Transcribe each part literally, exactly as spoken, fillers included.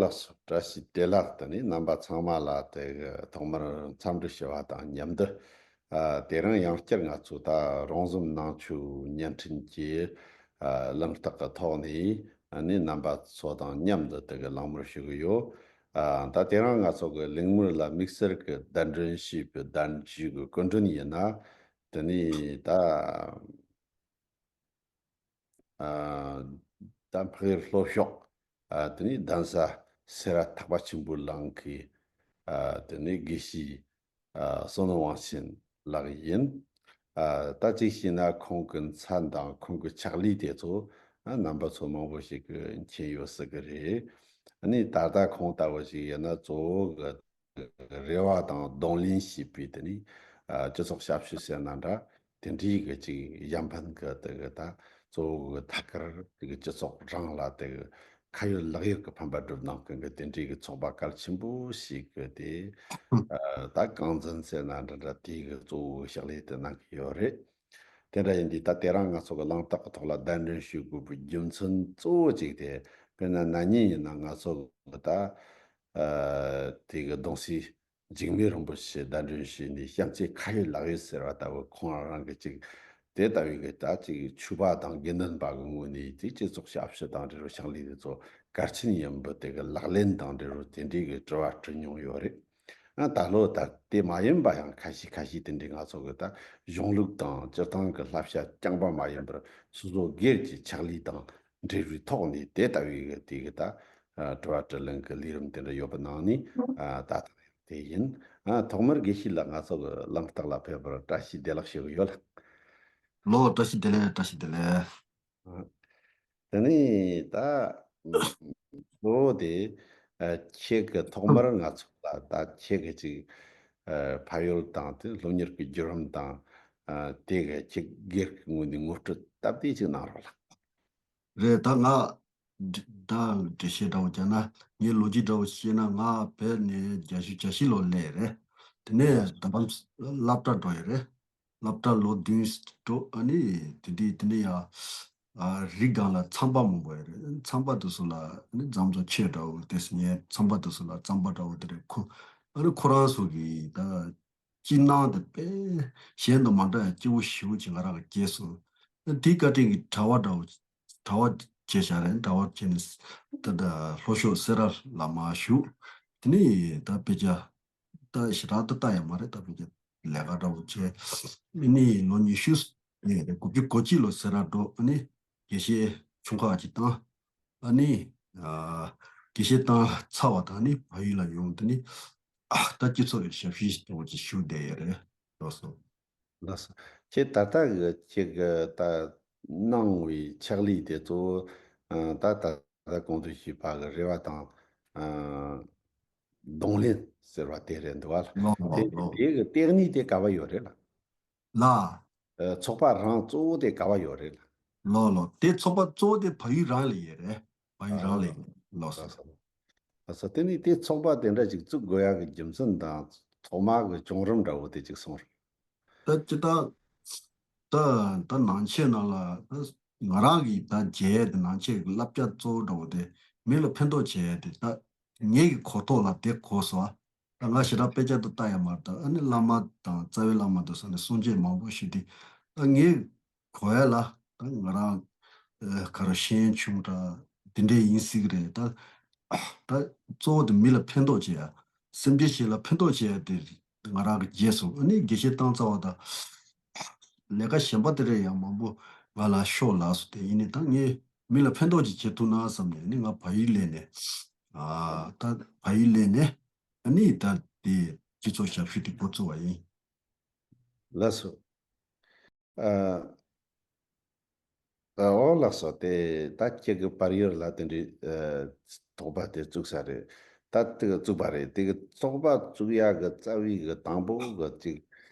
བཀྲ་ཤིས་བདེ་ལེགས། དེ་ནས་རྣམ་པ་ཚང་མ་ལ་དེ་གི་ཐོག་མར་འཚམས་འདྲི་ཞུ་བ་དང་མཉམ་དུ། ཨ། དེ་རིང་ཡང་བསྐྱར་ང་ཚོ་ད་རོང་ཟོམ་ནང་ཆོས་བརྙན་འཕྲིན་གྱི། ཨ། གླེང་སྟེགས་ཀྱི་ཐོག་ནས་ཨ་ནི་རྣམ་པ་ཚོ་དང་མཉམ་དུ་དེ་གི་གླེང་མོལ་ཞུ་གི་ཡོད། ཨ། ད་དེ་རིང་ང་ཚོ་གི་གླེང་མོལ་ལ་དམིགས་བསལ་གྱི་གདན་འདྲེན་ཞུས་པའི་གདན་ཞུས་ཀྱི་སྐུ་མགྲོན་ཡིན་ན། དེ་ནས་ད། ཨ། ད་འཕགས་ཡུལ་ལྷོ་ཕྱོགས། ཨ། དེ་ནས་གདན་ས་སེ་ར་ཐེག་པ་ཆེན་པོའི་གླིང་གི། ཨ། དེ་ནས་དགེ་བཤེས། ཨ། བསོད་ནམས་དབང་ཆེན་ལགས་ཡིན། ཨ། ད་གཅིག་བྱས་ན་ཁོང་གི་མཚན་དང་ཁོང་གི་ཕྱག་ལས་དེ་ཚོ། ཨ། རྣམ་པ་ཚོ་མང་པོ་ཞིག་གིས་མཁྱེན་ཡོད་སྲིད་གི་རེད། ཨ་ནི་ད་ལྟ་ཁོང་ལྟ་བུ་ཞིག་ཡིན་ན་གཙོ་བོ་གི་རེ་བ་དང་གདོང་ལེན་བྱེད་པའི་དེ་ནི། ཨ། སྤྱི་ཚོགས་ཞབས་ཞུ་ཟེར་ན་འདྲ། དེ་འདྲའི་གི་ཅིག་གཞན་ཕན་གི་དེ་གི་ད་གཙོ་བོ་གི་ཐད་ཀར་དེ་གི་སྤྱི་ཚོགས་རང་ལ་དེ་གི་ཁ་ཡོད་ལག་ཡོད་ཀྱི་ཕན་པ་སྒྲུབ་གནང་མཁན་གི་དེ་འདྲའི་གི་ཚོགས་པ་གལ་ཆེན་པོ་ཞིག་གི་དེ། ཨ། ད་རྐང་འཛིན་ཟེར་ན་འདྲ་འདྲ། དེའི་གི་གཙོ་བོ་གི་ཕྱག་ལས་དེ་གནང་གི་ཡོད་རེད། དེ་འདྲ་ཡིན་དུས་ད་དེ་རིང་ང་ཚོ་གི་གླེང་སྟེགས་ཀྱི་ཐོག་ལ་གདན་འདྲེན་ཞུ་དགོས་པའི་རྒྱུ་མཚན་གཙོ་བོ་གཅིག་དེ། དཔེར་ན་ན་ནིང་ཡིན་ན་ང་ཚོ་གི་ད། ཨ། དེ་གི་གདུང་སྲས་འཇིགས་མེད་རིན་པོ་ཆེ་གདན་འདྲེན་ཞུས་ནས་གཤམ་གྱི་ཁ་ཡོད་ལག་ཡོད་ཟེར་བ་ལྟ་བུ་ཁོང་རང་གི་ཅིག་དེ་ལྟ་བུའི་གི་ད་ཅིག་ཆོས་པ་དང་དགེ་འདུན་པ་གི་ངོས་ནས་ཅིག་སྤྱི་ཚོགས་ཞབས་ཞུ་དང་འབྲེལ་བའི་ཕྱག་ལས་དེ་ཚོ་གལ་ཆེན་ཡིན་པ་དེ་གི་ལག་ལེན་དང་འབྲེལ་བའི་དེ་འདྲའི་གི་དྲི་བ་དྲི་མྱོང་ཡོད་རེད། ཨ། ད་ལོ་ད་དེ་མ་ཡིན་པ་ཡང་ཁ་ཤས་ཁ་ཤས་དེ་འདྲའི་ང་ཚོ་གི་ད་གཞུང་ལུགས་དང་སྤྱིར་བཏང་གི་བསླབ་བྱ་རྐྱང་པ་མ་ཡིན་པར་སོ་སོ་སྒེར་གྱི་ཕྱག་ལས་དང་འབྲེལ་བའི་ཐོག་ནས་དེ་ལྟ་བུའི་གི་དེ་གི་ད། ཨ། དྲི་བ་དྲིས་ལན་གི་ལས་རིམ་དེ་འདྲ་ཡོད་པ་ནང་ནས། ཨ། ད་ད་དེ་ཡིན། ཨ། ཐོག་མར་དགེ་བཤེས་ལགས་ང་ཚོ་གི་གླེང་སྟེགས་ལ་ཕེབས་པར་བཀྲ་ཤིས་བདེ་ལེགས་ཞུ་གི་ཡོད་ལགས། ལོ། བཀྲ་ཤིས་བདེ་ལེགས། བཀྲ་ཤིས་བདེ་ལེགས། ཨ། དེ་ནས་ད་གཙོ་བོ་དེ། ཨ། ཁྱེད་ཀྱིས་ཐོག་མར་ང་ཚོ་ལ་ད་ཁྱེད་ཀྱི་ཅིག་ཨ། ཕ་ཡུལ་དང་དེ་སློབ་གཉེར་གྱི་བརྒྱུད་རིམ་དང་། ཨ། དེ་གི་ཁྱེད་སྒེར་གྱི་ངོས་ནས་ངོ་སྤྲོད་སྟབས་བདེ་ཅིག་གནང་རོགས་ལགས། རེད། ད་ང་ད་འགྲེལ་བཤད་འདྲ་བོ་བརྒྱབ་ན། ངའི་ལོ་རྒྱུས་འདྲ་བོ་བཤད་ན། ང་བོད་ནས་བརྒྱད་ཅུ་གྱ་བཞི་ལོ་སླེབས་རེད། དེ་ནས་ད་ལམ་སློབ་གྲྭ་འགྲོ་ཡི་རེད། སློབ་གྲྭ་ལོ་བདུན་འགྲོ། ཨ་ནི་དེ་དུས་དེ་ནས་ཡང་། ཨ། རི་སྒང་ལ་ཚང་པ་མང་པོ་ཡོད་རེད། ཚང་པ་དེ་ཚོ་ལ་ཨ་ནི་རྫམ་ཚོ་ཆས་འདྲ་བོ་དེ་ཚོ་ཉོས། ཚང་པ་དེ་ཚོ་ལ་རྩམ་པ་འདྲ་བོ་དེ་རེད། ཁོ་ཨ་ནི་ཁོ་རང་ཚོ་གི་ད་སྐྱིད་སྣང་དེ་དཔེ་གཞན་དང་མ་འདྲ་ཡ་སྐྱིད་པོ་ཞེ་པོ་ཅིག་ང་རང་གིས་སྐྱེས་སོང་། དེའི་བཀའ་དྲིན་གྱིས་གྲྭ་པ་འདྲ་བོ། གྲྭ་པ་བྱས་བཞག་རེད། གྲྭ་པ་བྱས་ནས་ད་ལྟ་ལྷོ་ཕྱོགས་སེ་ར་བླ་མར་ཞུགས། དེ་ནས་ད་དཔེ་ཆ་ད་ཞེ་དྲག་ད་ལྟ་ཡང་མ་རེད། ད་དཔེ་ཆ་ལས་ཀ་འདྲ་བོ་བྱས། ཨ་ནི་ལོ་ཉི་ཤུ་ནས་དགུ་བཅུ་གོ་གཅིག་ལོ་སེ་ར་འགྲོ། ཨ་ནི་དགེ་བཤེས་ཆུང་ཁག་ཅིག་བཏང་། ཨ་ནི། ཨ། དགེ་བཤེས་བཏང་ཚར་བ་དང་ནི་བལ་ཡུལ་ལ་ཡོང་། དེ་ནི། ཨ། ད་སྤྱི་ཚོགས་ཀྱི་ཞབས་ཞུ་ཞིག་འདྲ་བོ་ཅིག་ཞུ་བསྡད་ཡོད་རེད། ལགས་སོ། ལགས་སོ། ཁྱེད་ད་ལྟ་གི་ཁྱེད་ཀྱི་ད་གནང་བའི་ཕྱག་ལས་དེ་གཙོ་བོ། ཨ། ད་ད་ལྟ་གོང་དུ་ཞུས་པ་གི་རེ་བ་དང་། ཨ། གདོང་ལེན་ཟེར་བ་དེ་རེད་འདུག་བ། ལགས་ལགས་དེ་ལགས། དེ་གི་ལྟེ་གནས་དེ་ག་བ་ཡོད་རེད་ལགས། ལགས། ཨ། ཚོགས་པ་རང་གཙོ་བོ་དེ་ག་བ་ཡོད་རེད་ལགས། ལགས་ལགས། དེ་ཚོགས་པ་གཙོ་བོ་དེ་བལ་ཡུལ་རང་ལ་ཡོད་རེད། བལ་ཡུལ་རང་ལ་ཡོད། ལགས་སོ། ལགས་སོ། ལགས་སོ། དེ་ནས་དེ་ཚོགས་པ་དེ་འདྲ་ཅིག་བཙུགས་དགོས་ཡག་གི་རྒྱུ་མཚན་དང་ཐོག་མ་གི་བྱུང་རིམ་འདྲ་བོ་དེ་ཅིག་གསུངས་རོགས། ད་ཅི་ད་ད་ད་ནང་ཆོས་ནང་ལ་ད་ང་རང་གིས་ད་མཇལ་ཡས་དེ། ནང་ཆོས་ཀྱི་བསླབ་བྱ་གཙོ་བོ་འདྲ་བོ་དེ་མི་ལ་ཕན་ཐོགས་བྱེད་ཡས་དེ། ད་ངེད་ཀྱི་གོ་རྟོགས་ལ་དེ་གོ་སོང་། ད་ང་ཞེ་དྲག་དཔེ་ཆ་དེ་ལྟ་ཡ་མ་རེད། ད་ཨ་ནི་བླ་མ་དང་རྩ་བའི་བླ་མ་དེ་ཚོ་ནས་གསུང་ཆོས་མང་པོ་ཞུས་ཏེ། ད་ངས་གོ་ཡ་ལ། ད་ང་རང་ཨ་ག་རེ་ཤེས་ཡོན་ཆུང་དྲགས་དེ་འདྲས་ཡིན་སྲིད་ཀྱི་རེད། ད་ད་གཙོ་བོ་དེ་མི་ལ་ཕན་ཐོགས་བྱེད་ཡ། སེམས་ཅན་གཞན་ལ་ཕན་ཐོགས་བྱེད་ཡ་དེ་ང་རང་གིས་མཇལ་སོང་། ཨ་ནི་དགེ་བཤེས་བཏང་ཚར་བ་དང་། ལས་ཀ་གཞན་པ་དེ་འདྲས་ཡང་མང་པོ་ང་ལ་ཤོག་ལབ་སོང་། དེ་ཡིན་ནའི་ད་ངས་མི་ལ་ཕན་ཐོགས་ཅིག་བྱེད་ཐུབ་ན་བསམ་ནས། ཨ་ནི་ང་བལ་ཡུལ་སླེབས་ནས། ཨ། ད་བལ་ཡུལ་སླེབས་ནས། ཨ་ནི་ད་དེ་སྤྱི་ཚོགས་ཞབས་ཞུ་དེ་འགོ་བཙུགས་པ་ཡིན། ལགས་སོ། ཨ། ཨ། འོ་ལགས་སོ། དེ་ད་ཁྱེད་ཀྱི་བལ་ཡུལ་ལ་དེ་འདྲའི་ཨ་ཚོགས་པ་དེ་བཙུགས་ས་རེད། ད་དེ་གི་བཙུགས་པ་རེད། དེ་གི་ཚོགས་པ་བཙུགས་ཡག་གི་རྩ་བའི་གི་དང་པོ་གི་ཅིག་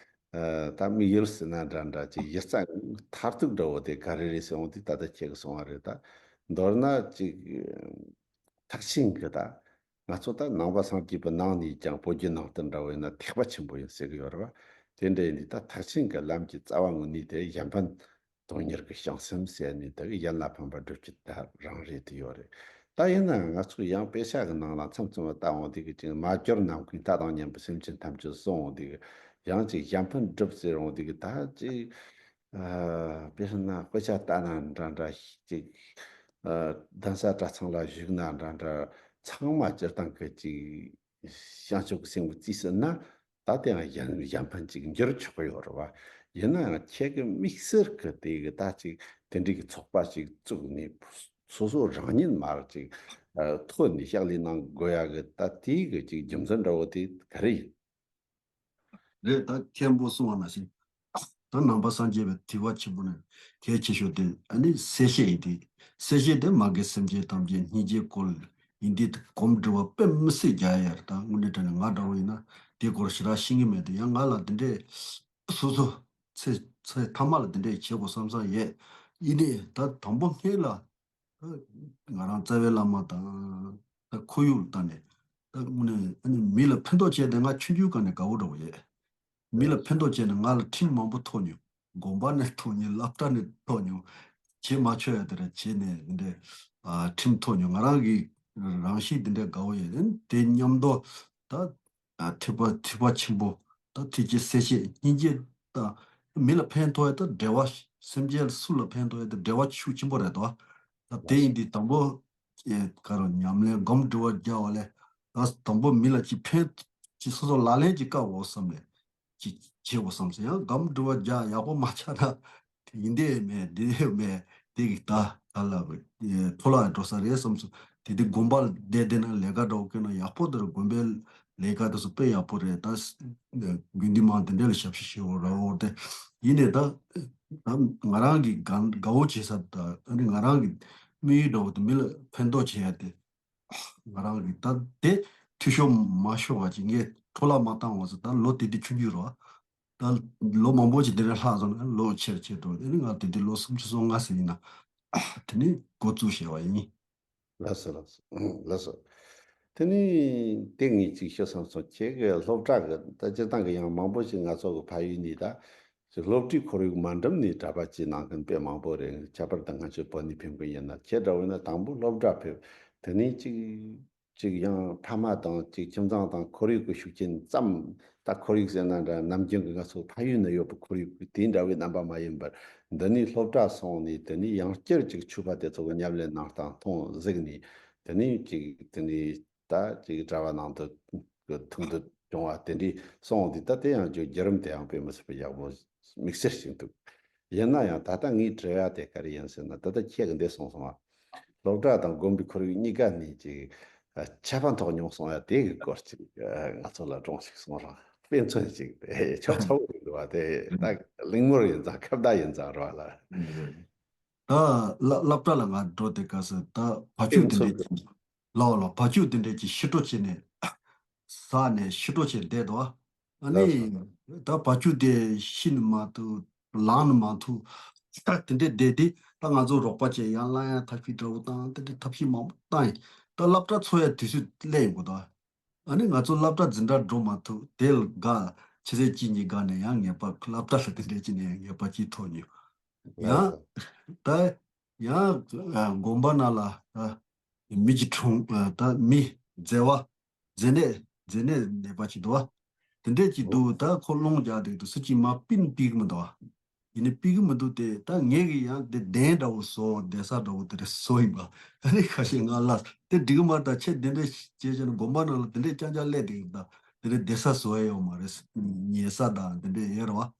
ཨ། ད་དམིགས་ཡུལ་ཟེར་ན་འདྲ་འདྲ་ཅིག་གཞི་རྩ་མཐར་ཐུག་འདྲ་བོ་དེ་ག་རེ་རེད་ཟེར་འོང་དུས། ད་ལྟ་ཁྱེད་ཀྱིས་གསུངས་པ་རེད། ད་མདོར་ན་ཅིག་ཐེག་ཆེན་གྱི། ད་ང་ཚོ་ད་ནང་པ་སངས་རྒྱས་པའི་ནང་ནས་ཀྱང་བོད་བརྒྱུད་ནང་བསྟན་འདྲ་བོ་ཡིན་ན་ཐེག་པ་ཆེན་པོ་ཡིན་ཟེར་གྱི་ཡོད་རེད་བ། དེ་འདྲ་ཡིན་དུས་ད་ཐེག་ཆེན་གྱི་ལམ་གྱི་རྩ་བ་དངོས་གནས་དེ་གཞན་ཕན་དོན་གཉེར་གྱི་བྱང་སེམས་ཟེར་ནས། དེ་གི་གཞན་ལ་ཕན་པ་སྒྲུབ་ཀྱི་ད་རང་རེད་དེ་ཡོད་རེད། ད་ཡིན་ན་ང་ཚོ་ཡང་དཔེ་ཆ་གི་ནང་ལ་མཚམས་མཚམས་ལ་ལྟ་འོང་དུས་ཀྱི་ཅིག་མ་གྱུར་ནམ་མཁའི་མཐའ་དང་མཉམ་པའི་སེམས་ཅན་ཐམས་ཅད་གསུངས་འོང་དུས་ཀྱི་ཡང་ཅིག་གཞན་ཕན་སྒྲུབ་ཟེར་འོང་དུས་ཀྱི་ད་ཅིག་ཨ་དཔེར་ན་དཔེ་ཆ་ལྟ་ན་འདྲ་འདྲ་ཅིག་ཨ་གདན་ས་གྲྭ་ཚང་ལ་བཞུགས་ན་འདྲ་འདྲ་ཚང་མ་སྤྱིར་བཏང་གི་ཅིག་བྱང་ཆུབ་ཀྱི་སེམས་ཀྱིས་རྩིས་ཟིན་ན། ད་དེ་ཡང་གཞན་གཞན་ཕན་ཅིག་འགྱུར་ཆོག་གི་ཡོད་རེད་བ། ཡིན་ན་ཡང་ཁྱེད་ཀྱི་དམིགས་བསལ་གྱི་དེ་གི་ད་ཅིག་དེ་འདྲའི་གི་ཚོགས་པ་ཅིག་བཙུགས་ནས་སོ་སོ་རང་ཉིད་མར་ཅིག་ཨ་ཐོན་ནས་ཕྱག་ལས་གནང་དགོས་ཡ་གི་ད་དེའི་གི་ཅིག་རྒྱུ་མཚན་འདྲ་བོ་དེ་ག་རེ་ཡིན། རེད། ད་མཁན་པོ་གསུངས་པ་ནང་བཞིན། ད་ནང་པ་སངས་རྒྱས་པའི་ཐེག་པ་ཆེན་པོ་ནས་གལ་ཆེ་ཤོས་དེ་ཨ་ནི་སེམས་བསྐྱེད་ཡིན་ཏེ། སེམས་བསྐྱེད་དེ་མ་རྒན་སེམས་ཅན་ཐམས་ཅད་སྙིང་རྗེའི་སྐོར་ཡིན་ཏེ། སྒོམ་སྒྲུབ་པ་དཔེ་མི་སྲིད་རྒྱག་ཡ་རེད། ད་དངོས་གནས་དྲང་གནས་ང་འདྲ་བོ་ཡིན་ན་དེའི་སྐོར་ཞེ་དྲག་ཤེས་ཀྱི་མེད་དེ། ཡང་ང་ལ་དེ་འདྲས་སོ་སོ་ཚེ་ཚེ་ཐ་མ་ལ་དེ་འདྲས་བྱེད་དགོས་བསམ་བསམ་ཡས། ཡིན་ནའི་ད་དང་པོ་སྔོན་ལ། ང་རང་རྩ་བའི་བླ་མ་དང་། ད་ཁོར་ཡུག་ལ་བལྟས་ནས། ད་དངོས་གནས་ཨ་ནི་མི་ལ་ཕན་ཐོགས་བྱས་ཏེ་ང་ཆུང་ཆུང་སྒང་ནས་དགའ་བོ་འདྲ་བོ་ཡོད། མི་ལ་ཕན་ཐོགས་བྱས་ནས་ང་ལ་ཁྲིམས་མང་པོ་ཐོབ་མྱོང་། དགོན་པ་ནས་ཐོབ་མྱོང་། སློབ་གྲྭ་ནས་ཐོབ་མྱོང་། བྱེད་མ་ཆོག་ཡ་དེ་འདྲ་བྱས་ནས་འདི་འདྲའི་ཨ་ཁྲིམས་ཐོབ་མྱོང་། ང་རང་གི་རང་གཤིས་འདི་འདྲའི་དགའ་བོ་ཡོད། དེ་མཉམ་དུ་ད། ཨ་ཐེག་པ་ཐེག་པ་ཆེན་པོ། ད་ཐེག་ཆེན་སེམས་བསྐྱེད་སྙིང་རྗེ་དང་། མི་ལ་ཕན་ཐོགས་ཡ་ད་འབྲེལ་བ། སེམས་ཅན་སུ་ལ་ཕན་ཐོགས་ཡ་ད་འབྲེལ་བ་ཤུགས་ཆེན་པོ་རེད་དོ། ད་དེ་ཡིན་དུས་དང་པོ་ཨེ་ག་རེ་ཉམས་ལེན་སྒོམ་སྒྲུབ་པ་རྒྱག་པ་ལས། ད་དང་པོ་མི་ལ་ཅིག་ཕན་ཅིག་སོ་སོ་ལག་ལེན་ཅིག་བཀལ་དགོས་བསམ་ནས་ཅིག་བྱེད་དགོས་བསམ་སོང་། ཡང་སྒོམ་སྒྲུབ་པ་རྒྱག་ཡག་པོ་མ་ཆགས་ན། དེ་ཡིན་དེ་མེད་དེ་མེད་དེ་གི་ད་ག་ལ་བའི་འཕྲོ་བརླག་འགྲོ་ས་རེད་བསམ་སོང་། དེ་དུས་དགོན་པ་བསྡད་བསྡད་ན་ལས་ཀ་འདྲ་བོ་བསྐོས་ན་ཡག་པོ་འདུག་རེད། དགོན་པའི་ལས་ཀ་དེ་ཚོ་དཔེ་ཡག་པོ་རེད། ད་དགོན་སྡེ་མང་དེ་འདྲ་ལ་ཞབས་ཕྱི་ཞུ་བ་ར་འོ་དེ་ཡིན་ནས་ད་ད་ང་རང་གི་དགའ་དགའ་བོ་བྱེད་ས་ད་ཨ་ནི་ང་རང་གི་དམིགས་ཡུལ་འདྲ་བོ་དེ་མི་ལ་ཕན་ཐོགས་བྱེད་ཡ་དེ། ང་རང་གི་ད་དེ་འཐུས་ཤོར་མ་ཤོར་བ་ཅིག་ངས་འཕྲོ་བརླག་མ་བཏང་བ་ཟེར། ད་ལོ་དེ་དུས་ཆུང་ཆུང་རེད་བ། ད་ལོ་མང་པོ་ཅིག་དེ་འདྲ་ལྷག་སོང་ན་ལོ་ཆེར་ཆེར་འགྲོ། དེ་ནི་ང་དེ་དུས་ལོ་སུམ་ཅུ་སོ་ལྔ་ཟིན་ཡིན་ན། དེ་ནི་འགོ་བཙུགས་བྱས་པ་ཡིན། ལགས་སོ་ལགས་སོ་ལགས་སོ། དེ་ནི་དེ་ངས་ཅིག་ཤོད་བསམ་སོང་། ཁྱེད་ཀྱི་སློབ་གྲྭ་གི་ད་སྤྱིར་བཏང་གི་ཡང་མང་པོ་ཞིག་ང་ཚོ་གི་ཕ་ཡུལ་ནས་ད་ཅིག་སློབ་ཁྲིད་ཁོར་ཡུག་མ་འགྲིམ་ནས་གྲྭ་པ་བྱས་གནང་མཁན་དཔེ་མང་པོ་རེད། ཁྱད་པར་དུ་ང་ཚོའི་བོད་ནས་ཕེབས་མཁན་ཡིན་ན། ཁྱེད་འདྲ་བོ་ཡིན་ན་དང་པོ་སློབ་གྲྭ་ཕེབས། དེ་ནས་ཅིག་ཅིག་ཡང་ཕ་མ་དང་ཅིག་ཁྱིམ་ཚང་དང་ཁོར་ཡུག་གི་ཤུགས་རྐྱེན་ཙམ། ད་ཁོར་ཡུག་ཟེར་ན་འདྲ། ནམ་རྒྱུན་གྱི་ང་ཚོ་ཕ་ཡུལ་ན་ཡོད་པའི་ཁོར་ཡུག་དེ་འདྲ་བའི་རྣམ་པ་མ་ཡིན་པར། འདི་ནས་སློབ་གྲྭ་སོང་ནས་དེ་ནས་ཡང་བསྐྱར་ཅིག་ཆོས་པ་དེ་ཚོ་གི་ཉམས་ལེན་གནང་སྟངས་མཐོང་གཟིགས་ནས། དེ་ནས་ཅིག་དེ་ནས་ད་ཅིག་གྲྭ་པ་ནང་དུ་གི་ཐུགས་འདུན་བྱུང་བ་དེ་འདྲས་སོང་དུས། ད་དེ་ཡང་བརྒྱུད་བརྒྱུད་རིམ་དེ་ཡང་དཔེ་མི་སྲིད་པའི་ཡག་པོ་དམིགས་བསལ་ཞིག་འདུག་ཡིན་ན་ཡང་ད་ལྟ་ངའི་དྲི་བ་དེ་ག་རེ་ཡིན་ཟེར་ན། ད་ལྟ་ཁྱེད་ཀྱིས་འདི་གསུངས་སོང་བ། སློབ་གྲྭ་དང་དགོན་པའི་ཁོར་ཡུག་གཉིས་ཀ་ནས་ཅིག་ཨ་ཁྱད་པར་འཕགས་མྱོང་སོང་ཡ་དེ་གི་སྐོར་ཅིག་ཨ་ང་ཚོ་ལ་སྒྲོངས་ཤིག་གསུངས་རོགས། དཔེ་མཚོན་ཅིག་དེ་ཆོག་ཆོག་གི་འདུག་བ། དེ་ད་གླེང་མོལ་ཡིན་ཙང་ཁ་བརྡ་ཡིན་ཙང་རོགས་ལ། ད་སློབ་སློབ་གྲྭ་ལ་ང་འགྲོ་དེ་ག་ས་ད་བ་ཕྱུགས་དེ་འདྲས་ཅིག་ལོ་ལོ་བ་ཕྱུགས་དེ་འདྲས་ཅིག་ཕྱི་དྲོ་བྱས་ནས་ཟ་ནས་ཕྱི་དྲོ་བྱས་བསྡད་དོ། ཨ་ནི་ད་བ་ཕྱུགས་དེ་ཤི་ནི་མ་ཐུབ། ལངས་ནི་མ་ཐུབ། ད་དེ་འདྲས་བསྡད་དེ། ད་ང་ཚོ་རོགས་པ་བྱས་ཡར་ལངས་ཡ་ཐབས་ཤེས་འདྲ་བོ་བཏང་། དེ་འདྲས་ཐབས་ཤེས་མང་པོ་བཏང་ཡིན། ད་སློབ་གྲྭ་ཚོགས་ཡ་དུས་ཚོད་སླེབས་ཡོང་གི་འདུག་ཨ་ནི་ང་ཚོ་སློབ་གྲྭ་འཛིན་གྲྭ་འགྲོ་མ་ཐུབ། དེ་ལ་དགའ། ཆུ་ཚོད་གཅིག་གཉིས་དགའ་ནས་ཡང་ངེས་པར་སློབ་གྲྭ་ལ་དེ་འདྲས་ཅིག་ནས་ངེས་པར་ཅིག་ཐོབ་མྱོང་། ཡང་ད་ཡང་དགོན་པ་ནང་ལ་ད་མི་གཅིག་གྲོངས། ད་མི་མཛའ་བ། མཛེ་ནད། མཛེ་ནད་ནད་པ་ཅིག་འདུག་བ། དེ་འདྲས་ཅིག་འདུག་ད་ཁོ་རླུང་རྒྱག་དུས་དུས་སུ་ཅིག་མ་པིན་པིག་མི་འདུག་བ། ཡིན་ནའི་པིག་མི་འདུག་སྟེ། ད་ངས་གི་ཡང་དེ་གདན་འདྲ་བོ་བཟོ། གདན་ས་འདྲ་བོ་དེ་རེ་བཟོ་ཡིན་པ། ཨ་ནི་ཁ་ཤས་ང་ལ་དེ་འགྲིག་གི་མ་རེད། ད་ཁྱེད་དེ་འདྲས་བྱས་བྱས་ན་དགོན་པ་ནང་ལ་དེ་འདྲས་རྐྱང་རྐྱང་སླེབས་དེ་གི་ད་དེ་འདྲས་གདན་ས་བཟོ་ཡ་ཡོད་མ་རེད། ཉལ་ས་དང་དེ་འདྲས་ཡོད་རེད་བ།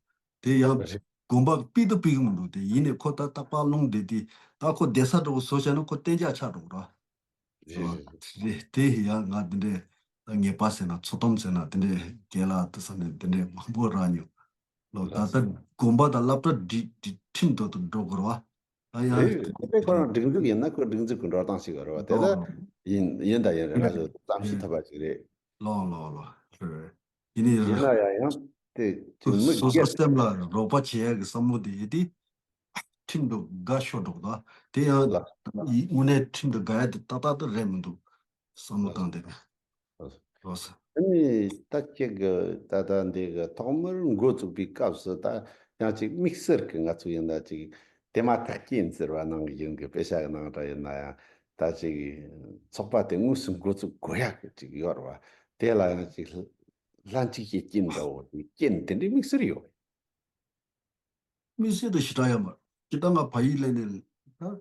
དེ་ཡང་དགོན་པ་པིག་ཏུ་པིག་མི་འདུག་སྟེ། ཡིན་ནའི་ཁོ་ད་རྟག་པར་རླུང་བསྡད་དེ། ད་ཁོ་གདན་ས་འདྲ་བོ་བཟོ་བྱས་ན་ཁོ་གཏན་འཇགས་ཆགས་འགྲོ་གི་རེད། རེད་རེད། དེ་དེ་ཡང་ང་དེ་འདྲས་ད་ངེས་པ་ཟེར་ན་ཚོད་སྟོན་ཟེར་ན་དེ་འདྲས་རྒན་ལགས་དེ་ཚོ་ནས་དེ་འདྲས་མང་པོ་རག་མྱོང་། ལོ་ད་ལྟ་དགོན་པ་དང་སློབ་གྲྭ་སྒྲིག་སྒྲིག་ཁྲིམས་དོན་དུ་འགྲོ་དགོས་རེད་བ། ད་ཡང་རེད། དེ་ཁོ་རང་སྒྲིག་འཛུགས་ཡིན་ན་ཁོ་སྒྲིག་འཛུགས་ཀྱི་འགྲོ་སྟངས་ཤིག་ཡོད་རེད་བ། དེ་ལ་ཡིན་ཡིན་དང་ཡིན་རེད། ང་ཚོ་བསམ་ཤེས་ཐུབ་པ་ཞིག་རེད། ལོ་ལོ་ལོ། ཡིན་ནའི་ཡིན་ན་ཡང་ཡང་དེ་ཅིག་མི་སོ་སོ་སྒེར་སེམས་ལ་རོགས་པ་བྱེད་ཡ་གི་བསམ་བློ་དེ་ཡོད་དེ། ཁྲིམས་དང་འགལ་ཤོར་འགྲོ་གི་འདུག་དེ་ཡང་ལ། དངོས་གནས་ཁྲིམས་དང་འགལ་ཡ་དེ་ཏག་ཏག་ཏུ་རེད་མི་འདུག་བསམ་བློ་བཏང་དེ་རེད། ཨ་ནི་ད་ཅིག་གི་ད་ལྟ་འདི་གི་ཐོག་མར་འགོ་བཙུགས་པའི་སྐབས་སུ་ད་ཡང་ཅིག་དམིགས་བསལ་གྱི་ང་ཚོ་ཡིན་ན་ཅིག་དེ་མ་ཐག་རྐྱེན་ཟེར་བ་ནང་གི་ཡིན་གི། དཔེ་ཆ་གི་ནང་འདྲ་ཡིན་ན་ཡང་ ད་ཅིག་ཚོགས་པ་དེ་དངོས་སུ་འགོ་བཙུགས་དགོས་ཡག་གི་ཅིག་ཡོད་རེད་བ། དེ་ལ་ཡང་ཅིག་ལྷན་ཅིག་བྱེད་རྐྱེན་འདྲ་བོ་དེ་རྐྱེན་དེ་འདྲའི་དམིགས་བསལ་ཡོད། དམིགས་བསལ་དུ་ཞེ་དྲག་ཡོད་མ་རེད། སྤྱིར་བཏང་ང་བལ་ཡུལ་སླེབས་ནས་ད་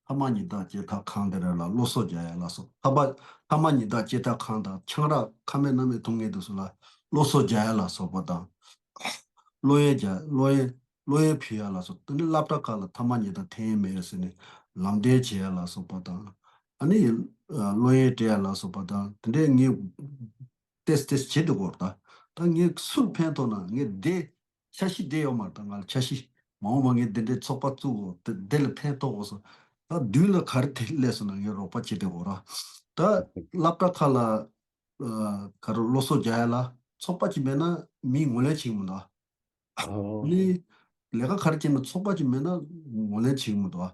ཐ་མག་ཉལ་ཐ་སྐྱེལ་ཐབས་ཁང་དེ་རེད་ལ་སློབ་གསོ་རྒྱག་ཡ་ལ་སོགས། ཐ་མག་ཐ་མག་ཉལ་ཐ་སྐྱེལ་ཐབས་ཁང་དང་ཆང་རག་ཁ་མེད་སྣ་མེད་འཐུང་མཁན་དེ་ཚོ་ལ་སློབ་གསོ་རྒྱག་ཡ་ལ་སོགས་པ་དང་། སློབ་ཡོན་རྒྱག་སློབ་ཡོན་སློབ་ཡོན་ཕུལ་ཡ་ལ་སོགས། དེ་ནས་སློབ་གྲྭ་ཁག་ལ་ཐ་མག་ཉལ་ཐ་འཐེན་ཡས་མེད་ཟེར་ནས་ལམ་སྟོན་བྱེད་ཡ་ལ་སོགས་པ་དང་། ཨ་ནི་སློབ་ཡོན་སྤྲད་ཡ་ལ་སོགས་པ་དང་དེ་འདྲའི་ངས་ཏོག་ཙམ་ཏོག་ཙམ་བྱེད་འདུག་གོ། ད་ད་ངས་སུར་ཕན་ཐོགས་ན་ངས་བསྡད། འཆར་གཞི་དེ་ཡོད་མ་རེད། ད་ང་ལ་འཆར་གཞི་མ་འོངས་པ་ངས་འདི་འདྲའི་ཚོགས་པ་བཙུགས་འོ་དེ་འདི་ལ་ཕན་ཐོགས་འོ་སོ། ད་མདུན་ལ་ག་རེ་དེ་སླེབས་སོང་ན་ངས་རོགས་པ་བྱེད་དེ་འོ་ར། ད་སློབ་གྲྭ་ཁག་ལ་ག་རེ་སློབ་གསོ་རྒྱག་ཡ་ལ་ཚོགས་པ་གཅིག་མེད་ན་མི་ངོས་ལེན་བྱེད་ཀྱི་མི་འདུག་ཨ་ནི་ལས་ཀ་ག་རེ་བྱེད་ན་ཚོགས་པ་གཅིག་མེད་ན་ངོས་ལེན་བྱེད་ཀྱི་མི་འདུག་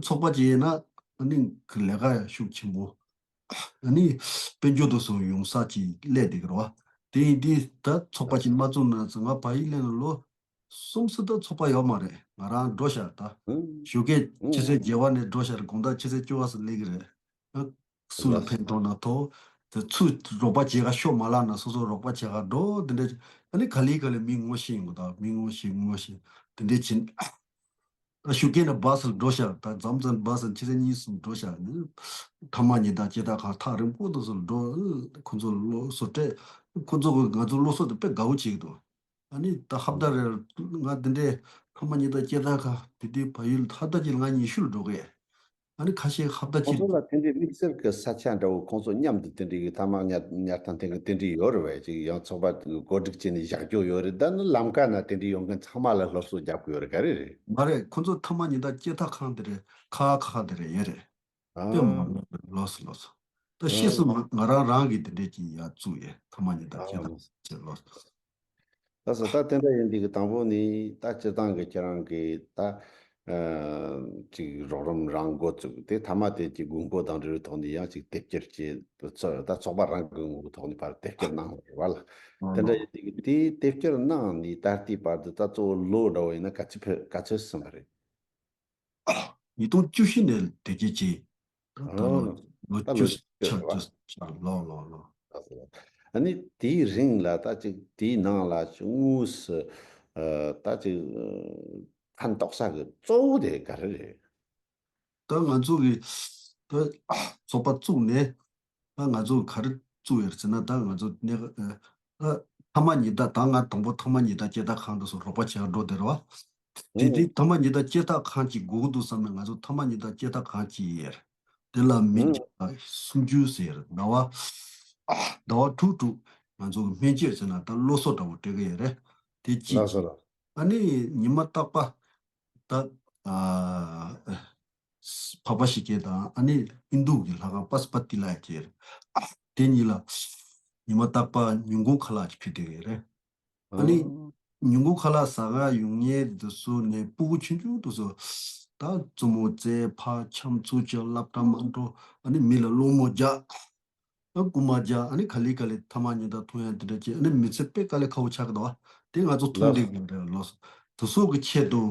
ཚོགས་པ་གཅིག་ཡིན་ན་ཨ་ནི་ལས་ཀ་ཤུགས་ཆེན་པོ། ཨ་ནི་དཔལ་འབྱོར་དུ་སོང་ཡོང་ས་ཅིག་སླེབས་བསྡད་ཀྱི་རེད་བ། དེ་ཡིན་དུས་ད་ཚོགས་པ་ཅིག་མ་བཙུགས་ན་ང་བལ་ཡུལ་སླེབས་ན་ལོ་གསུམ་ཙམ་ད་ཚོགས་པ་ཡོད་མ་རེད། ང་རང་འགྲོ་ཤག་ད་ཞོགས་ཀས་ཆུ་ཚོད་བརྒྱད་པ་ནས་འགྲོ་ཤག་རེད། དགོང་དག་ཆུ་ཚོད་བཅུ་པ་ཙམ་སླེབས་ཀྱི་རེད། ཨ་སུ་ལ་ཕན་ཐོགས་ན་ཐོགས། དེ་ཚུར་རོགས་པ་བྱེད་ག་ཤོག་མ་ལབ་ན་སོ་སོ་རོགས་པ་བྱེད་ག་འགྲོ་དེ་འདྲ། ཨ་ནི་ག་ལེ་ག་ལེ་མི་ངོ་ཤེས་ཡོང་གི་ད་མི་ངོ་ཤེས་ངོ་ཤེས་དེ་འདྲ་བྱེད། ད་ཤུགས་རྐྱེན་ནས་བྷ་སར་འགྲོ་ཤག་ད་མཚམས་མཚམས་བྷ་སར་ཆུ་ཚོད་གཉིས་གསུམ་འགྲོ་ཤག་ནི། ཐ་མག་ཉལ་ཐ་སྐྱེལ་ཐབས་ཁང་ཐག་རིང་པོ་དུ་སུ་འགྲོ། ཁོ་ཚོ་སློབ་གསོ་སྤྲད། ཁོ་ཚོ་གི་ང་ཚོ་སློབ་གསོ་དེ་དཔེ་དགའ་བོ་བྱེད་ཀྱི་འདུག་ཨ་ནི་ད་ཧབ་ད་རེར་ང་འདི་འདྲའི་ཐ་མག་ཉལ་ཐ་སྐྱེལ་ཐབས་ཁང་དེ་དུས་བལ་ཡུལ་ཧབ་ད་གཅིག་ལ་ང་ཉི་ཤུ་ལ་འགྲོ་གི་ཨ་ནི་ཁ་ཤས་ཧབ་ད་ཁོང་གཅིག་ཚོ་ལ་དེ་འདྲའི་དམིགས་བསལ་གྱི་ས་ཆ་འདྲ་བོ་ཁོང་ཚོ་མཉམ་དུ་དེ་འདྲའི་གི་ཐ་མག་ཉལ་ཉལ་ཐ་འཐེན་གི་དེ་འདྲའི་ཡོད་རེད་བས། ཅིག་ཡང་ཚོགས་པ་གོ་སྒྲིག་བྱས་ནས་བཞག་རྒྱུ་ཡོད་རེད། ད་ནི་ལམ་ཁ་ན་དེ་འདྲའི་ཡོང་མཁན་ཚང་མ་ལ་སློབ་གསོ་རྒྱབ་གི་ཡོད་རེད། ག་རེ་རེད། མ་རེད། ཁོང་ཚོ་ཐ་མག་ཉལ་ཐ་སྐྱེལ་ཐབས་ཁང་དེ་རེད། ཁ་ཁ་དེ་རེད་ཡོད་རེད། ཨ་དེ་མ་ལོས་ལོས། ད་ཤེས་སུ་ང་ང་རང་རང་གིས་དེ་འདྲས་ཀྱི་ཡ་བཙུགས་ཡས་ཐ་མག་ཉལ་ཐ་ཨ་སྐྱེལ་ཐབས་ལོས། ད་ས་ད་དེ་འདྲ་ཡིན་དུས་ཀྱི་དང་པོ་ནི་ད་སྤྱིར་བཏང་གི་ཁྱེད་རང་གི་ད་ཨ་ཅིག་རོགས་རམ་རང་འགོ་བཙུགས་ཏེ་ཐ་མ་དེ་ཀྱི་དགོས་མཁོ་དང་འབྲེལ་བའི་ཐོག་ནས་ཡང་ཅིག་དེབ་སྐྱེལ་བྱས་ད་ཚོགས་པ་རང་གི་ངོ་བོའི་ཐོག་ནས་ཕར་དེབ་སྐྱེལ་གནང་བ་རེད་བ་ལ། དེ་འདྲ་ཡིན་དུས་ཀྱི་དེའི་དེབ་སྐྱེལ་གནང་ནས་ད་ལྟའི་བར་དུ་ད་གཙོ་བོ་ལོ་འདྲ་བོ་ཡིན་ན་ག་ཚོད་ཕེབས་ག་ཚོད་ཟིན་པ་རེད། ཉིས་སྟོང་བཅུ་བཞི་ནས་དེ་གྱད་ཅིག་ད་ལོ་ཨ་ལོ་ད་ལོ་བཅུ་བཅུ་ཆགས་རེད་བ། ཆགས་ལོ་ལོ་ལོ། ཨ་ནི་དེའི་རིང་ལ་ད་ཅིག་དེའི་ནང་ལ་དངོས་སུ་ཨ་ད་ཅིག་ཕན་ཐོགས་ས་གི་གཙོ་བོ་དེ་ག་རེ་རེད། ད་ང་ཚོ་གི་ད་ཚོགས་པ་བཙུགས་ནས་ད་ང་ཚོ་ག་རེ་བཙུགས་ཡོད་ཟེར་ན། ད་ང་ཚོ་གནས་ཨ་ད་ཐ་མག་ཉལ་ཐ་ད་ང་དང་པོ་ཐ་མག་ཉལ་ཐ་སྐྱེལ་ཐབས་ཁང་དུ་སོ་རོགས་པ་བྱེད་ག་འགྲོ་དེ་རེད་བ། དེ་དུས་ཐ་མག་ཉལ་ཐ་སྐྱེལ་ཐབས་ཁང་གཅིག་དགོས་ཀྱི་འདུག་བསམ་ནས་ང་ཚོ་ཐ་མག་ཉལ་ཐ་སྐྱེལ་ཐབས་ཁང་གཅིག་ཡོད་རེད། དེ་ལ་མི་ཨུ་བརྒྱ་སུམ་ཅུ་ཟེར་ཟླ་བ་ཟླ་བ་དྲུག་དྲུག་ང་ཚོ་གི་སྨན་བཅོས་ཟེར་ན་ད་སློབ་གསོ་འདྲ་བོ་སྤྲད་གི་ཡོད་རེད། དེ་གཅིག་ལགས་སོ་གཅིག་ལགས། ཨ་ནི་ཉི་མ་རྟག་པ་ད་ཨ་འཕགས་པ་ཤི་ཀེ་དང་ཨ་ནི་ཨིན་རྡུ་གི་ལྷ་ཁང་པ་སུ་པ་ཏི་ལ་ཡ་ཅེར་དེ་གཉིས་ལ་ཉི་མ་རྟག་པ་ཉིན་གུང་ཁ་ལག་ཅིག་ཕུལ་བསྡད་ཡོད་རེད། ཨ་ནི་ཨང་། ཉིན་གུང་ཁ་ལག་ཟ་ག་ཡོང་མཁན་དེ་ཚོ་ནས་སྤུ་གུ་ཆུང་ཆུང་དེ་ཚོ་ད་བཙུན་མོ་བཙས་ཕ་འཆམ་ཚུགས་ཀྱང་སློབ་གྲྭ་མ་འགྲོ། ཨ་ནི་མི་ལ་སློང་མོ་རྒྱག་ཨ་རྐུན་མ་རྒྱག་ཨ་ནི་ག་ལེ་ག་ལེ་ཐ་མག་ཉལ་ཐ་འཐུང་ཡ་དེ་འདྲ་བྱས། ཨ་ནི་མི་ཚེ་དཔེ་དཀའ་ལས་ཁག་པོ་ཆགས་ཀྱི་འདུག་བ། དེ་ང་ཚོ་མཐོང་ལགས་བསྡད་ཀྱི་རེད་ལགས། དེ་ཚོ་གི་ཆེད་དུ་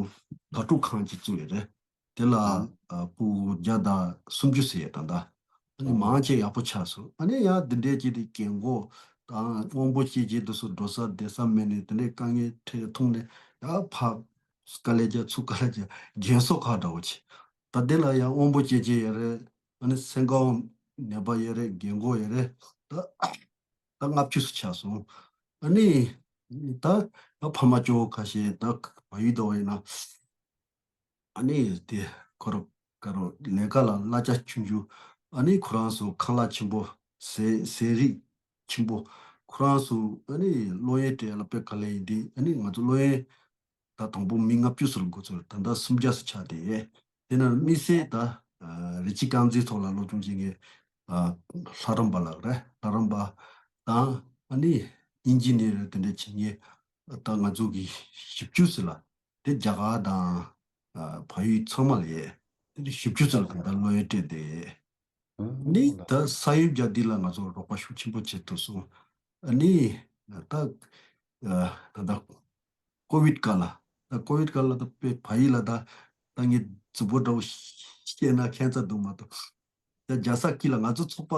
དྭ་ཕྲུག་ཁང་ཅིག་བཙུགས་ཡོད་རེད། དེ་ལ་ཨང་། ཨ་སྤུ་གུ་བརྒྱ་དང་སུམ་ཅུ་ཟེར་ཡས་དང་ད། ཨ་ནི་ཨང་། མང་ཆེ་ཡག་པོ་ཆགས་སོང་། ཨ་ནི་ཡང་འདི་འདྲའི་ཅིག་དེ་རྒན་གོག་དང་དབང་པོ་སྐྱེས་ཅན་དེ་ཚོ་འགྲོ་ས་བསྡད་ས་མེད་ནས་དེ་འདྲའི་དཀའ་ངལ་འཕྲད་མཐོང་ནས་ཡང་ཕར་དཀའ་ལས་རྒྱག་ཚུར་དཀའ་ལས་རྒྱག་རྒན་གསོ་ཁང་འདྲ་བོ་ཅིག་ད་དེ་ལ་ཡང་དབང་པོ་སྐྱེས་ཅན་ཡོད་རེད། ཨ་ནི་སེམས་ཁམས་ནད་པ་ཡོད་རེད། རྒན་གོག་ཡོད་རེད། ད་ད་ལྔ་བཅུ་ཙམ་ཆགས་སོང་། ཨ་ནི་ད་ད་ཕ་མ་སྐྱོ་བོ་ཁ་ཤས་ད་བལ་ཡུལ་དུ་བ་ཡིན་ན། ཨ་ནི་དེ་ཁོ་རང་ཀ་རོ་ལས་ཀ་ལ་གླ་ཆ་ཆུང་ཆུང་། ཨ་ནི་ཁོ་རང་ཚོ་ཁང་གླ་ཆེན་པོ། ཟས་ཟས་རིགས་ཆེན་པོ། ཁོ་རང་ཚོ་ཨ་ནི་སློབ་ཡོན་སྤྲད་ཡ་ལ་དཔེ་དཀའ་ལས་ཡིན་དུས། ཨ་ནི་ང་ཚོ་སློབ་ཡོན་ད་དང་པོ་མི་ལྔ་བཅུ་ཙམ་འགོ་ཚུགས། ད་ལྟ་སུམ་བརྒྱ་ཙམ་ཆགས་ཏེ། དེ་ན་དམིགས་བསལ་ད་རི་སྐྱེས་རྐང་འཛིན་ཐོག་ལ་སློབ་སྦྱོང་བྱེད་མཁན་ལྷ་རམས་པ་ལགས་རེད། ལྷ་རམས་པ་དང་ཨ་ནི་ཨིན་ཇི་ནི་ཡར་དེ་འདྲ་བྱེད་མཁན་ད་ང་ཚོ་གི་བཞི་བཅུ་ཙམ་ལ། དེ་རྒྱ་གར་དང་ཨ་བལ་ཡུལ་ཚང་མ་ལ་ཡོད། དེ་ནི་བཞི་བཅུ་ཙམ་ལ་ད་ལྟ་སློབ་ཡོན་སྤྲད་དེ། ཨ་ནི་ད་ས་ཡོམ་རྒྱག་དུས་ལ་ང་ཚོ་རོགས་པ་ཤུགས་ཆེན་པོ་བྱེད་ཐུབ་སོང་། ཨ་ནི་ད་ཨ་ད་ད་ཀོ་བིད་སྐབས་ལ། ད་ཀོ་བིད་སྐབས་ལ་ད་དཔེ་བལ་ཡུལ་ལ་ད་ད་ངས་རྫུན་པོ་འདྲ་བོ་བཤད་ན་ཁྱད་མཚར་འདུག་མ་གཏོགས། ད་རྒྱལ་ས་ཀི་ལ་ང་ཚོ་ཚོགས་པ་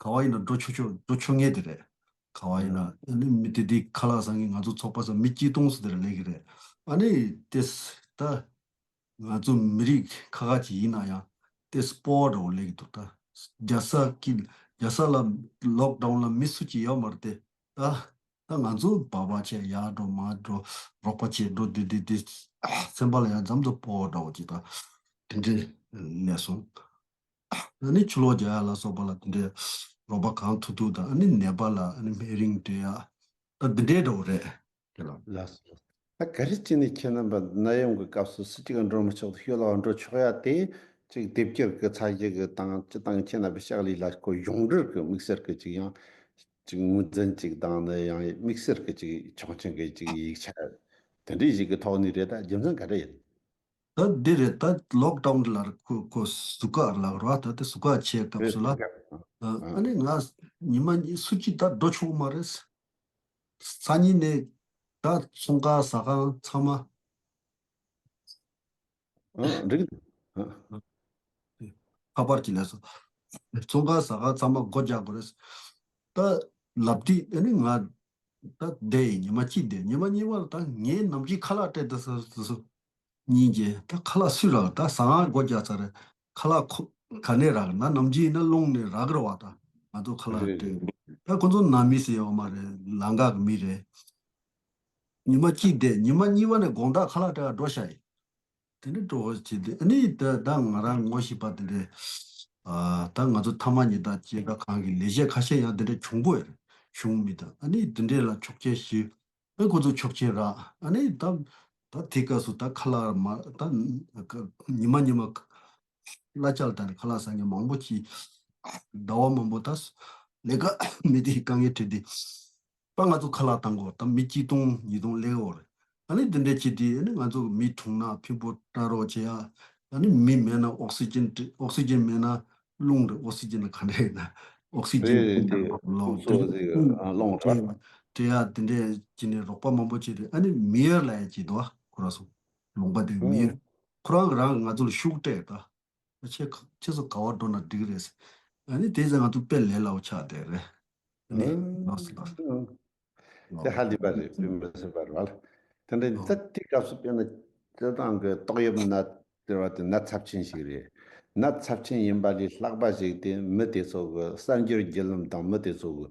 ག་བ་ཡིན་ན་འགྲོ་ཆོག་ཆོག་འགྲོ་ཆོག་ངེས་དེ་རེད། ག་བ་ཡིན་ན་ཨ་ནི་མི་དེ་དེ་ཁ་ལག་ཟ་མཁན་ང་ཚོ་ཚོགས་པ་ས་མི་གཅིག་སྟོང་ཟེར་དེ་རེད་ལས་ཀྱི་རེད། ཨ་ནི་དེ་ད་ང་ཚོ་མི་རིགས་ཁ་ཁ་ཅིག་ཡིན་ན་ཡང་དེ་སྤོ་བ་འདྲ་བོ་ལས་ཀྱི་འདུག་ད་རྒྱལ་ས་ཀི་རྒྱལ་ས་ལ་ལོག་ཌའུན་ལ་མི་སུ་གཅིག་ཡོད་མ་རེད་དེ། ད་ད་ང་ཚོ་སྦག་སྦག་བྱས་ཡར་འགྲོ་མར་འགྲོ་རོགས་པ་བྱས་འགྲོ་འདི་འདི་འདི་སེམས་པ་ལ་ཡང་མཚམས་སུ་སྤོ་བ་འདྲ་བོ་ཅིག་ད་དེ་འདྲའི་གནས་སོང་། ཨ་ནི་ཆུ་ལོག་རྒྱག་ཡ་ལ་སོགས་པ་ལ་དེ་འདྲའི་རོགས་པ་གང་ཐུབ་ཐུབ་དང་ཨ་ནི་ནད་པ་ལ་ཨ་ནི་སྨན་རིན་སྤྲད་ཡ་ད་འདི་འདྲའི་འདྲ་བོ་རེད། དེ་ལ། ལགས་སོ། ད་ག་རེ་བྱས་ནས་ཁྱེད་རྣམ་པ་ནད་ཡམས་ཀྱི་སྐབས་སུ་སུ་གཅིག་འགྲོ་མི་ཆོག་ཤོད་ལ་འགྲོ་ཆོག་ཡ་དེ་ཅིག་དེབ་སྐྱེལ་གྱི་ཚད་གཞི་གི་དང་སྤྱི་བཏང་ཁྱེད་རྣམ་པའི་ཕྱག་ལས་ལ་ཁོ་ཡོངས་འབྲེལ་གྱི་དམིགས་བསལ་གྱི་ཅིག་ཡང་ཅིག་ངོས་འཛིན་ཅིག་དང་ནི་ཡང་དམིགས་བསལ་གྱི་ཅིག་ཆོག་མཆན་གྱི་ཅིག་ཡིག་ཆ་དེ་འདྲའི་ཞིག་གི་ཐོག་ནས་རེད། ད་རྒྱུ་མཚན་ག་རེ་ཡིན། ད་འདི་རེད། ད་ལོག་ཌའུན་ལ་ཁོ་ཁོ་ཟུར་བཀག་ལབ་རེད་བ། ད་དེ་ཟུར་བཀག་བྱས་སྐབས་སུ་ལ་ཨ་ཨ་ནི་ང་ཉི་མ་གཉིས་སུ་གཅིག་ད་འགྲོ་ཆོག་མ་རེད། སང་ཉིན་ནས་ད་ཚོང་ཁང་ཟ་ཁང་ཚང་མ། ཨ་འགྲིག་གི་འདུག་ཨ། ཁ་པར་གྱི་ལས་སོ། ཚོང་ཁང་ཟ་ཁང་ཚང་མ་སྒོ་རྒྱག་དགོས་རེད། ད་ལབ་དུས་ཨ་ནི་ང་ད་བསྡད་ཡིན། ཉི་མ་གཅིག་བསྡད། ཉི་མ་གཉིས་པར་ད་ངའི་ནམ་རྒྱུན་ཁ་ལག་སྤྲད་ད་ས་སོ་སོ། གཉིས་རྗེས་ད་ཁ་ལག་སུས་རག་ད་ཟ་ཁང་སྒོ་རྒྱག་ཚར་རེད། ཁ་ལག་ཁོ་ག་ནས་རག་ན་ནམ་རྒྱུན་ཡིན་ན་རླུང་ནས་རག་གི་རེད་བ། ད་ང་ཚོ་ཁ་ལག་རེད་སྤྲད་རེད། ད་ཁོ་ཚོ་ནང་མི་ཟེར་ཡོད་མ་རེད། ལམ་ཁ་གི་མི་རེད། ཉི་མ་གཅིག་བསྡད། ཉི་མ་གཉིས་པ་ནས་དགོང་དག་ཁ་ལག་སྤྲད་ག་འགྲོ་ཤག་ཡིན། དེ་འདྲ་འགྲོ་བ་བྱེད་དེ་ཨ་ནི་ད་ད་ང་རང་ངོ་ཤེས་པ་དེ་འདྲས། ཨ་ད་ང་ཚོ་མཐའ་མ་ཉིན་ད་སྐྱེལ་ཀ་ཁང་གི་ལས་བྱེད་ཁ་ཤས་ཡང་དེ་འདྲ་བྱུང་པོ་ཡོད་རེད། བྱུང་མི་ད་ཨ་ནི་དེ་འདྲས་ལ་ཆོག་མཆན་ཞུས། ཨ་ཁོ་ཚོ་ཆོག་མཆན་རག་ཨ་ནི་ད་ད་དེ་སྐབས་སུ་ད་ཁ་ལག་མ་ད་ཉི་མ་ཉི་མ་གླ་ཆ་ལ་ད་ནི་ཁ་ལག་ཟ་མཁན་མང་པོ་ཅིག་ཟླ་བ་མང་པོ་ད་ལས་ཀ་མི་དེ་དཀའ་ངལ་འཕྲད་དེ། ད་ང་ཚོ་ཁ་ལག་བཏང་གོ་ད་མི་གཅིག་སྟོང་ཉིས་སྟོང་སླེབས་ཡོད་རེད། ཨ་ནི་འདི་འདྲ་བྱེད་དུས་ཨ་ནི་ང་ཚོ་མི་གྲོངས་ན་ཕུང་པོ་བཀྲ་རོགས་བྱེད་ཡ། ཨ་ནི་མི་མེད་ན་ཨོག་སི་ཅན་ཏྲི་ཨོག་སི་ཅན་མེད་ན་རླུང་རེད། ཨོག་སི་ཅན་ལ་ག་འདྲ་ཡིན་ན་ཨོག་སི་ཅན་རེད་རེད་རེད། ལོང་ཁོང་ཚོ་ཟེར་གི་ཨ་རླུང་རེད། དྲི་ཡ་དེ་འདྲ་བྱས་ནས་རོགས་པ་མང་པོ་བྱས་ཏེ་ཨ་ནི་མི་ཡར་ལ་ཡ་བྱེད་དོ་ཁོ་ར་སོང་ལུང་པ་དེ་མི་ཡར་ཁོ་རང་གི་རང་གི་ང་ཚོ་ལ་ཤུགས་སྤྲད་ད། ཁྱེད་ཁྱེད་ཚོ་ག་བར་འགྲོ་ན་འགྲིག་རེད། ཨ་ནི་དེ་ཚེ་ང་ཚོ་དཔེ་ལས་སླ་བོ་ཆགས་བསྡད་རེད། ཨ་ནི་ལོས་ལོས། དེ་ཧ་ལས་པ་རེད། དཔེ་མི་སྲིད་པ་རེད་བ། དེ་འདྲ་ད་དེ་སྐབས་སུ་དཔེར་ན་སྤྱིར་བཏང་གི་ཏོག་དབྱིབས་ནད་ཟེར་བ་དེ་ནད་ཚབས་ཆེན་ཞིག་རེད། ནད་ཚབས་ཆེན་ཡིན་པ་ལས་ལྷག་པ་ཞིག་དེ་མི་དེ་ཚོ་གི་གསར་འགྱུར་བརྒྱུད་ལམ་དང་མི་དེ་ཚོ་གི་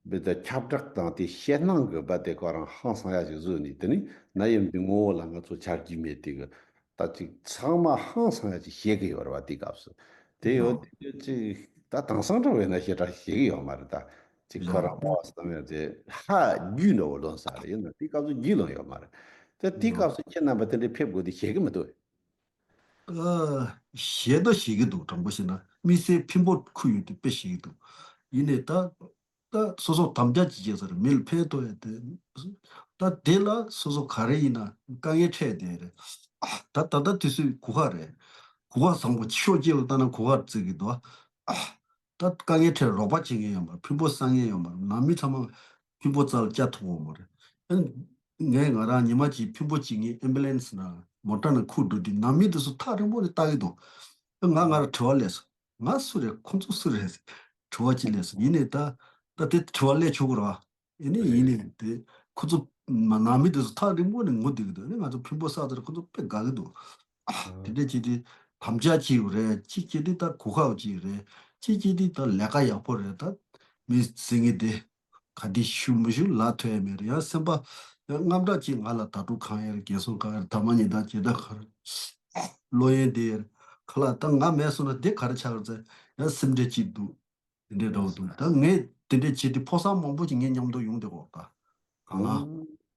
བོད་དུ་ཁྱབ་བསྒྲགས་དང་དེ་ཞེད་སྣང་གི་བར་དེ་ཁོ་རང་ཧང་སང་ཡ་ཞིག་བཟོས་ནས་དེ་ནི་ནད་ཡམས་འདི་ངོ་བོ་ལ་ང་ཚོ་ཆ་རྒྱུས་མེད་དེ་གི་ད་ཅིག་ཚང་མ་ཧང་སང་ཡ་ཅིག་ཤེས་གི་ཡོད་རེད་བ། དེ་སྐབས་སུ་དེ་ཡོད་ཨ་དེ་ཡོད་ཅིག་ད་དེང་སང་འདྲ་བས་ན་ཞེ་དྲག་ཤེས་གི་ཡོད་མ་རེད། ད་ཅིག་ཁོ་རང་ཨ་མ་བསམ་ཡ་དེ་ཧ་རྒྱུས་འདྲ་བོ་ལོན་ས་རེད། ཡིན་ན་དེ་སྐབས་སུ་རྒྱུས་ལོན་ཡོད་མ་རེད། དེ་དེ་ཨ་སྐབས་སུ་ཁྱེད་རྣམ་པ་དེ་འདྲའི་ཕེབས་དགོས་དེ་ཤེས་གི་མི་འདུག་ཨ། ཞེད་ད་ཞེད་གི་འདུག་དྲང་པོ་བཤད་ན་དམིགས་བསལ་ཕིན་པོ་ཁུ་ཡོད་དེ་དཔེ་ཞེད་གི་འདུག་ཡིན་ནའི་ད། ད་སོ་སོ་དམ་བཅའ་ཅིག་བྱས་ས་རེད། མི་ལ་ཕན་ཐོགས་ཡ་དེ། ད་དེ་ལ་སོ་སོ་ག་རེ་ཡིན་ན་དཀའ་ངལ་འཕྲད་བསྡད་རེད། ཨ་ད་ད་ལྟ་དུས་ཚོད་གོ་སྐབས་རེད། གོ་སྐབས་བཟང་པོ་ཕྱོགས་གཅིག་ལ་ལྟ་ན་གོ་སྐབས་བརྩི་གི་འདུག་ཨ་ད་དཀའ་ངལ་འཕྲད་རོགས་པ་བྱེད་མཁན་ཡོད་མ་རེད། ཕུང་པོ་བསགས་མཁན་ཡོད་མ་རེད། ནང་མི་ཚང་མ་ཕུང་པོ་རྩ་ལ་བཅར་ཐུབ་ཡོད་མ་རེད། ཨ་ངས་ང་རང་ཉི་མ་གཅིག་ཕུང་པོ་གཅིག་ངས་ཨེམ་བུ་ལན་སི་ནང་མོ་ཊ་ནང་ཁུར་འགྲོ་དུས་ནང་མི་དེ་ཚོ་ཐག་རིང་པོ་ནས་ལྟ་གི་འདུག་ང་ང་རང་དྲི་བ་སླེབས་སོང་། ང་སུ་རེད། ཁོང་ཚོ་སུ་རེད། དྲི་བ་ཅིག་སླེབས་སོང་། ཡིན་ནའི་ད་ད་དེ་དྲི་བ་སླེབས་ཆོག་གི་རེད་བ། ཡིན་ནའི་ཡིན་ནའི་དེ་ཁོ་ཚོ་མ་ནང་མི་དེ་ཚོ་ཐག་རིང་པོ་ནས་ངུ་བསྡད་ཀྱི་འདུག་ཨ་ནི་ང་ཚོ་ཕུང་པོ་བསགས་ཚར་ཁོ་ཚོ་དཔེ་དགའ་གི་འདུག་ཨ་དེ་འདྲ་བྱས་ཏེ་དམ་བཅའ་ཅིག་ཡོད་རེད། གཅིག་བྱས་ཏེ་ད་གོ་སྐབས་ཅིག་ཡོད་རེད། གཅིག་བྱས་ཏེ་ད་ལས་ཀ་ཡག་པོ་རེད། ད་མི་ཟེར་མཁན་དེ་ག་དུས་ཞུ་མི་ཞུ་ལབ་ཐུབ་ཡ་མེད་རེད། ཡང་སེམས་པ་ཡང་དངངས་སྐྲག་ཅིག་ང་ལ་ད་དུང་གང་ཡོད་རེད། རྒན་སོང་གང་ཡོད་རེད། ཐ་མ་ཉིན་ད་ཇི་ལྟར་ག་རེ་བློ་ཡན་དེ་ཡོད་རེད། ཁ་ལག་ད་ང་མེད་སོང་ན་དེ་ག་རེ་ཆགས་རེད་ཟེར་ཡང་སེམས་ཁྲལ་ཅིག་འདུག་དེ་འདྲའི་འདྲ་བོ་འདུག་ད་ངས་དེ་འདྲའི་བྱེད་དུས་ཕོ་གསར་མང་པོ་ཅིག་ངའི་མཉམ་དུ་ཡོང་བསྡད་ཀྱི་ཡོད་རེད། ད་དང་བླངས་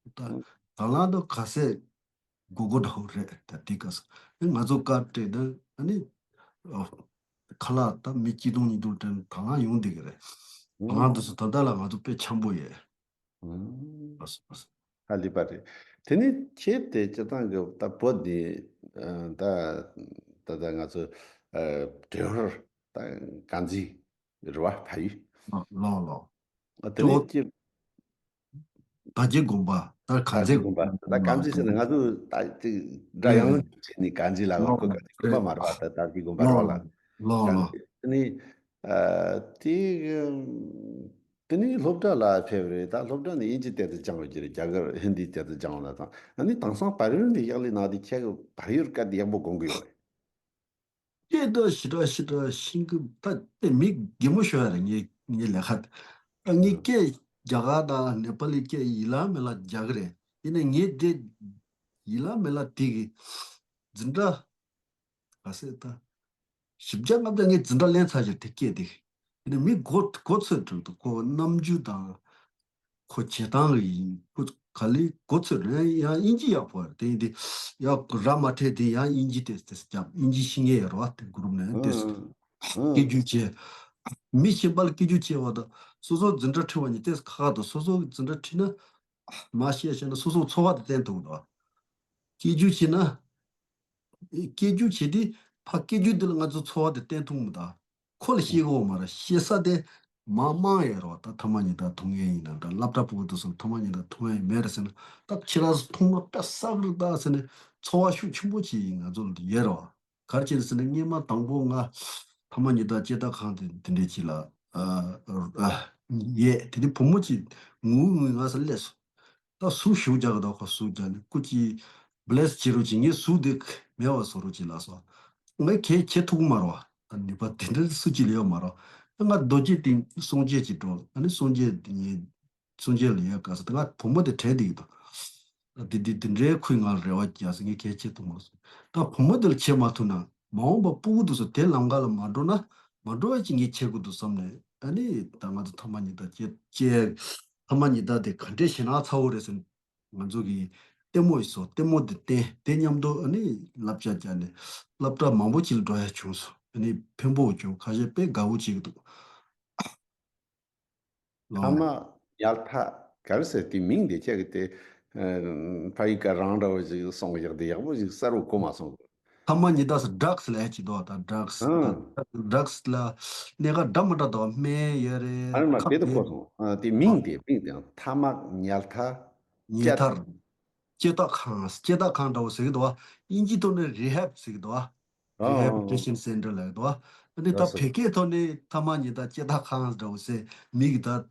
ད་དང་བླངས་དུ་ག་ཚད་དགོས་མཁོ་འདྲ་བོ་རེད། ད་དེ་སྐབས་སུ་ཨ་ནི་ང་ཚོ་བཀའ་སྤྲད་ད་ཨ་ནི་ཨོ་ཁ་ལག་ད་མི་གཅིག་སྟོང་ཉིས་སྟོང་དྲན་དང་བླངས་ཡོང་བསྡད་ཀྱི་རེད། དང་བླངས་དུ་སུ་ད་ལྟ་ལ་ང་ཚོ་དཔེ་འཆམ་པོ་ཡོད། ཨ་སོ་ཨ་སོ། ཧ་ལས་པ་རེད། དེ་ནས་ཁྱེད་དེ་སྤྱིར་བཏང་གི་ད་བོད་འདི་ད་ད་ད་ང་ཚོ་བྲེ་ཧོར་ད་དཀར་མཛེས་རེད་བ། ཕ་ཡུལ། ལོ་ལོ། དེ་ནས་ཀྱི་དར་རྒྱས་དགོན་པ་ད་དཀར་མཛེས་དགོན་པ་ད་དཀར་མཛེས་ཟེར་ན་ང་ཚོ་ད་ཅིག་སྒྲ་ཡང་ལོ་བྱས་ནས་དཀར་མཛེས་ལ་ལོ་ཁོ་དཀར་མཛེས་དགོན་པ་མ་རེད་བ། ད་དར་རྒྱས་དགོན་པ་རེད་བ་ལ། ལོ་ལོ། དེ་ནི་ཨ་དེ་དེ་ནི་སློབ་གྲྭ་ལ་ཕེབས་རེད། ད་སློབ་གྲྭ་ནས་དབྱིན་ཇི་དེབ་ཏུ་སྦྱངས་ཡོད་ཀྱི་རེད། རྒྱ་གར་ཧིན་དི་དེབ་ཏུ་སྦྱངས་ལ་དང་། ཨ་ནི་དེང་སང་བལ་ཡུལ་ནས་གཡག་ལས་ནང་དེ་ཁྱེད་ཀྱི་བལ་ཡུལ་སྐད་དེ་ཡག་པོ་གོ་གི་ཡོད་རེད། སྐད་དེ་ཞེ་དྲག་ཞེ་དྲག་ཤེས་ཀྱི། ད་དེ་མི་གད་མོ་ཤོར་ཡ་རེད། ངའི་ངའི་ལས་ཀ་དེ། ད་ངའི་སྐད་རྒྱ་གར་དང་ནེ་པ་ལི་སྐད་ཡིད་ལ་མེད་ལ་རྒྱག་གི་རེད། ཡིན་ནའི་ངས་དེ་ཡིད་ལ་མེད་ལ་དེ་གི་འཛིན་གྲྭ་ག་ཚོད་ད། བཞི་བརྒྱ་ལྔ་བརྒྱ་ངས་འཛིན་གྲྭ་ལེན་ཚར་ཀྱི་རེད། དེ་སྐད་དེ། ཡིན་ནའི་མི་གོ་གོ་ཚོད་འགྲོ་འདུག་ཁོ་རྣམ་འགྱུར་དང་། ཁོ་བྱེད་སྟངས་ཡིན། ཁོ་ག་ལེ་གོ་ཚོད་རེད། ཡང་དབྱིན་ཇི་ཡག་པོ་རེད། དེ་ཡིན་དུས་ཡང་ར་མ་འཕྲད་དེ་ཡང་དབྱིན་ཇི་ཏོག་ཙམ་རྒྱབ། དབྱིན་ཇི་ཤེས་མཁན་ཡོད་རེད་བ། དེ་གུ་རུབ་ནས་ཏོག་ཙམ་སྐད་སྒྱུར་བྱས། མི་གཞན་པ་ལ་སྐད་སྒྱུར་བྱས་པ་དང་སོ་སོ་འཛིན་གྲྭ་ཁྲིད་པ་གཉིས་ཏོག་ཙམ་ཁག་ཁག་འདུག་སོ་སོ་འཛིན་གྲྭ་ཁྲིད་ན་མ་བཤད་བཤད་ན་སོ་སོ་ཚོར་བ་དེ་བསྟན་ཐུབ་འདུག་སྐད་སྒྱུར་བྱས་ན། སྐད་སྒྱུར་བྱས་ཏེ་ཕ་སྐད་སྒྱུར་འདི་ལ་ང་ཚོ་ཚོར་བ་དེ་བསྟན་ཐུབ་མི་འདུག་ཁོ་ལ་བཤད་དགོས་མ་རེད། བཤད་ས་དེ་མ་མང་ཡོད་རེད་བ། ད་ཐ་མག་ཉི་ཟླ་མཐོང་མཁན་ཡིན་ན་འདྲ། སློབ་གྲྭ་ཕྲུ་གུ་དེ་ཚོ་ཐ་མག་ཉི་ཟླ་མཐོང་ཡ་མེད་རེད་ཟེར་ན། ད་ཁྱེད་རང་ཚོ་མཐོང་ན་དཔེ་བསགས་རེད་ད་ཟེར་ནས་ཚོར་བ་ཤུགས་ཆེན་པོ་ཅིག་ང་ཚོ་ལ་ཡོད་རེད་བ། ག་རེ་བྱས་ཟེར་ན་སྔོན་མ་དང་པོ་ང་ཐ་མག་ཉི་ཟླ་སྐྱེ་འཐག་ཁང་དེ་དེ་འདྲས་ཅིག་ལ་ཨ་ཨ་ཡས། དེ་ནས་བུ་མོ་ཅིག་ངུ་ངུ་ང་ས་སླེབས་སོང་། ད་ཟུག་ཞུགས་རྒྱག་གི་འདུག་ཁོ་ཟུག་རྒྱག་ནས་སྐུ་མཁྱེན་བྷི་ལེ་སི་བྱེད་རོགས་གྱིས། ངས་ཟུག་འདི་མེད་པ་བཟོ་རོགས་གྱིས་ལབ་སོང་། ངས་གལ་བྱེད་ཐུབ་ཀྱི་མ་རེད་བ། ད་ནུས་པ་དེ་འདྲ་སུ་གཅིག་ལ་ཡོད་མ་རེད། ད་ང་རྡོ་རྗེ་གདན་སྲུང་བྱེད་ཅིག་འགྲོ། ཨ་ནི་སྲུང་བྱེད་དེ་ངས་སྲུང་བྱེད་ལ་ཡོད་དཀའ་ས། ད་ང་བུ་མོ་དེ་དྲན་བསྡད་ཀྱི་འདུག་ད་འདི་འདི་འདི་འདྲའི་ཁོས་ང་ལ་རེ་བ་རྒྱག་ས། ངས་གལ་བྱེད་ཐུབ་མ་སོང་། ད་བུ་མོ་དེ་ལ་བྱེད་མ་ཐུབ་ན་མ་འོངས་པ་སྤུ་གུ་དེ་ཚོ་དེ་ལམ་ཁ་ལ་མ་འགྲོ་ན་མ་འགྲོ་བ་ཅིག་ངས་བྱེད་དགོས་འདུག་བསམ་ནས། ཨ་ནི་ད་ང་ཚོ་ཐ་མག་ཉི་ཟླ་སྐྱེ་སྐྱེ་ཐ་མག་ཉི་ཟླ་དེ་ག་འདྲས་ཞེད་སྣང་ཚ་བོ་རེད་ཟེར་ནས། ང་ཚོ་གིས་ལྟད་མོ་ཡི་བཟོ། ལྟད་མོ་དེ་བསྟན། དེ་མཉམ་དུ་ཨ་ནི་བསླབ་བྱ་བརྒྱབ་ནས་སློབ་གྲྭ་མང་པོ་ཅིག་ལ་འགྲོ་ཡ་བྱུང་སོང་། ཨ་ནི་ཕན་པོ་བྱུང་། ཁ་ཤས་དཔེ་དགའ་བོ་བྱེད་ཀྱི་འདུག་ཐ་མག་ཉལ་ཐ་ག་རེ་ཟེར། དེ་མིང་དེ་ཁྱེད་ཀྱིས་དེ་ཕ་ཡི་ཀ་རང་འདྲ་བོ་ཞིག་གསུངས་བཞག་དེ་ཡག་པོ་ཞིག་གསལ་བོ་གོ་མ་སོང་། ཐ་མག་ཉི་ཟླ་ཟེར་ཌག་སི་ལབ་ཡ་ཅིག་འདུག་ད་ཌག་སི་ད། ཨང་། ཌག་སི་ལ་སྣ་ཁ་འདྲ་མི་འདྲ་འདུག་སྨན་ཡོད་རེད། ཨ་རེ་མ་ཁབ་དེ་དུ་གོ་ཡོད་སོང་། ཨ་དེ་མིང་རེད། དེ་མིང་དེ་ཡང་ཐ་མག་ཉལ་ཐ། ཉལ་ཐ་རེད། སྐྱེ་འཐག་ཁང་། སྐྱེ་འཐག་ཁང་འདྲ་བོ་ཟེར་གྱི་འདུག་བ། དབྱིན་ཇི་ཐོག་ནས་རི་ཧེབ་ཟེར་གྱི་འདུག་བ། ཨ་ཨ་ཨ། Rehabilitation Center ལབ་ཀྱི་འདུག་བ། ཨ་ནི་ད་ལགས་སོ། བོད་སྐད་ཐོག་ནས་ཐ་མག་ཉི་ཟླ་སྐྱེ་འཐག་ཁང་འདྲ་བོ་ཟེར་མི་གི་ད་ལྟ་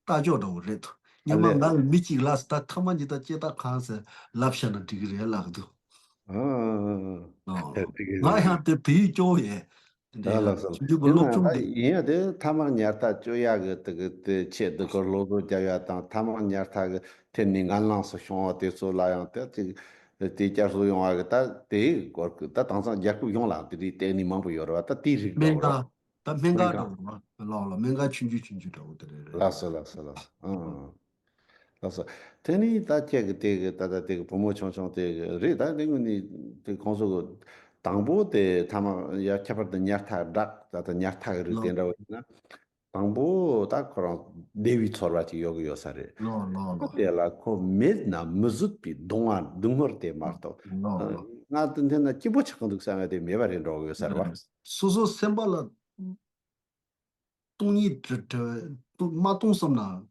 ཕྱོགས་འདྲ་བོ་རེད་འདུག་ཨ་སྔོན་མ་ལས། ང་ལ་མི་གཅིག་ལ་ད་ཐ་མག་ཉི་ཟླ་སྐྱེ་འཐག་ཁང་ཟེར་ལབ་བཞག་ན་འགྲིག་གི་རེད་ལབ་ཀྱི་འདུག་ཨ་ཨ་ཨ་ཨ། ཨ། འགྲིག་གི་རེད། ང་ཡང་དེ་བོད་ཡིག་སྐྱོ་བོ་ཡིན། དེ་འདྲ་ཡང་ལགས་སོ། ཆུང་ཆུང་གི་ཡིན་ན་སློབ་ཆུང་ད་དེ། ཡིན་ཡང་དེ་ཐ་མག་ཉལ་ཐ་གཅོད་ཡག་གི་དེ་གི་དེ་ཆེད་དུ་ཁོ་སློབ་གསོ་རྒྱབ་ཡ་དང་། ཐ་མག་ཉལ་ཐ་གི་ཐད་ནས་ངན་ལངས་སུ་བྱུང་བ་དེ་ཚོ་ལ་ཡང་དེ་ཅིག་དེ་བསྐྱར་གསོ་ཡོང་བ་གི་ད་དེའི་སྐོར་གི་ད་དེང་སང་རྒྱལ་ཁབ་ཡོངས་ལ་དེ་རིགས་ལྟེ་གནས་མང་པོ་ཡོད་རེད་བ། ད་དེའི་རིགས་སྨན་འདྲ་བོ་ར། ཁང་། ད་སྨན་ཁང་སྨན་ཁང་། འདྲ་བོ་ར། ལགས་ལགས། སྨན་ཁང་ཆུང་ཆུང་ཆུང་ཆུང་འདྲ་བོ་དེ་རེད་རེད། ལགས་སོ་ལགས་སོ་ལགས་སོ། ཨང་། ལགས་སོ། དེ་ནི་ད་ཁྱེད་ཀྱི་དེ་གི་ད་ལྟ་དེ་གི་བུ་མོ་ཆུང་ཆུང་དེ་གི་རེད། ད་དེ་ངོས་ནས་དེ་ཁོང་ཚོ་གི་དང་པོ་དེ་ཐ་མག་ཡ་ཁྱད་པར་དུ་ཉལ་ཐ་ཌག་ད་ལྟ་ཉལ་ཐ་གི་རིགས་དེ་ལགས། འདྲ་བོ་ཡིན་ན། དང་པོ་ད་ཁོ་རང་བདེ་བའི་ཚོར་བ་ཅིག་ཡོད་གི་ཡོད་ས་རེད། ལགས་ལགས་ལགས། དེ་ལ་ཁོ་མེད་ན་མི་བཟོད་པའི་སྡུག་བསྔལ་སྡུག་བསྔལ་དེ་མ་གཏོགས། ལགས་ལགས། ང་དེ་འཐེན་ན་སྐྱིད་པོ་ཆགས་ཀྱི་འདུག་བསམ་ཡ་དེ་མེད་པ་རེད་འགྲོ་གི་ཡོད་ས་རེད་བ། སོ་སོ་སེམས་པ་ལ། སྟོང་ཉིད་བྲལ་བྲལ་བའི་སྟོང་མ་སྟོང་བསམ་ན།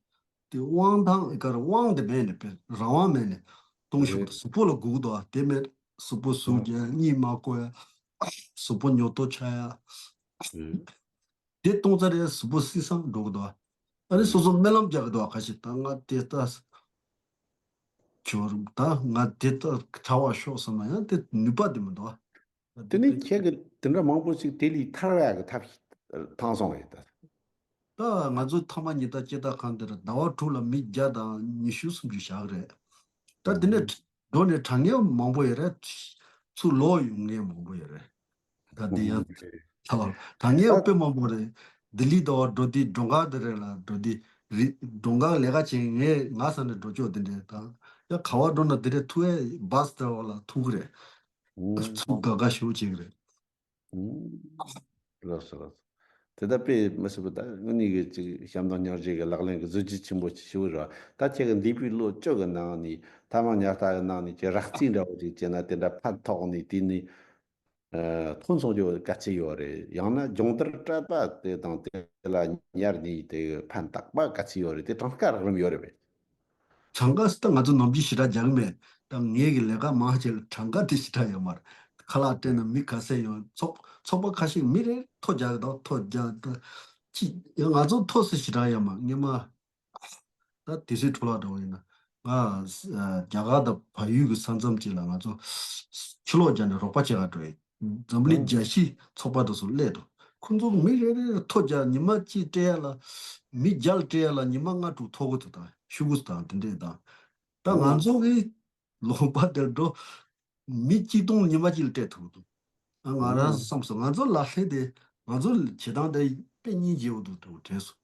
དེ་དབང་ཐང་ཨི་ཀར་དབང་དེ་མེད་ནས་པས་རང་དབང་མེད་ནས་སྟོང་ཞིག་རེད། གཟུགས་པོ་ལ་སྒུག་འདུག་ཨ། དེ་མེད་གཟུགས་པོ་ཟུག་ཨ། རྒྱག་གཉིད་མ་ཁུག་ཡ། གཟུགས་པོ་ཉོབ་ཏོ་ཆགས་ཡ། རེད། དེ་སྟོང་ཙ་རེ་གཟུགས་པོ་བསིལ་སང་འགྲོ་གི་འདུག་ཨ། ཨ་ནི་སོ་སོ་རེད། སྨོན་ལམ་རྒྱག་གི་འདུག་ཨ། ཁ་ཤས་ད་ང་དེ་ལྟ་ཁྱོད་ད་ང་དེ་ལྟ་གྲྭ་བ་ཤོག་བསམ་ན་ཡང་དེ་ནུས་པ་དེ་མི་འདུག་ཨ། དེ་ནས་ཁྱེད་ཀྱིས་དེ་འདྲ་མང་པོ་ཞིག་དེ་ལས་ཐར་བ་ཡག་གི་ཐབས་ཤིག་ཐང་སོང་བས་ད། ད་ང་ཚོ་ཐ་མག་ཉི་ཟླ་སྐྱེ་འཐག་ཁང་དེར་ཟླ་བ་དྲུག་ལ་མི་བརྒྱ་དང་ཉི་ཤུ་སུམ་ཅུ་བཞག་རེད། ད་དེ་ནས་འགྲོ་ནས་དྲ་ངན་མང་པོ་ཡོད་རེད། ཚུར་ལོག་ཡོང་མཁན་མང་པོ་ཡོད་རེད། ད་འདི་ཡང་ད་དྲ་ངན་དཔེ་མང་པོ་རེད། ལྡི་ལི་ཟླ་བ་འགྲོ་དུས་མགྲོན་ཁང་དེ་རེད་ལ། འགྲོ་དུས་རི་མགྲོན་ཁང་ལས་ཀ་བྱེད་མཁན་ང་ས་ནས་འགྲོ་ཕྱོགས་དེ་འདྲས་དང་། ཡང་ག་བ་འགྲོ་ན་དེ་འདྲས་ཐུག་ཨེ་བཱས་དེ་བ་ལ་ཐུག་གི་རེད། ཚུར་དགའ་དགའ་ཞེ་པོ་བྱེད་ཀྱི་རེད། ལགས་སོ་ལགས་སོ། དེ་ལྟ་དཔེ་མི་སྲིད་པ། ད་དངོས་གནས་ཀྱི་ཅིག་བྱམས་དང་སྙིང་རྗེ་གི་ལག་ལེན་གྱི་གཟི་བརྗིད་ཆེན་པོ་ཞེ་པོ་རེད་བ། ད་ཁྱེད་ཀྱི་འདས་པའི་ལོ་བཅུ་གི་ནང་ནས་ཐ་མག་ཉལ་ཐ་གི་ནང་ནས་ཅིག་རགས་རྩིས་འདྲ་བོ་ཅིག་བྱས་ན་དེ་འདྲ་ཕན་ཐོགས་ནས་དེ་ནས་ཐོན་སོང་རྒྱུ་ག་ཚོད་ཡོད་རེད། ཡང་ན་སྦྱོང་བརྡར་སྤྲད་པ་དེ་དང་དེ་ལ་ཉར་ནས་དེ་ཕན་བཏགས་པ་ག་ཚོད་ཡོད་རེད། དེ་གྲངས་ཀ་རགས་རིམ་ཡོད་རེད་པས། གྲངས་ཀ་ད་ང་ཚོ་ནམ་རྒྱུན་ཞེ་དྲག་རྒྱག་གི་མེད། ད་ངེད་ཀྱི་ལས་ཀ་མང་ཆེ་ལ་གྲངས་ཀ་དེ་ཞེ་དྲག་ཡོད་མ་རེད། ཁ་ལག་སྤྲད་ན་མི་ག་ཚད་ཡོང་། ཚོགས་ཚོགས་པ་ཁ་ཤས་མི་རེ་ཐོ་རྒྱག་གི་འདུག་ཐོ་རྒྱག་ད་ཅི་ཡང་ང་ཚོ་ཐོ་སི་ཞེ་དྲག་ཡོད་མ། སྔོན་མ་ད་དེ་སུའི་འཕྲོ་བརླག་འགྲོ་བ་ཡིན་ན། ང་ཨ་རྒྱ་གར་དང་བལ་ཡུལ་གྱི་ས་མཚམས་ཅིག་ལ་ང་ཚོ་ཕྱི་ལོགས་རྒྱག་ནས་རོགས་པ་བྱེད་ག་འགྲོ་ཡིན། འཛམ་གླིང་ཨང་རྒྱལ་སྤྱིའི་ཚོགས་པ་དེ་ཚོ་སླེབས་འདུག་ཁོང་ཚོ་མི་རེ་རེར་ཐོ་རྒྱག་ཉི་མ་གཅིག་སྤྲད་ཡ་ལ། མི་བརྒྱ་ལ་སྤྲད་ཡ་ལ་ཉི་མ་ལྔ་དྲུག་ཐོ་གི་འདུག་ད་ཤོག་གུ་དང་དེ་འདྲས་དང་། ད་ང་ཨོ་ཚོ་གི་ལུང་པ་དེར་འགྲོ། མི་གཅིག་སྟོང་ཉི་མ་གཅིག་ལ་སྤྲད་ཐུབ་འདུག་ཨ་ང་རང་ཨོ་བསམ་སོང་། ང་ཚོ་ལ་ལྷེ་དེ་ང་ཚོ་བྱེད་སྟངས་དེ་དཔེ་སྙིང་རྗེ་བོ་འདུག་དྲན་སོང་།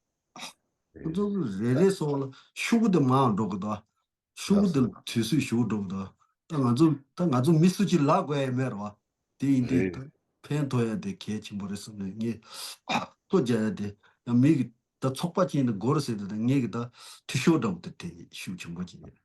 ཁོ་ཚོ་རེ་རེ་སོང་ལ་ཤོག་གུ་དེ་མང་འགྲོ་གི་འདུག་ཤོག་གུ་དེ་ལ་དུས་ཚོད་ཞུ་འགྲོ་གི་འདུག་ད་ང་ཚོ་ད་ང་ཚོ་མི་སུ་གཅིག་ལབ་དགོས་ཡ་མེད་ར་བ། དེ་ཡིན་དུས་ད་ཕན་ཐོགས་ཡ་དེ་གལ་ཆེན་པོ་རེད་བསམ་ནས་ངས་ཐོ་རྒྱག་ཡ་དེ་ཡང་མི་གི་ད་ཚོགས་པ་ཅིག་ཡིན་ན་དགོས་རེད་ཟེར་དུས་ད་ངས་གི་ད་འཐུས་ཤོར་འདྲ་བོ་དེ་དེ་ཤུགས་ཆེན་པོ་ཅིག་ཡིན།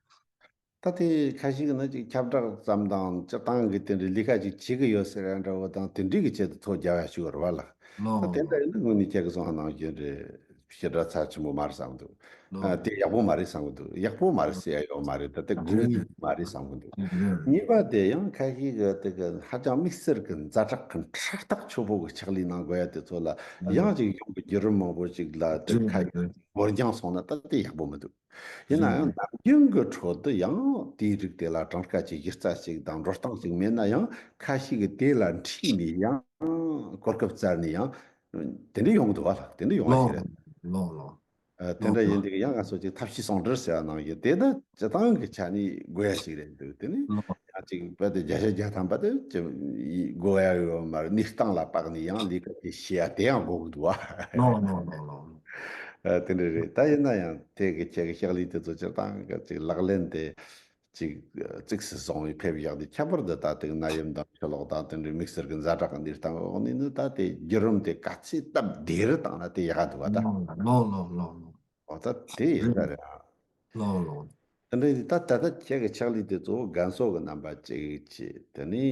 ད་དེ་ཁ་ཤས་ཀྱི་ནང་ཅིག་ཁྱབ་བསྒྲགས་ཙམ་དང་སྤྱིར་བཏང་གི་དེ་འདྲའི་ལས་ཀ་ཅིག་བྱེད་ཀྱི་ཡོད་ཟེར་ཡ་འདྲ་བོ་དང་དེ་འདྲའི་གི་ཆེད་དུ་ཐོ་རྒྱག་ཡ་ཞིག་ཡོད་རེད་བ་ལ། ད་དེ་འདྲ་ཡིན་ན་དངོས་གནས་ཁྱེད་ཀྱི་གསུང་ཨ་ནང་བཞིན་རེད། ཞེ་དྲག་ཚབས་ཆེན་པོ་མ་རེད་བསམ་གི་འདུག་ཨ་དེ་ཡག་པོ་མ་རེད་བསམ་གི་འདུག་ཡག་པོ་མ་རེད་ཟེར་ཡ་ཡོད་མ་རེད། ད་དེ་དགོས་ངེས་མ་རེད་བསམ་གི་འདུག་གཉིས་པ་དེ་ཡང་ཁ་ཤས་ཀྱི་དེ་གི་ཧ་ཅང་དམིགས་བསལ་གྱི་ཛ་དྲག་གི་ཁྲག་ཐག་ཆོད་པོ་གི་ཕྱག་ལས་གནང་དགོས་ཡ་དེ་ཚོ་ལ་ཡང་ཅིག་ཡོང་གི་བརྒྱུད་རིམ་མང་པོ་ཅིག་ལ་དེ་ཁ་ཡོད་འགོར་འགྱངས་སོང་ན་ད་དེ་ཡག་པོ་མི་འདུག་ཡིན་ན་ཡང་ནམ་རྒྱུན་གྱི་ཁྲོད་དུ་ཡང་དེའི་རིགས་དེ་ལ་གྲངས་ཀ་ཅིག་གཞི་རྩ་ཅིག་དང་འགྲོ་སྟངས་ཅིག་མེད་ན་ཡང་ཁ་ཤས་ཀྱིས་དེ་ལ་འཁྲིས་ནས་ཡང་གོ་སྐབས་བཙལ་ནས་ཡང་དེ་འདྲ་ཡོང་གི་འདུག་བ་ལགས། དེ་འདྲ་ཡོང་བ་ཞིག་རེད། ལོ་ལོ། ཨ་དེ་ལོ་འདྲ་ཡིན་ལོ། དུས་ཡང་ང་ཚོ་ཅིག་ཐབས་ཤེས་ཟུང་འབྲེལ་ཟེར་བ་ནང་བཞིན་དེ་ད་སྤྱི་བཏང་གི་ཆ་ནས་དགོས་ཡ་ཞིག་རེད་འདུག་དེ་ནི་ལོ། ཡང་ཅིག་རྦད་དེ་བརྒྱ་ཆ་བརྒྱ་ཐམ་པ་དེ་ཅི་དགོས་ཡ་ཡོད་མ་རེད། གནས་སྟངས་ལ་དཔག་ནས་ཡང་ལས་ཀ་དེ་བྱེད་ཡ་དེ་ཡང་དགོས་ཀྱི་འདུག་བ། ལོ་ལོ་ལོ་ལོ། ཨ་དེ་འདྲ་རེད། ད་ཡིན་ན་ཡང་དེ་གི་ཁྱེད་ཀྱི་ཕྱག་ལས་དེ་ཚོ་སྤྱིར་བཏང་གི་ཅིག་ལག་ལེན་དེ་ཅིག་གཙིགས་སུ་བཟུང་བའི་ཕེབས་བཞག་དེ་ཁྱད་པར་དུ་ད་དེ་གི་ནད་ཡམས་དང་ཆུ་ལོག་དང་དེ་འདྲའི་དམིགས་བསལ་གྱི་ཛ་དྲག་གི་གནས་སྟངས་འོག་ནས་ནི་ད་དེ་བརྒྱུད་རིམ་དེ་ག་ཚད་སྟབས་བདེ་རུ་བཏང་ན་དེ་ཡག་ག་འདུག་བ་ད། ལོ་ལོ་ལོ་ལོ། འོ་ད་དེ་ཡིན་ད་རེད་ཨ། ལོ་ལོ། དེ་འདྲ་ཡིན་ད་ད་ལྟ་ཁྱེད་ཀྱི་ཕྱག་ལས་དེ་གཙོ་བོ་རྒན་གསོ་གི་རྣམ་པ་གཅིག་བྱས། དེ་ནས་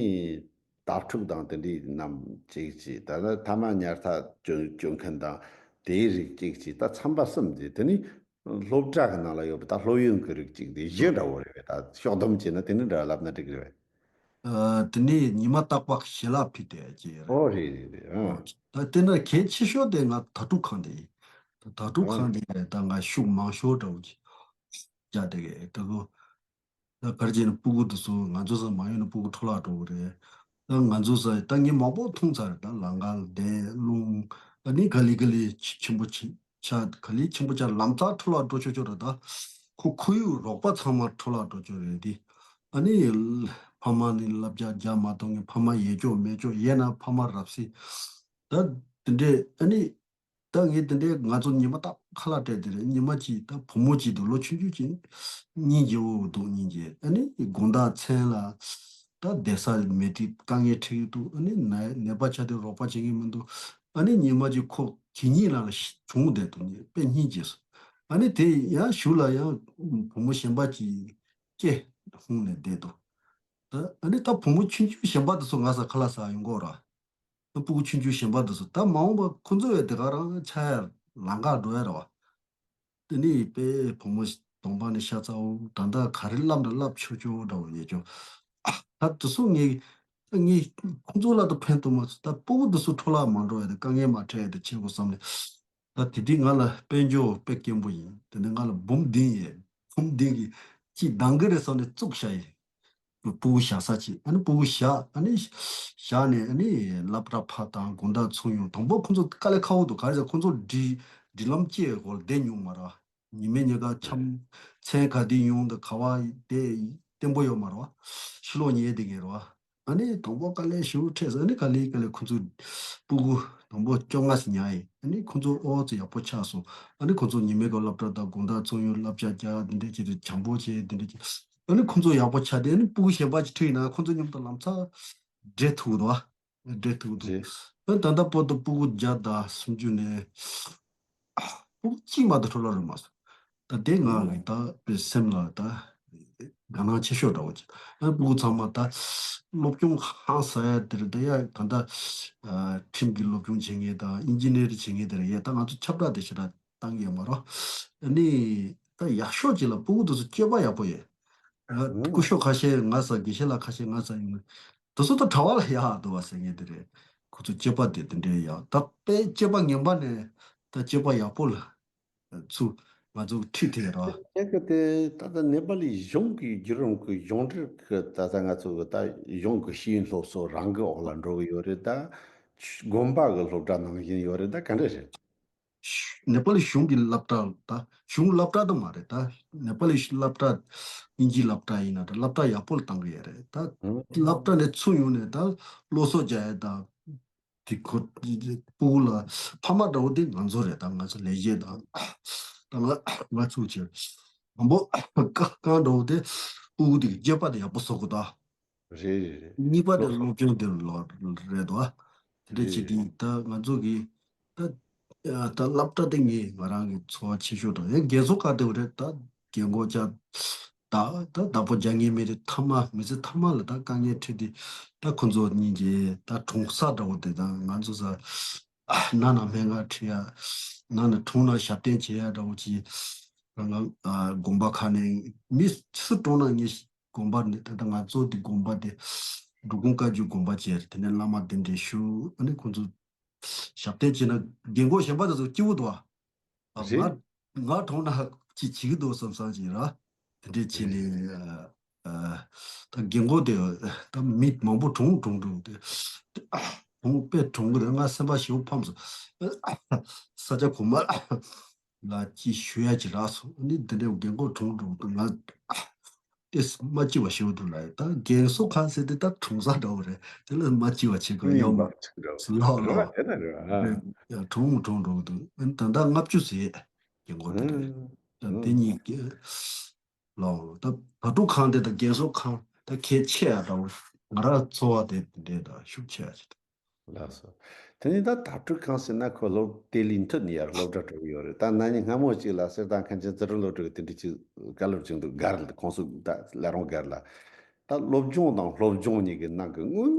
དྭ་ཕྲུག་དང་དེ་འདྲའི་རྣམས་གཅིག་བྱས། ད་ལྟ་ཐ་མག་ཉར་ཐག་གཅོད་གཅོད་མཁན་དང་དེའི་རིགས་གཅིག་བྱས། ད་ཚན་པ་གསུམ་བྱས། དེ་ནས་སློབ་གྲྭ་གི་ནང་ལ་ཡོད་པ་ད་སློབ་ཡོན་གྱི་རིགས་གཅིག་དེ་བཞི་འདྲ་བོ་རེད་པས། ད་ཕྱོགས་བསྡོམས་བྱས་ན་དེ་འདྲ་འདྲ་ལབ་ན་འགྲིག་གི་རེད་པས། ཨ། དེ་ནས་ཉི་མ་རྟག་པར་ཞལ་ལག་ཕུལ་བསྡད་ཀྱི་རེད། ཨོ་རེད་རེད་རེད་ཨ། ད་དེ་ན་གལ་ཆེ་ཤོས་དེ་ང་དྭ་ཕྲུག་ཁང་དེ་ཡིན། ད་དྭ་ཕྲུག་ཨ། ཁང་དེ་ད་ང་ཤུགས་མང་ཤོས་འདྲ་བོ་ཅིག་རྒྱག་བསྡད་ཀྱི་རེད། ད་གོ་ད་ག་རེ་བྱས་ན་སྤུ་གུ་དེ་ཚོ་ང་ཚོ་ས་མ་ཡོང་ན་སྤུ་གུ་འཕྲོ་བརླག་འགྲོ་གི་རེད། ད་ང་ཚོ་ས་ད་ངས་མང་པོ་མཐོང་ཚར་རེད། ད་ལམ་ཁ་ལ་བསྡད་རླུང་ཨ་ནི་ག་ལེ་ག་ལེ་ཆེན་པོ་ཆེ། ཆ་ག་ལེ་ཆེན་པོ་ཆགས། ལམ་སང་འཕྲོ་བརླག་འགྲོ་ཆོག་ཆོག་རེད། ད་ཁོ་ཁོར་ཡུག་རོགས་པ་ཚང་མ་འཕྲོ་བརླག་འགྲོ་ཆོག་རེད་དེ། ཨ་ནི་ཕ་མ་ནི་བསླབ་བྱ་རྒྱག་མ་ཐུབ་མཁན། ཕ་མ་ཡེ་སྐྱོ་མེད་སྐྱོ་ཡེ་ན་ཕ་མ་རབ་སྲིད། ད་དེ་འདྲས་ཨ་ནི་ད་ངས་དེ་འདྲས་ང་ཚོ་ཉི་མ་རྟག་ཁ་ལག་སྤྲད་དེ་རེད། ཉི་མ་གཅིག་ད་བུ་མོ་གཅིག་འདུག་ལོ་ཆུང་ཆུང་གཅིག་སྙིང་རྗེ་བོ་འདུག་སྙིང་རྗེ། ཨ་ནི་དགོང་དག་མཚན་ལ་ད་བསྡད་ས་མེད་དུས་དཀའ་ངལ་འཕྲད་ཀྱི་འདུག་ཨ་ནི་ནད་ནད་པ་ཆགས་དུས་རོགས་པ་བྱེད་མཁན་མི་འདུག་ཨ་ནི་ཉི་མ་གཅིག་ཁོ་གད་སྙིགས་ནང་ལ་བྱུང་བསྡད་འདུག་ངས་དཔེ་སྙིང་རྗེ་སོང་། ཨ་ནི་དེ་ཡང་གཞུག་ལ་ཡང་བུ་མོ་གཞན་པ་གཅིག་སྐྱེ་ཧུང་ནས་བསྡད་འདུག་ད་ཨ་ནི་ད་བུ་མོ་ཆུང་ཆུང་གཞན་པ་དེ་ཚོ་ང་ས་ཁ་ལག་ཟ་ཡོང་གི་ར། སྤུ་གུ་ཆུང་ཆུང་གཞན་པ་དེ་ཚོ་ད་མ་འོངས་པ་ཁོ་ཚོ་ཡང་དེ་ག་རང་ཆགས་ཡ་ལམ་ཁ་འགྲོ་ཡ་ར་བ། དེ་ནས་དཔེ་བུ་མོ་གདོང་པ་ནས་ཤ་ཚ་བོ། ད་ལྟ་ག་རེ་ལབ་ན་ལབ་ཆོག་ཆོག་འདྲ་བོ་ཡོད་ཀྱང་། ཨ། ད་དེ་ཚོ་ངས་ངས་ཁོ་ཚོ་ལ་ད་ཕན་ཐོགས་མ་སོང་། ད་སྤུ་གུ་དེ་ཚོ་འཕྲོ་བརླག་མ་འགྲོ་ཡ་དེ་དཀའ་ངལ་མ་འཕྲད་ཡ་དེ་བྱེད་དགོས་བསམ་ནས། ད་དེ་དུས་ང་ལ་དཔལ་འབྱོར་དཔེ་དཀོན་པོ་ཡིན། དེ་ནས་ང་ལ་འབུམ་བདུན་ཡོད། འབུམ་བདུན་གྱི་གཅིག་འདང་གི་རེད་བསམ་ནས་བཙུགས་བཞག་ཡིན། སྤུ་གུ་བཞག་ས་ཅིག་ཨ་ནི་སྤུ་གུ་བཞག་ཨ་ནི་བཞག་ནས་ཨ་ནི་སློབ་གྲྭ་ཕར་དང་དགོང་དག་ཚུར་ཡོང་། དང་པོ་ཁོ་ཚོ་དཀའ་ལས་ཁག་པོ་འདུག་ག་རེ་ཟེར་ཁོ་ཚོ་འགྲིག་འགྲིག་ལམ་ཅིག་གོ་ལ་བསྡད་མྱོང་མ་རེད། ཉི་མའི་ཉི་ག་འཆམ་མཚན་ག་དུས་ཡོང་དང་ག་བ་བསྡད་བརྟན་པོ་ཡོད་མ་རེད་བ། ཕྱི་ལོགས་ཉལ་བསྡད་མཁན་རེད་བ། ཨ་ནི་དང་པོ་དཀའ་ལས་ཞེ་པོ་འཕྲད་སོང་། ཨ་ནི་ག་ལེ་ག་ལེ་ཁོ་ཚོ་སྤུ་གུ་དང་པོ་བཅོ་ལྔ་ཙམ་ཉར་ཡིན། ཨ་ནི་ཁོ་ཚོ་ཨོ་ཙི་ཡག་པོ་ཆགས་སོང་། ཨ་ནི་ཁོ་ཚོ་ཉི་མའི་ག་སློབ་གྲྭ་དང་དགོང་དག་ཚུར་ཡོང་སློབ་གྲྭ་རྒྱག་འདི་འདྲ་བྱེད་དུས་སྦྱང་པོ་བྱེད་འདི་འདྲ་བྱེད། ཨ་ནི་ཁོ་ཚོ་ཡག་པོ་ཆགས་ཏེ་ཨ་ནི་སྤུ་གུ་གཞན་པ་ཅིག་ཁྲིད་ཡིན་ན་ཁོ་ཚོ་མཉམ་དུ་ལམ་སང་འགྲོ་ཐུབ་འདུག་བ། འགྲོ་ཐུབ་འདུག་ཨེ། ཨ་ད་ལྟ་བར་དུ་སྤུ་གུ་བརྒྱ་དང་སུམ་ཅུ་ནས་སྤུ་གུ་གཅིག་མ་གཏོགས་འཕྲོ་བརླག་རེད་མ་སོང་། ད་དེ་ང་ཨོ། གི་ད་པའི་སེམས་ལ་ད་དགའ་སྣང་ཆེ་ཤོས་འདྲ་བོ་ཅིག་ཨ་སྤུ་གུ་ཚང་མ་ད་སློབ་སྦྱོང་ཧང་སང་ཡ་དེ་རེད། ད་ཡ་ད་ལྟ་ཨ་ཁྲིམས་ཀྱི་སློབ་སྦྱོང་བྱེད་མཁན་དང་ཨིན་ཇི་ནི་ཡར་བྱེད་མཁན་དེ་རེད། ཡ་ད་ང་ཚོ་ཁྱབ་བསྒྲགས་དེ་ཞེ་དྲག་བཏང་གི་ཡོད་མ་རེད། ཨ་ནི་ད་ཡག་ཤོས་ཅིག་ལ་སྤུ་གུ་དེ་ཚོ་སྤྱོད་པ་ཡག་པོ་ཡོད། ཨ་ཨོ། སྐུ་ཞབས་ཁ་ཤས་ང་ས་དགེ་བཤེས་ལགས་ཁ་ཤས་ང་ས་ཡིན་ན། དེ་ཚོ་དང་གྲྭ་བ་ལ་ཡག་འདུག་བ་ཟེར་མཁན་དེ་རེད། ཁོ་ཚོ་སྤྱོད་པ་དེ་དེ་འདྲའི་ཡག་ད་དཔེ་སྤྱོད་པ་ངན་པ་ནས་ད་སྤྱོད་པ་ཡག་པོ་ལ་ཚུར་ང་ཚོ་ཁྲིད་དེ་ར། ཁྱེད་ཀྱི་དེ་ད་ལྟ་ནེ་པ་ལི་གཞུང་གི་བརྒྱུད་རིམ་གྱི་གཞུང་འབྲེལ་གྱི་ད་ལྟ་ང་ཚོ་གི་ད་གཞུང་གི་ཤེས་ཡོན་སློབ་གསོ་རང་གི་འོག་ལ་འགྲོ་གི་ཡོད་རེད། ད་དགོན་པ་གི་སློབ་གྲྭ་ནང་བཞིན་ཡོད་རེད། ད་ག་འདྲ་རེད། ནེ་པ་ལི་གཞུང་གི་སློབ་གྲྭ་ད་གཞུང་སློབ་གྲྭ་དུ་མ་རེད། ད་ནེ་པ་ལི་སློབ་གྲྭ་དབྱིན་ཇིའི་སློབ་གྲྭ་ཡིན་ན་ད་སློབ་གྲྭ་ཡག་པོ་ལ་བཏང་གི་ཡོད་རེད། ད་སློབ་གྲྭ་ནས་ཚུར་ཡོང་ནས་ད་སློབ་གསོ་རྒྱག་ཡས་ད་དེ་ཁོ་སྤུ་གུ་ལ་ཕ་མ་འདྲ་བོ་དེ་ང་ཚོ་རེད། ད་ང་ཚོ་ལས་བྱེད་དང་ད་ང་ང་ཚོ་བྱས་དང་པོ་ཀ་གང་འདྲ་བོ་དེ་སྤུ་གུ་དེ་གི་སྤྱོད་པ་དེ་ཡག་པོ་བཟོ་དགོས་ད། རེད་རེད་རེད། གཉིས་པ་དེ་སློབ་སློབ་སྦྱོང་དེ་ལོ་རེད་དོ། དེ་འདྲ་བྱེད་དུས་རེད། ད་ང་ཚོ་གི་ད་ད་སློབ་གྲྭ་དེ་ངས་ང་རང་གི་ཚོར་བ་ཆེ་ཤོས་དང་ཡང་རྒན་གསོ་ཁག་དེ་རེད། ད་རྒན་གོག་ཅག་ད་ད་བདག་པོ་རྒྱག་མཁན་མི་རེད། ཐ་མ་མི་ཚེ་ཐ་མ་ལ་ད་དཀའ་ངལ་འཕྲད་དུས་ད་ཁོ་ཚོ་གཉིས་ཀྱི་ད་གྲོང་གསེབ་འདྲ་བོ་དེ་དང་ང་ཚོ་ས་ནང་ན་སྨན་ཁང་ཁྲིད་ཡ་ནང་ན་གྲོང་ན་ཞབས་བརྟན་བྱེད་ཡ་འདྲ་བོ་ཅིག་ང་དགོན་པ་ཁག་ནས་མི་སུ་གྲོངས་ན་ངས་དགོན་པ་ནས་ད་ལྟ་ང་ཚོ་དེ་དགོན་པ་དེ་འབྲི་གུང་བཀའ་བརྒྱུད་དགོན་པ་བྱས། དེ་ནས་བླ་མ་གདན་འདྲེན་ཞུ། ཨ་ནི་ཁོང་ཚོ་ཞབས་བརྟན་བྱས་ན་རྒན་གོག་གཞན་པ་དེ་ཚོ་སྐྱིད་པོ་འདུག་ཨ། ང་རེད། ང་གྲོངས་ན་ཅི་བྱེད་ཀྱི་འདུག་བསམ་བསམ་བྱས་ར། དེ་འདྲས་བྱས་ནས་ཨ་ད་རྒན་གོག་དེ་ད་མི་མང་པོ་གྲོངས་གྲོངས་འགྲོ་དེ་གྲོངས་དཔེ་གྲོངས་གི་རེད། ང་སེམས་པ་ཞེ་པོ་ཕམ་སོང་། ས་ཆ་གོང་མ་ལ་ཅི་ཞུ་ཡ་ཅི་རག་སོང་། ཨ་ནི་འདི་འདྲའི་རྒན་གོག་གྲོངས་འགྲོ་དུས་ང་ཏེས་མ་སྐྱིད་པ་ཞེ་པོ་འདུག་ལ། ད་རྒན་གསོ་ཁང་ཟེར་དེ་ད་གྲོང་གསེབ་འདྲ་བོ་རེད། དེ་ལ་མ་སྐྱིད་པ་བྱེད་དགོས་ཡོད་མ་རེད། ལོ་ལོ་ཡ་གྲོངས་གྲོངས་འགྲོ་གི་འདུག་ཨ་ནི་ད་ལྟ་ལྔ་བཅུ་ཟེར་རྒན་གོག་དེ་འདྲ་རེད། ད་དེ་གཉིས་ཀྱི་ལོ་ད་དྭ་ཕྲུག་ཁང་དེ་དང་རྒན་གསོ་ཁང་ད་གལ་ཆེ་ཡ་འདྲ་བོ་ང་རང་ཚོར་བ་དེ་དེ་འདྲ་ད་ཤུགས་ཆེ་ཡ་ཅིག་འདུག་ལགས་སོ། དེ་ནས་ད་དྭ་ཕྲུག་ཁང་ཟེར་ན་ཁོ་སློབ་དེ་ལས་མཐུད་ནས་ཡར་སློབ་གྲྭ་འགྲོ་གི་ཡོད་རེད། ད་ན་ནིང་སྔ་མོ་གཅིག་ལ་གསེར་ཐང་མཁན་ཆེན་ཙི་རི་སློབ་ཕྲུག་གི་དེ་འདྲ་གཅིག་བཀའ་སློབ་བྱུང་འདུག་སྒར་ལ་ཁོང་ཚོ་ད་ལ་རོང་སྒར་ལ། ད་སློབ་སྦྱོང་དང་སློབ་སྦྱོང་གཉིས་ཀྱི་ནང་གི་དངོས་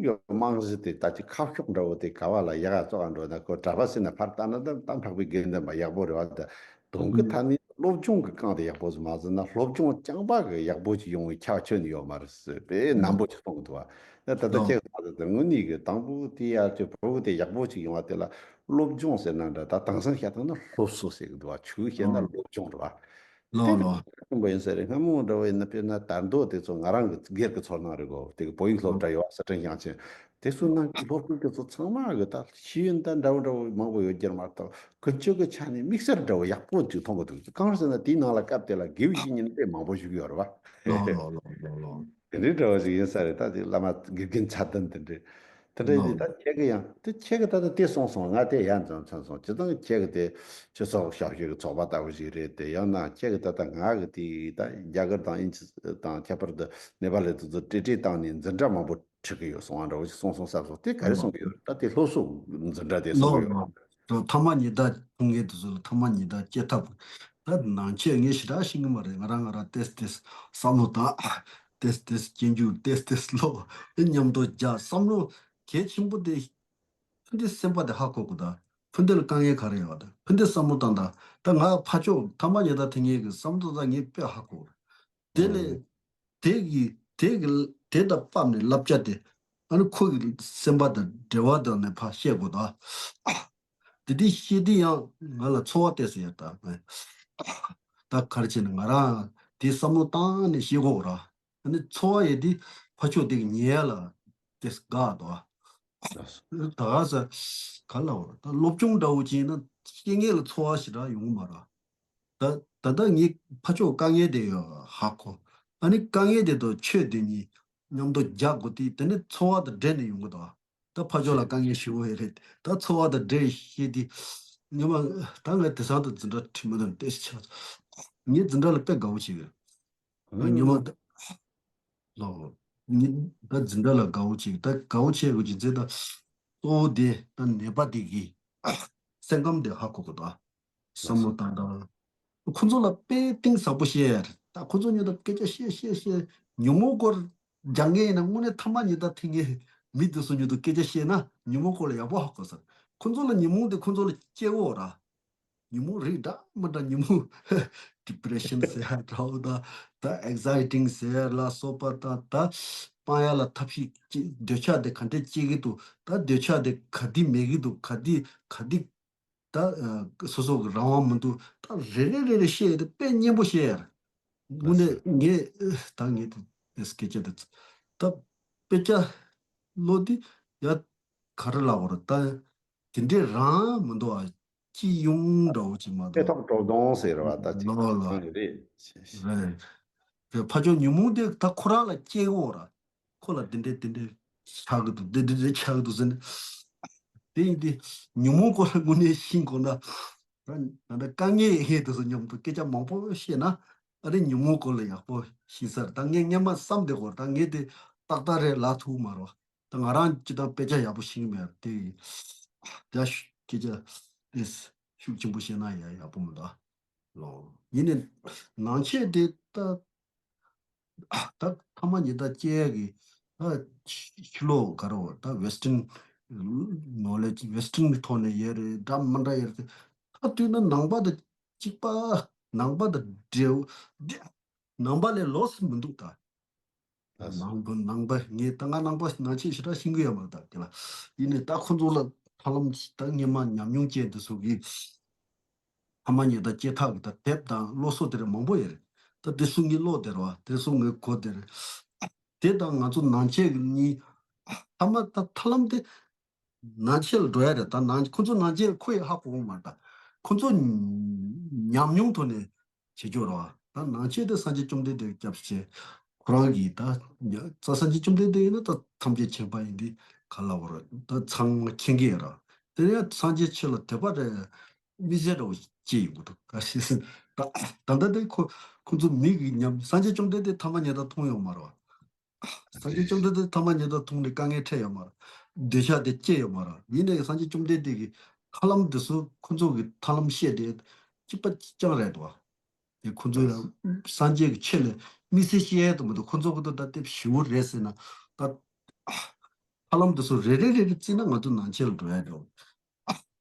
ཡོད་རྨང་གཞི་དེ་ད་ཅིག་ཁ་ཕྱོགས་འདྲ་བོ་དེ་ག་བ་ལ་ཡག་ག་བཙོག་ག་འགྲོ་ན་ཁོ་གྲྭ་པ་ཟེར་ན་ཕར་ལྟ་ན་ད་ད་འཕགས་པའི་དགེ་འདུན་པ་ཡག་པོ་རེད་བ། ད་དོན་གྱི་ཐ་ནི་སློབ་སྦྱོང་གི་རྐང་དེ་ཡག་པོ་ཟིག་མ་ཟིན་ན་སློབ་སྦྱོང་རྐྱང་པ་གི་ཡག་པོ་ཅིག་ཡོང་བའི་ཁྱབ་ཆོད་ནི་ཡོད་མ་རེད་ཟེར་དཔེ་ནན་པོ་ཅིག་གཏོང་གི་འདུག་བ། ད་ད་ལྟ་ལོ། ཁྱེད་ཚོ་ད་དངོས་གནས་ཀྱི་དང་པོ་དེ་ཡར་ཅིག་བུ་དེ་ཡག་པོ་ཅིག་ཡོང་བ་དེ་ལ་སློབ་སྦྱོང་ཟེར་ན་འདྲ། ད་དེང་སང་བཤད་སྟངས་ན་སློབ་གསོ་ཟེར་གི་འདུག་བ། ཆོས་བཤད་ན་ལོ། སློབ་སྦྱོང་རེད་བ། ལོ། དེ་ལོ། ཆེན་པོ་ཡིན་ས་རེད། སྔ་མོ་འདྲ་བོ་ཡིན་ན་དཔེར་ན་དར་མདོ་དེ་ཚོ་ང་རང་གི་སྒེར་གྱི་ཚོར་སྣང་རེད་གོ། དེ་གི་བོད་ཡིག་སློབ་གྲྭ་ཡོད་བ། སི་ཁྲོན་ཞིང་ཆེན། དེ་ཚོའི་ནང་གི་སློབ་ཕྲུག་དེ་ཚོ་ཚང་མ་གི་ད་ཤེས་ཡོན་ད་འདྲ་བོ་འདྲ་བོ་མང་པོ་ཡོད་རྒྱུ་མ་གཏོགས་ཀུན་སྤྱོད་ཀྱི་ཆ་ནས་དམིགས་བསལ་འདྲ་བོ་ཡག་པོ་ཅིག་མཐོང་གི་འདུག་གང་ཟེར་ན་དེའི་ནང་ལ་སྐབས་དེ་ལ་དགེ་བའི་བཤེས་གཉེན་དཔེ་མང་པོ་བཞུགས་ཡོད་རེད་བ། ལོ་ལོ་ལོ་ལོ་ལོ། དེ་འདྲའི་འདྲ་བོ་ཞིག་ཡིན་ས་རེད། ད་དེ་བླ་མ་དགེ་རྒན་མཚན་ལྡན་དེ་འདྲའི་དེ་འདྲའི་ལོ་དེ་ད་ལོ། ཁྱེད་ཀྱི་ཡང་དེ་ཁྱེད་ཀྱི་ད་ལྟ་དེ་སོང་སོང་། ང་དེ་ཡར་འཛོམས་ཚར་སོང་། སྤྱིར་བཏང་ཁྱེད་ཀྱི་དེ་སྤྱི་ཚོགས་ཞབས་ཞུ་གི་ཚོགས་པ་ལྟ་བུ་ཞིག་རེད། དེ་ཡང་ན་ཁྱེད་ཀྱི་ད་ལྟ་ང་གི་དེ་ད་རྒྱ་གར་དང་དབྱིན་ཇི་དང་ཁྱད་པར་དུ་ནེ་པ་ལི་དེ་ཚོ་སྤྲེལ་སྤྲེལ་བཏང་ནས་འཛིན་གྲྭ་མང་པོ་ཁྲིད་ཀྱི་ཡོད་སོང་བ་འདྲ་བོ་ཞིག་སོང་སོང་བསམ་སོང་། དེ་ག་རེ་ལོ། གསུང་གི་ཡོད་རེད། ད་དེ་སློབ་གསོ་འཛིན་གྲྭ་དེ་གསུང་གི་ལོ་ཡོད་ལོ། རེད། ཐ་མག་ཉི་ཟླ་འཐུང་མཁན་དེ་ཚོ་ལ་ཐ་མག་ཉི་ཟླ་སྐྱེ་ཐབས། ད་ནང་ཆོས་ངས་ཞེ་དྲག་ཤེས་ཀྱི་མ་རེད། ང་རང་ང་རང་ཏེས་ཏེས་བསམ་བློ་བཏང་། ཏེས་ཏེས་སྐྱེ་འཇུག་ཏེས་ཏེས་ལོ། ཨེ་མཉམ་དུ་རྒྱག་བསམ་བློ་གལ་ཆེན་པོ་དེ། ཕུ་འདི་སེམས་པ་དེ་ཧ་གོ་དགོས་ད། ཕུ་འདི་ལ་དཀའ་ངལ་ག་རེ་ཡོད་ད། ཕུ་འདི་བསམ་བློ་བཏང་ད། ད་ང་ཕ་ཕྱོགས་ཐ་མག་ཉི་ཟླ་འཐེན་མཁན་གྱི་བསམ་བློ་ད་ངས་དཔེ་ཧ་གོ། དེ་ལས། ཨང་། དེ་གི་དེ་གི་དེ་དང་བབས་ནས་བསླབ་བྱ་དེ། ཨ་ནི་ཁོ་གི་སེམས་པ་དང་འབྲེལ་བ་དང་ནས་ཕར་བཤད་དགོས་ད། དེ་དེ་བཤད་དུས་ཡང་ང་ལ་ཚོར་བ་ཏོག་ཙམ་ཡོད་ད། ད་ག་རེ་བྱས་ནས་ང་རང་དེ་བསམ་བློ་བཏང་ནས་བཤད་དགོས་ར། ཨ་ནི་ཚོར་བ་ཡོད་དེ་ཕར་ཕྱོགས་དེ་གི་ཉེ་ཡ་ལ་དེ་དགའ་འདུག་ཨ། ད་ག་ས་ག་ལ་བར་ད་སློབ་སྦྱོང་འདྲ་བོ་བྱས་ན་སྐྱེ་ངེས་ལ་ཚོར་བ་ཞེ་དྲག་ཡོང་གི་མ་རེད། ད་ད་ལྟ་ངའི་ཕ་ཕྱོགས་དཀའ་ངལ་དེ་ཡོད་ཧ་གོ། ཨ་ནི་དཀའ་ངལ་དེ་དང་ཆོས་དེ་གཉིས་མཉམ་དུ་རྒྱག་དགོས་དུས་དེ་ནི་ཚོར་བ་དང་འབྲེལ་ནས་ཡོང་གི་འདུག་ད་ཕ་ཕྱོགས་ལ་དཀའ་ངལ་ཞེ་པོ་ཡོད་རེད། ད་ཚོར་བ་དང་འབྲེལ་བཤད་དུས་ཉི་མ་ད་ང་དེང་སང་དུ་འཛིན་གྲྭ་ཁྲིད་མི་དང་ཏེ་ཆ་ངའི་འཛིན་གྲྭ་ལ་དཔེ་དགའ་བོ་བྱེད་ཀྱི་ཡོད། ང་ཉི་མ་ད་ལོ་ངའི་ད་འཛིན་གྲྭ་ལ་དགའ་བོ་བྱེད་ཀྱི་ད་དགའ་བོ་བྱེད་དགོས་ཀྱི་རྗེས་ད་གཙོ་བོ་དེ་ད་ནད་པ་དེ་གི་སེམས་ཁམས་དེ་ཧ་གོ་དགོས་ད། བསམ་བློ་བཏང་དང་། ཁོ་ཚོ་ལ་དཔེ་གཏིང་ཟབ་པོ་བཤད་ཡ་རེད། ད་ཁོ་ཚོ་ཉིད་དུ་སྐད་ཆ་བཤད་བཤད་བཤད་ཉོན་མོངས་སྐོར་སྦྱང་མཁན་ཡིན་ན་དངོས་གནས་ཐ་མག་ཉི་ཟླ་འཐེན་མཁན་མི་དེ་ཚོ་ཉིད་དུ་སྐད་ཆ་བཤད་ན་ཉོན་མོངས་སྐོར་ལ་ཡག་པོ་ཧ་གོ་ས་རེད། ཁོ་ཚོ་ལ་ཉོན་མོངས་དེ་ཁོ་ཚོ་ལ་སྐྱེ་བོ་ར། ཉོན་མོངས་རིགས་འདྲ་མི་འདྲ་ཉོན་མོངས་depression་ཟེར་ཡ་འདྲ་བོ་དང་ད་exciting་ཟེར་ལ་སོགས་པ་དང་ད་ སྤང་ཡག་ལ་ཐབས་ཤེས་ཅི་འདོད་ཆགས་དེ་ག་འདྲས་སྐྱེ་གི་འདུག་ད་འདོད་ཆགས་དེ་ག་དུས་མེད་གི་འདུག་ག་དུས་ག་དུས་ད་ཨ་སོ་སོ་གི་རང་དབང་མི་འདུག་ད་རེ་རེ་རེ་རེ་བཤད་ཡ་དེ་དཔེ་སྙན་པོ་བཤད་ཡ་རེད། དངོས་གནས་ངས་ཨེ་ད་ངས་དེ་དེ་སྐད་ཆ་དེ་ད་དཔེ་ཆ་ཀློག་དུས་ཡ་ག་རེ་ལབ་དགོས་རེད། ད་དེ་འདྲས་རང་མི་འདུག་ཨ། སྤྱི་ཡོངས་འདྲ་བོ་ཅིག་མ་ཁེ་གཏོགས་ཐོག་དྲོ་གདོང་ཟེར་བ་ད་ཅིག་ལོ་ལོ་ཚང་གི་རེད། རེད། དེ་ཕ་ཆོས་ཉོན་མོངས་དེ་ད་ཁོ་རང་ལ་སྐྱེ་འོ་ར། ཁོ་ལ་དེ་འདྲས་དེ་འདྲས་ཆགས་ཀྱི་འདུག་དེ་འདྲས་དེ་འདྲས་ཆགས་ཀྱི་འདུག་ཟེར་ནས། དེ་ཡིན་དུས་ཉོན་མོངས་སྐོར་ལ་དངོས་གནས་ཤེས་དགོས་ན། ད་ད་ལྟ་དཀའ་ངལ་ཡོད་དུས་སུ་མཉམ་དུ་སྐད་ཆ་མང་པོ་བཤད་ན། ཨ་རི་ཉོན་མོངས་སྐོར་ལ་ཡག་པོ་ཤེས་ས་རེད། ད་ངས་སྔན་མ་བསམ་བསྡད་དགོས་རེད། ད་ངས་དེ་ཏག་ཏག་རེད་ལབ་ཐུབ་མ་རེད། ད་ང་རང་སྤྱིར་བཏང་དཔེ་ཆ་ཡག་པོ་ཤེས་ཀྱི་མེད་རེད་དེ། ད་ཤུ་སྐད་ཆ་དེ་ཤུགས་ཆེན་པོ་བཤད་ན་ཡ་ཡག་པོ་མི་འདུག་ཨ། ལོ། ཡིན་ནའི་ནང་ཆོས་དེ་ད་ད་ཐ་མ་ཉི་ཟླ་སྐྱེལ་ཡ་གི་ད་ཕྱི་ལོགས་ག་རེ་ད་Western knowledge Western གི་ཐོག་ནས་ཡོད་རེད། འདྲ་མི་འདྲ་ཡོད་རེད། ད་དུས་ན་ནང་པ་དང་གཅིག་པ་ནང་པ་དང་འབྲེལ་འདི་ནང་པ་ལས་ལོགས་སུ་མི་འདུག་ད། ལགས་སོ། ནང་པ་ནང་པ་ངས་ད་ང་ནང་པ་ནང་ཆོས་ཞེ་དྲག་ཤེས་ཀྱི་ཡོད་མ་རེད་ད་དེ་ལ། ཡིན་ནའི་ད་ཁོ་ཚོ་ལ་ཐབས་ལམ་ད་སྔན་མ་ཉམས་མྱོང་ཅན་དེ་ཚོ་གིས་ཐ་མ་ཉེ་ད་སྐྱེ་ཐག་གི་ད་དེབ་དང་སློབ་གསོ་དེ་རིགས་མང་པོ་ཡོད་རེད། ད་དེ་ཚོ་ངས་ཀློག་བསྡད་རེད་བ། དེ་ཚོ་ངས་གོ་བསྡད་རེད། དེ་དང་ང་ཚོ་ནང་ཆོས་གི་གཉིས་ཐ་མ་ད་ཐབས་ལམ་དེ། ནང་ཆོས་ལ་འགྲོ་ཡ་རེད། ད་ནང་ཁོ་ཚོ་ནང་ཆོས་ཁོ་ཡི་ཧ་གོ་གི་མ་རེད། ད་ཁོ་ཚོ་ཉམས་མྱོང་ཐོག་ནས་བྱེད་རྒྱུ་རེད་བ། ད་ནང་ཆོས་དེ་སངས་རྒྱས་བཅོམ་ལྡན་འདས་སྐྱབས་བཅོལ་ཁོ་རང་གིས་ད་ད་སངས་རྒྱས་བཅོམ་ལྡན་འདས་ཡིན་ན་ད་ཐམས་ཅད་མཁྱེན་པ་ཡིན་དུས་ག་ལ་བ་རེད། ད་ཚང་མ་མཁྱེན་གྱི་ཡོད་རེད། དེ་ནས་སངས་རྒྱས་ཆོས་ལ་དད་པ་རེད། མི་ཟེར་འདྲ་བོ་སྐྱེ་ཡོང་གི་འདུག་ག་ཤེད་ད་ད་ལྟ་དེ་ཁོ་ཁོ་ཚོ་མི་གི་ཉམས་སངས་རྒྱས་བཅོམ་ལྡན་འདས་ཐ་མ་ཉེ་ད་མཐོང་ཡོད་མ་རེད་བ། སངས་རྒྱས་བཅོམ་ལྡན་འདས་ཐ་མ་ཉིད་དུ་མཐོང་ནས་དཀའ་ངལ་འཕྲད་ཡོད་མ་རེད། འདོད་ཆགས་དེ་སྐྱེ་ཡོད་མ་རེད། ཡིན་ནའི་སངས་རྒྱས་བཅོམ་ལྡན་འདས་ཀྱི་ཐབས་ལམ་དེ་ཚོ་ཁོ་ཚོ་གི་ཐབས་ལམ་བཤད་དེ་གཅིག་པ་གཅིག་རྐྱང་རེད་དོ། དེ་ཁོ་ཚོ་ཡང་སངས་རྒྱས་ཀྱི་ཆོས་ལས་དམིགས་བསལ་བཤད་ཡས་དུ་མི་འདུག་ཁོ་ཚོ་གི་དོ་ད་དེ་ཞིབ་པོ་རེད་ཟེར་ན་ད་ཐབས་ལམ་དེ་ཚོ་རེ་རེ་རེ་རེ་བརྩིས་ན་ང་ཚོ་ནང་ཆོས་ལ་འགྲོ་ཡ་འགྲོ།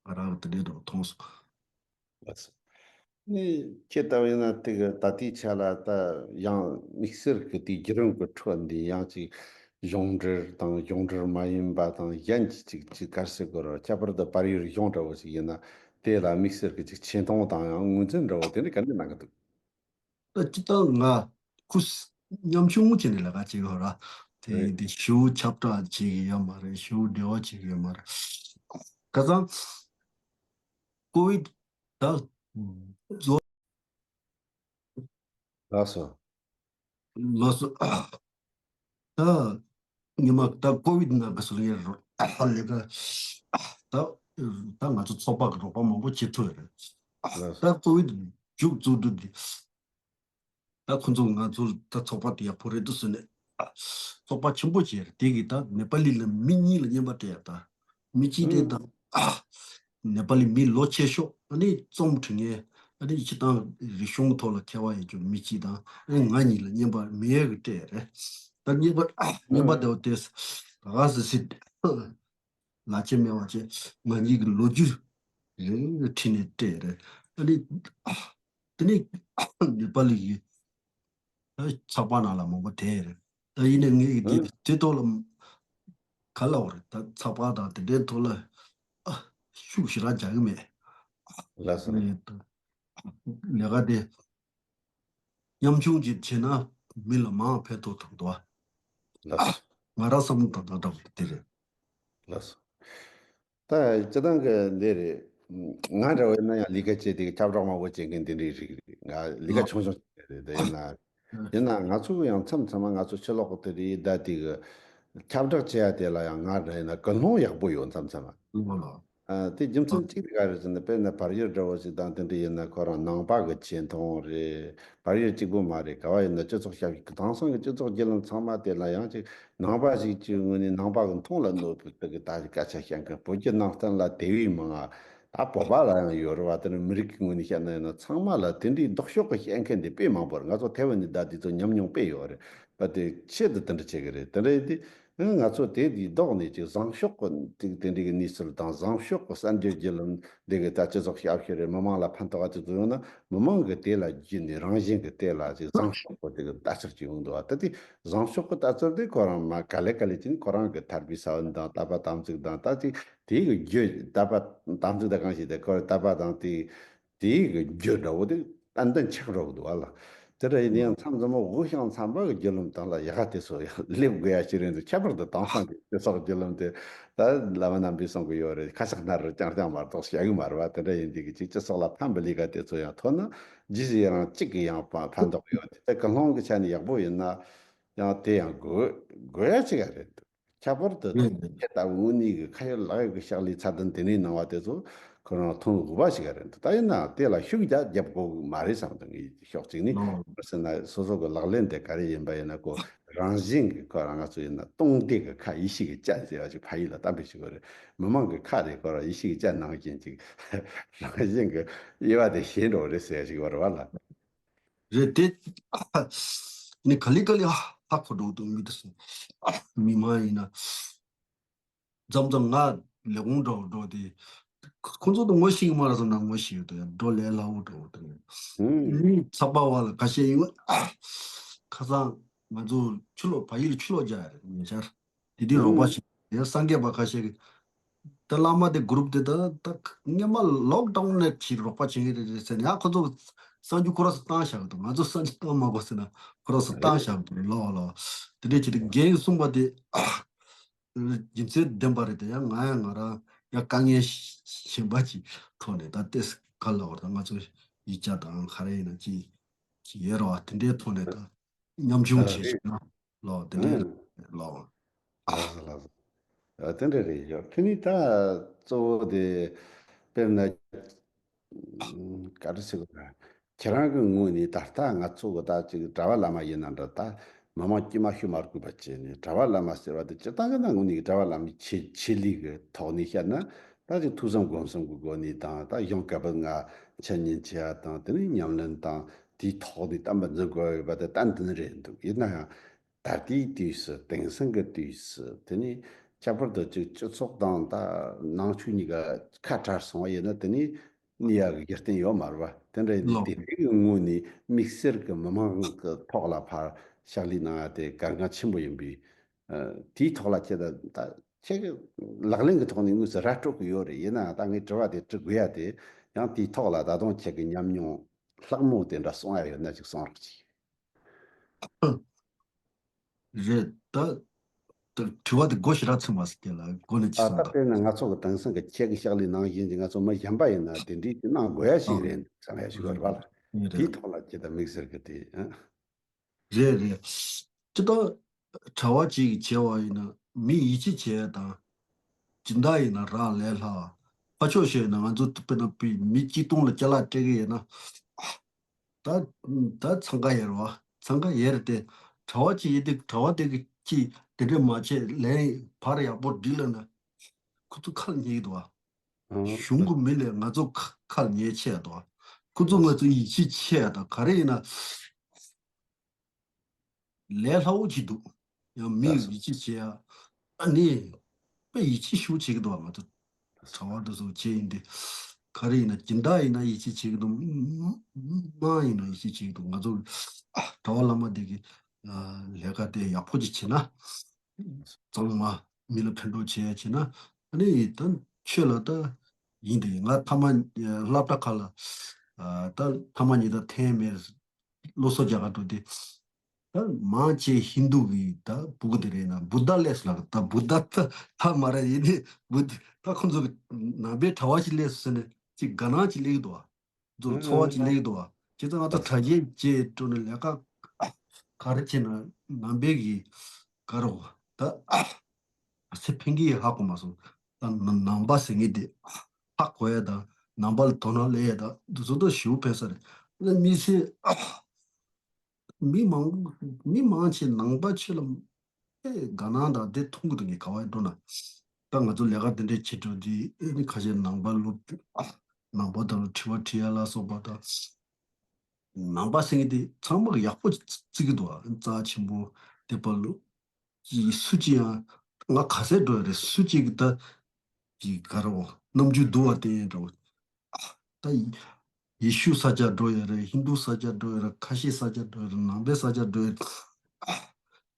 ང་རང་གི་དེ་འདྲའི་འདྲ་བོ་མཐོང་སོང་། ལགས་སོ། ནི་ཁྱེད་ལྟ་བུ་ཡིན་ན་དེ་གི་ད་ལྟའི་ཆ་ལ་ད་ཡང་དམིགས་བསལ་གི་དེའི་བརྒྱུད་རིམ་གི་ཁྲོད་འདི་ཡང་ཅིག་གཞུང་འབྲེལ་དང་གཞུང་འབྲེལ་མ་ཡིན་པ་དང་གཞན་གྱི་ཅིག་ཅིག་ག་རེ་ཟེར་དགོས་རེད། ཁྱད་པར་དུ་བལ་ཡུལ་གཞུང་འདྲ་བོ་ཞིག་ཡིན་ན་དེ་ལ་དམིགས་བསལ་གི་ཅིག་ཆེ་མཐོང་དང་ཡང་ངོས་འཛིན་འདྲ་བོ་དེ་འདྲ་ག་འདྲ་གནང་གི་འདུག་ད་སྤྱིར་བཏང་ང་ཁུ་སི་ཉམ་ཆུང་བྱས་ནས་ལས་ཀ་བྱེད་ཀྱི་ཡོད་ར། དེ་རེད། ཡིན་དུས་ཞེ་པོ་ཁྱབ་བསྒྲགས་བྱེད་ཀྱི་ཡོད་མ་རེད། ཞེ་པོ་འབྲེལ་བ་བྱེད་ཀྱི་ཡོད་མ་རེད། ཁ་སང་ཀོ་བིད་ད་ལོ་ལགས་སོ། ལོ་སོ། ད་ཉི་མ་ད་ཀོ་བིད་ནང་གི་སོ་ལེ་རོ་ལེ་ག་ད་ད་ང་ཚོ་ཚོགས་པ་གི་རོགས་པ་མང་པོ་བྱེད་ཐུབ་ཡོད་རེད། ལགས་སོ། ད་ཀོ་བིད་མཇུག་རྫོགས་དུས་འདི་ད་ཁོ་ཚོ་ང་ཚོ་ད་ཚོགས་པ་དེ་ཡག་པོ་རེད་འདུག་ཟེར་ནས་ཚོགས་པ་ཆེན་པོ་བྱས་རེད། དེ་གི་ད་ནེ་པ་ལི་ལ་མི་གཉིས་ལ་རྔན་པ་སྤྲད་ཡ། ད་མི་གཅིག་དེ་ད་ནེ་པ་ལི་མི་ལོ་ཆེ་ཤོས་ཨ་ནི་རྩོམ་འབྲི་མཁན་ཨ་ནི་སྤྱིར་བཏང་རིག་གཞུང་ཐོག་ལ་མཁས་པ་ཡིན་རྒྱུ་མི་གཅིག་དང་ཨ་ནི་ང་གཉིས་ལ་རྔན་པ་མི་ཡས་གི་སྤྲད་རེད། ད་རྔན་པ་རྔན་པ་དེ་བ་དེ་ག་ག་སི་སི་ལ་ཆེ་མེད་བ་ཆེ་ང་གཉིས་ཀྱི་ལོ་རྒྱུས་རེ་རེ་ཁྲིད་ནས་སྤྲད་རེད། ཨ་ནི་དེ་ནས་ནེ་པ་ལི་གི་ཚགས་པར་ནང་ལ་མང་པོ་དེ་རེད། ད་ཡིན་ནའི་ངས་དེ་ཨ་དེ་ཐོག་ལ་ག་ལ་བ་རེད། ད་ཚགས་པར་དང་དེ་འདྲའི་ཐོག་ལ་ཨ་ཤུགས་ཞེ་དྲག་རྒྱག་གི་མེད། ལགས་སོ། ནས་ལས་ཀ་དེ་ཉམ་ཆུང་ཅིག་བྱས་ན་མི་ལ་མང་ཕན་ཐོགས་ཐུབ་འདུག་ལགས་སོ། ང་རང་བསམ་བློ་བཏང་སྟངས་འདྲ་བོ་དེ་རེད། ལགས་སོ། ད་སྤྱིར་བཏང་གི་འདི་རེད། ང་འདྲ་བོ་ཡིན་ན་ཡང་ལས་ཀ་བྱེད་དེ་ཁྱབ་བསྒྲགས་མང་པོ་བྱེད་མཁན་དེ་འདྲའི་རིགས་རེད། ང་ལས་ཀ་ཆུང་ཆུང་བྱེད་རེད། དེ་ཡིན་ན་ཡིན་ན་ང་ཚོ་ཡང་མཚམས་མཚམས་མ་ང་ཚོ་ཕྱི་ལོགས་གི་དེ་རེད་ད་དེ་གི་ཁྱབ་བསྒྲགས་བྱེད་ཡ་དེ་ལ་ཡང་ང་འདྲ་ཡིན་ན་ཀུན་སློང་ཡག་པོ་ཡོད་མཚམས་མཚམས་མ། ལོ་ལོ། ཨ། དེ་རྒྱུ་མཚན་གཅིག་དེ་ག་རེ་ཟེར་ན་དཔེར་ན་བལ་ཡུལ་འདྲ་བོ་ཞིག་དང་དེ་འདྲ་ཡིན་ན་ཁོ་རང་ནང་པ་གི་ཆེ་མཐོང་རེད། བལ་ཡུལ་གཅིག་པུ་མ་རེད། ག་བ་ཡིན་ན་སྤྱི་ཚོགས་ཞབས་ཞུ་དེང་སང་གི་སྤྱི་ཚོགས་བརྒྱུད་ལམ་ཚང་མ་དེ་ལ་ཡང་ཅིག་ནང་པ་ཞིག་གི་ངོས་ནས་ནང་པ་གི་མཐོང་ལ་གནོད་པའི་དེ་གི་ད་ཅིག་སྐད་ཆ་བཤད་མཁན་བོད་བརྒྱུད་ནང་བསྟན་ལ་དེ་བས་མང་ང་ད་བོད་པ་ལ་ཡང་ཡོད་རེད་བ། དེ་ནི་མི་རིགས་ཀྱི་ངོས་ནས་བཤད་ན་ཡིན་ན་ཚང་མ་ལ་དེ་འདྲའི་ལྡོག་ཕྱོགས་ཀྱི་བཤད་མཁན་དེ་དཔེ་མང་པོ་རེད། ང་ཚོ་ཐེ་ཝན་ནས་ད་དེ་ཚོ་ཉམས་མྱོང་དཔེ་ཡོད་རེད་བ། དེ་ཆེད་དུ་དེ་འདྲ་བྱེད་གི་རེད། དེ་འདྲ་ཡིན་དུས། ཨ་ང་ཚོ་དེ་དེའི་ལྡོག་ནས་ཅིག་བཟང་ཕྱོགས་ཀྱི་དེ་དེ་འདྲའི་གི་གནས་ཚུལ་དང་བཟང་ཕྱོགས་ཀྱི་གསར་འགྱུར་བརྒྱུད་ལམ་འདི་གི་ད་སྤྱི་ཚོགས་ཞབས་ཞུ་རེད། མི་མང་ལ་ཕན་ཐོགས་ཨ་ཅིག་ཏུ་ཡོང་ན་མི་མང་གི་དེ་ལ་བརྒྱུད་ནས་རང་བཞིན་གྱི་དེ་ལ་ཅིག་བཟང་ཕྱོགས་ཀྱི་དེ་གི་ལྟ་ཚུལ་ཅིག་ཡོང་འདུག་ཨ་ད་དེ་བཟང་ཕྱོགས་ཀྱི་ལྟ་ཚུལ་དེ་ཁོ་རང་མ་ག་ལེ་ག་ལེ་ཅིག་ཁོ་རང་གི་ཐར་པའི་ས་བོན་དང་དད་པ་དམ་ཚིག་དང་ད་ཅིག་དེའི་གི་རྒྱུ་དད་པ་དམ་ཚིག་དང་གང་ཞིག་དེ་ཁོ་རང་དད་པ་དང་དེ། དེའི་གི་རྒྱུ་འདྲ་བོ་དེ་ཏན་ཏན་ཆགས་འགྲོ་གི་འདུག་ཨ་ལ། དེ་འདྲ་ཡིན་ན་ཡང་མཚམས་མཚམས་མ་འུ་ཤང་ཚང་པ་གི་བརྒྱུད་ལམ་སྟེང་ལ་ཡག་ག་དེ་ཚོ་ཡང་སླེབས་དགོས་ཡ་ཞིག་རེད་འདུག་ཁྱད་པར་དུ་དེང་སང་གི་སྤྱི་ཚོགས་བརྒྱུད་ལམ་དེ་ད་བླ་མ་རྣམ་པས་གསུང་གི་ཡོད་རེད། ཁ་ཤགས་ན་རུ་རྐྱང་རྐྱང་མ་གཏོགས་བྱ་གི་མ་རེད་བ། དེ་འདྲ་ཡིན་དུས་གི་ཅིག་སྤྱི་ཚོགས་ལ་ཕན་པའི་ལས་ཀ་དེ་ཚོ་ཡང་ཐོན་ན་རྗེས་སུ་ཡི་རང་གཅིག་གི་ཡང་ཕན་ཕན་ཐོགས་ཡོད་དེ། དེ་ཀུན་སློང་གི་ཆ་ནས་ཡག་པོ་ཡིན་ན་ཡང་དེ་ཡང་དགོས་དགོས་ཡ་ཅིག་ཡ་རེད་འདུག་ཁྱད་པར་དུ་ད་ཁྱེད་ལྟ་བུ་དངོས་གནས་ཀྱི་ཁ་ཡོད་ལག་ཡོད་ཀྱི་ཕྱག་ལས་ཚད་ལྡན་དེ་འདྲའི་གནང་བ་དེ་ཚོ་ཁོ་རང་མཐོང་དགོས་པ་ཞིག་རེད་འདུག་ད་ཡིན་ནའང་དེ་ལ་ཤུགས་རྒྱག་རྒྱབ་དགོས་ཀྱི་མ་རེད་བསམ་འདུག་ངས་ཕྱོགས་གཅིག་ནས་ཨོ། མ་ཟེར་ན་སོ་སོ་གི་ལག་ལེན་དེ་ག་རེ་ཡིན་པ་ཡིན་ན་ཁོ་རང་བཞིན་གྱི་ཁོ་རང་ང་ཚོ་ཡིན་ན་སྟོང་སྡེ་གི་ཁ་ཡེ་ཤེས་ཀྱི་སྤྱན་ཟེར་བ་ཅིག་ཕ་ཡུལ་ལ་གཏམ་དཔེ་ཞིག་ཡོད་རེད། མི་མང་གི་ཁ་དེ་ཁོ་རང་ཡེ་ཤེས་ཀྱི་སྤྱན་ནང་བཞིན་ཅིག་རང་བཞིན་གྱི་དབྱེ་བ་དེ་ཤེས་འགྲོ་རེད་ཟེར་ཡ་ཞིག་ཡོད་རེད་བ་ལ། རེད་དེ། ནི་ག་ལེ་ག་ལེ་ཧ་ཧ་གོ་འགྲོ་འདུག་མི་དེ་སོང་། མི་མང་ཡིན་ན། མཚམས་མཚམས་ང་ལས་ཁུངས་འགྲོ་འགྲོ་དེ། ཁོ་ཚོ་དང་ངོ་ཤེས་ཀྱི་མ་རེད་བསམ་ན་ངོ་ཤེས་ཡོད་དོ་ཡ་འགྲོ་ལས་སླ་བོ་འགྲོ་འདུག་ཧུམ། མི་ཚགས་པ་བ་ལ་ཁ་ཤས་ཡིན། ཁ་སང་ང་ཚོ་ཆུ་ལོག་བལ་ཡུལ་ཆུ་ལོག་རྒྱག་ཡ་རེད་ཉེ་ཆར། དེ་དུས་རོགས་པ་ཞིག་ཡང་སངས་རྒྱས་པ་ཁ་ཤས་ཀྱིས། ད་བླ་མ་དེ་གུ་རུབ་དེ་ད་ད་སྔོན་མ་ལོག་ཌའུན་ནས་ཕྱིར་རོགས་པ་བྱེད་ཀྱི་རེད་རེད་ཟེར་ནས་ཡང་ཁོ་ཚོ་གསར་འགྱུར་ཁོ་ར་སུ་བཏང་བཞག་གི་འདུག་ང་ཚོ་གསར་འགྱུར་བཏང་མ་དགོས་ཟེར་ན་ཁོ་ར་སུ་བཏང་བཞག་གི་འདུག་ལོ་ལོ། དེ་འདྲས་བྱས་ཏེ་རྒན་གསུངས་པ་དེ་རྒྱུ་མཚན་ལྡན་པ་རེད་དེ་ཡང་ང་ཡང་ང་རང་ཡང་དཀའ་ངལ་གཞན་པ་ཅིག་ཐོག་ནས་ད་ལྟས་ག་ལ་བར་ད་ང་ཚོ་ཡིག་ཆ་དང་ག་རེ་ཡིན་ན་ཅིག་ཅིག་ཡོད་རེད་བ། དེ་འདྲའི་ཐོག་ནས་ད་མཉམ་ཆུང་བྱས་ཤིག་ན། ལོ་དེ་འདྲའི་ཨང་། ལོ། ལགས་སོ་ལགས་སོ། ཨ་དེ་འདྲ་རེད་ཡོད། དེ་ནི་ད་གཙོ་བོ་དེ་དཔེར་ན་ག་རེ་ཟེར་དགོས་རེད། ཁྱེད་རང་གི་ངོས་ནས་ད་ལྟ་ང་ཚོ་གི་ད་ཅིག་གྲྭ་པ་བླ་མ་ཡིན་ན་འདྲ་ད་མི་མང་དཀྱུས་མ་ཤོད་མ་དགོས་པ་བྱས་ནས་གྲྭ་པ་བླ་མ་ཟེར་བ་དེ་སྤྱིར་བཏང་གི་ན་ངོས་ནས་གྲྭ་པ་བླ་མའི་ཆེད་ཆེད་ལས་ཀྱི་ཐོག་ནས་བཤད་ན་ད་ཅིག་ཐོས་བསམ་སྒོམ་གསུམ་གྱི་སྒོ་ནས་དང་ད་གཞུང་བཀའ་པོད་ལྔ་འཆད་ཉན་བྱེད་ཡ་དང་དེ་ནས་ཉམས་ལེན་དང་དེའི་ཐོག་ནས་བསྟན་པ་འཛིན་དགོས་ཡོད་པ་དེ་ཏན་ཏན་རེད་འདུག་ཡིན་ན་ཡང་། ད་ལྟའི་དུས་སུ་དེང་སང་གི་དུས་སུ་དེ་ནི་ཁྱད་པར་དུ་ཅིག་སྤྱི་ཚོགས་དང་ད་ནང་ཆོས་གཉིས་ཀ་ཁ་བྲལ་སོང་བ་ཡིན་ན་དེ་ནི་གནས་ཡག་གི་རྒྱུ་རྐྱེན་ཡོད་མ་རེད་བ། དེ་འདྲ་ཡིན་དུས་ལོ། དེ་འདྲའི་གི་ངོས་ནས་དམིགས་བསལ་གྱི་མི་མང་གི་ཐོག་ལ་ཕར་ཕྱག་ལས་གནང་ཡ་དེ་གལ་འགངས་ཆེན་པོ་ཡིན་པས། ཨ། དེའི་ཐོག་ལ་ཁྱེད་ད་ད་ཁྱེད་ཀྱི་ལག་ལེན་གྱི་ཐོག་ནས་དངོས་སུ་ར་སྤྲོད་ཀྱི་ཡོད་རེད། ཡིན་ནའང་ད་ངས་དྲི་བ་དེ་དྲི་དགོས་ཡ་དེ་ཡང་དེའི་ཐོག་ལ་ད་དུང་ཁྱེད་ཀྱི་ཉམས་མྱོང་ལྷག་མོ་དེ་འདྲ་གསུང་ཡ་ཡོད་ན་ཅིག་གསུང་རོགས་གྱིས། རེད་ད། ད་དྲི་བ་དེ་མགོ་ཞེ་དྲག་ཚིམ་པ་ཟེར་གྱི་ལ་མགོ་ནས་ཅི་ཨ་ད་སོང་ད། དཔེར་ན་ང་ཚོ་གི་དེང་སང་གི་ཁྱེད་ཀྱི་ཕྱག་ལས་ནང་བཞིན་གྱི་ང་ཚོ་མི་གཞན་པ་ཡིན་ན་དེ་འདྲའི་ཅིག་གནང་དགོས་ཡ་ཞིག་ཨ་རེད་བསམ་ཡ་ཞིག་ཡོད་རེད་བ་ལ། ཨ་དེའི་རེད། ཐོག་ལ་ཁྱེད་ད་དམིགས་བསལ་གྱི་དེ་ཨ། རེད་རེད། སྤྱིར་བཏང་གྲྭ་པ་ཅིག་བྱས་པ་ཡིན་ན་མི་ཡིད་ཆེས་བྱས་དང་། སྦྱིན་བདག་ཡིན་ན་རག་ལས་སླ། ཕར་ཕྱོགས་བཤད་ན་ང་ཚོ་དཔེར་ན་དཔེ་མི་གཅིག་སྟོང་ལ་ཅ་ལག་སྤྲད་ཀྱི་ཡོད་ན། ད་ད་འཚང་ཁ་ཡེར་བ་འཚང་ཁ་ཡེར་ཏེ་གྲྭ་པ་ཅིག་ཡིན་ཏེ་གྲྭ་པ་དེ་གི་ཅིག་དེ་འདྲས་མ་བྱས་ལན་བར་ཡག་པོ་སྒྲིག་ལབ་ན་ཁོ་ཚོ་ཁ་ལ་ཉན་གྱི་འདུག་བ། ཨང་། གཞུང་གི་མི་ལས་ང་ཚོ་ཁ་ཁ་ལ་ཉན་ཆེ་ཡ་དང་། ཁོ་ཚོ་ང་ཚོ་ཡིད་ཆེས་ཆེ་ཡ་དང་ག་རེ་ཡིན་ན། ལས་སླ་བོ་ཅིག་འདུག་ཡང་མི་ལགས་སོ། ཡིད་ཆེས་བྱེད་ཡ། ཨ་ནི། དཔེ་ཡིད་ཆེས་ཞེ་པོ་བྱེད་ཀྱི་འདུག་བ་ང་ཚོ། གྲྭ་པ་འདི་ཚོ་བྱེད་ཡིན་ཏེ། ག་རེ་ཡིན་ན་སྦྱིན་བདག་ཡིན་ན་ཡིད་ཆེས་བྱེད་ཀྱི་འདུག་དམངས་ཡིན་ན་ཡིད་ཆེས་བྱེད་ཀྱི་འདུག་ང་ཚོ་ཨ་གྲྭ་པ་བླ་མ་འདི་གི་ཨ་ལས་ཀ་དེ་ཡག་པོ་ཅིག་བྱེད་ན། གཙང་མ་མི་ལ་ཕན་ཐོགས་བྱེད་ཡ་བྱེད་ན། ཨ་ནི་ད་ཆོས་ལ་ད་ཡིན་ཏེ་ང་ཐ་མ་སློབ་གྲྭ་ཁག་ལ་ཨ་ད་ཐ་མ་ཉིན་ད་ཐེངས་མེད། སློབ་གསོ་རྒྱག་ག་འགྲོ་དུས། ད་མང་ཆེ་ཧིན་རྡུ་གི་ད་བུ་གུ་དེ་རེད་ན་བུདྡྷ་སླེབས་སོང་ལ་ད་བུདྡྷ་ད་ད་མ་རེད་ཡིན་ནི་བུད་ད་ཁོ་ཚོ་གི་ནང་པའི་གྲྭ་པ་ཞིག་སླེབས་སོང་ཟེར་ནས་ཅིག་དགའ་སྣང་ཅིག་སླེབས་ཀྱི་འདུག་བ། ཚོ་ཚོར་བ་ཅིག་སླེབས་ཀྱི་འདུག་བ། ཁྱེད་ཚོ་ང་ཚོ་གྲྭ་རྒྱན་བཅས་འགྲོ་ནས་ལས་ཀ་ག་རེ་བྱས་ན་ནང་པའི་གི་ག་རེ་བ་ད། ཚེ་ཕན་གྱི་ཧ་གོ་མ་སོང་། ད་ནང་པ་ཟེར་མཁན་དེ་ཧ་གོ་ཡ་དང་ནང་པ་ལ་དོ་སྣང་སླེབས་ཡ་དང་འདི་ཚོ་ད་ཞེ་པོ་ཕན་ས་རེད། ད་མི་ཚེ་མི་མང་མི་མང་ཆེ་ནང་པ་ཆེ་ལ་ཨེ་དགའ་སྣང་དང་དེ་མཐོང་གི་འདུག་ངས་ག་བ་འགྲོ་ན། ད་ང་ཚོ་ལས་ཀ་དེ་འདྲས་བྱེད་འགྲོ་དུས་ཨེ་ནི་ཁ་ཤས་ནང་པ་སློབ་ནང་པ་དང་དྲི་བ་དྲི་ཡ་ལ་སོགས་པ་དང་། ནང་པ་ཟེར་མཁན་དེ་ཚང་མ་གི་ཡག་པོ་བརྩི་གི་འདུག་ཨ། རྩ་ཆེན་པོ་དད་པ་ལོ། ཀྱི་སུ་གཅིག་ཡང་ང་ག་ཚད་འགྲོ་ཡ་རེད། སུ་གཅིག་གི་ད་ཀྱི་ག་རེ་བོ་རྣམ་འགྱུར་བསྡུ་བ་བསྟན་ཡ་འདྲ་བོ། ད་ཡེ་ཤུ་ས་ཆ་འགྲོ་ཡ་རེད། ཧིན་རྡུ་ས་ཆ་འགྲོ་ཡ་རེད། ཁ་ཤས་ས་ཆ་འགྲོ་ཡ་རེད། ནང་པའི་ས་ཆ་འགྲོ་ཡ་རེད།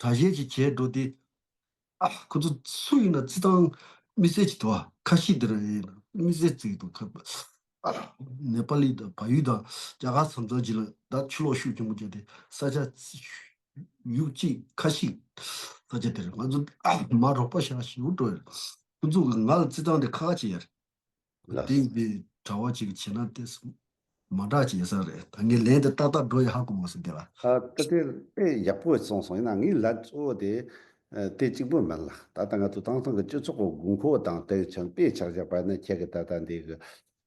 གྲྭ་ཤག་ཅིག་བྱས་འགྲོ་དུས། ཨ། ཁོ་ཚོ་སུ་ཡིན་ན་རྩི་སྟངས་དམིགས་བསལ་ཅིག་འདུག་ཨ། ཁ་ཤས་འདི་ར་ཡིན་ན་དམིགས་བསལ་རྩི་གི་འདུག་ཁ། ཨ། ནེ་པ་ལི་དང་བལ་ཡུལ་དང་རྒྱ་གར་མཚམས་མཚམས་ཅིག་ལ་ད་ཆུ་ལོག་ཤུགས་ཆེན་པོ་བྱས་ཏེ་ས་ཆ་ཡུག་གཅིག་ཁ་ཤས་ས་ཆ་དེར་ང་ཚོ་ཨ་མ་རོགས་པ་བྱ་ཞིག་འགྲོ་ཡོད། ཁོ་ཚོ་གི་ང་ལ་རྩི་སྟངས་དེ་ཁག་ཁག་ཅིག་ཡོད་རེད། ལགས། དེ་ཡིན་དུས་གྲྭ་པ་ཅིག་བྱས་ན་དེ་མ་འདྲ་ཅིག་ཡོད་ས་རེད། ད་ངས་ལན་དེ་ཏག་ཏག་འགྲོ་ཡ་ཧ་གོ་མ་སོང་དེ་ལ། ཨ། ད་དེ་དཔེ་ཡག་པོ་གསུངས་སོང་། ཡིན་ན་ངའི་ལན་གཙོ་བོ་དེ་ཨ་དེ་གཅིག་པོ་མིན་ལ། ད་ལྟ་ང་ཚོ་དེང་སང་གི་སྤྱི་ཚོགས་ཀྱི་དགོས་མཁོ་དང་དེ་ཆ་དཔེ་ཆ་བཞག་པ་ན་ཁྱེད་ཀྱི་ད་ལྟ་འདི་གི་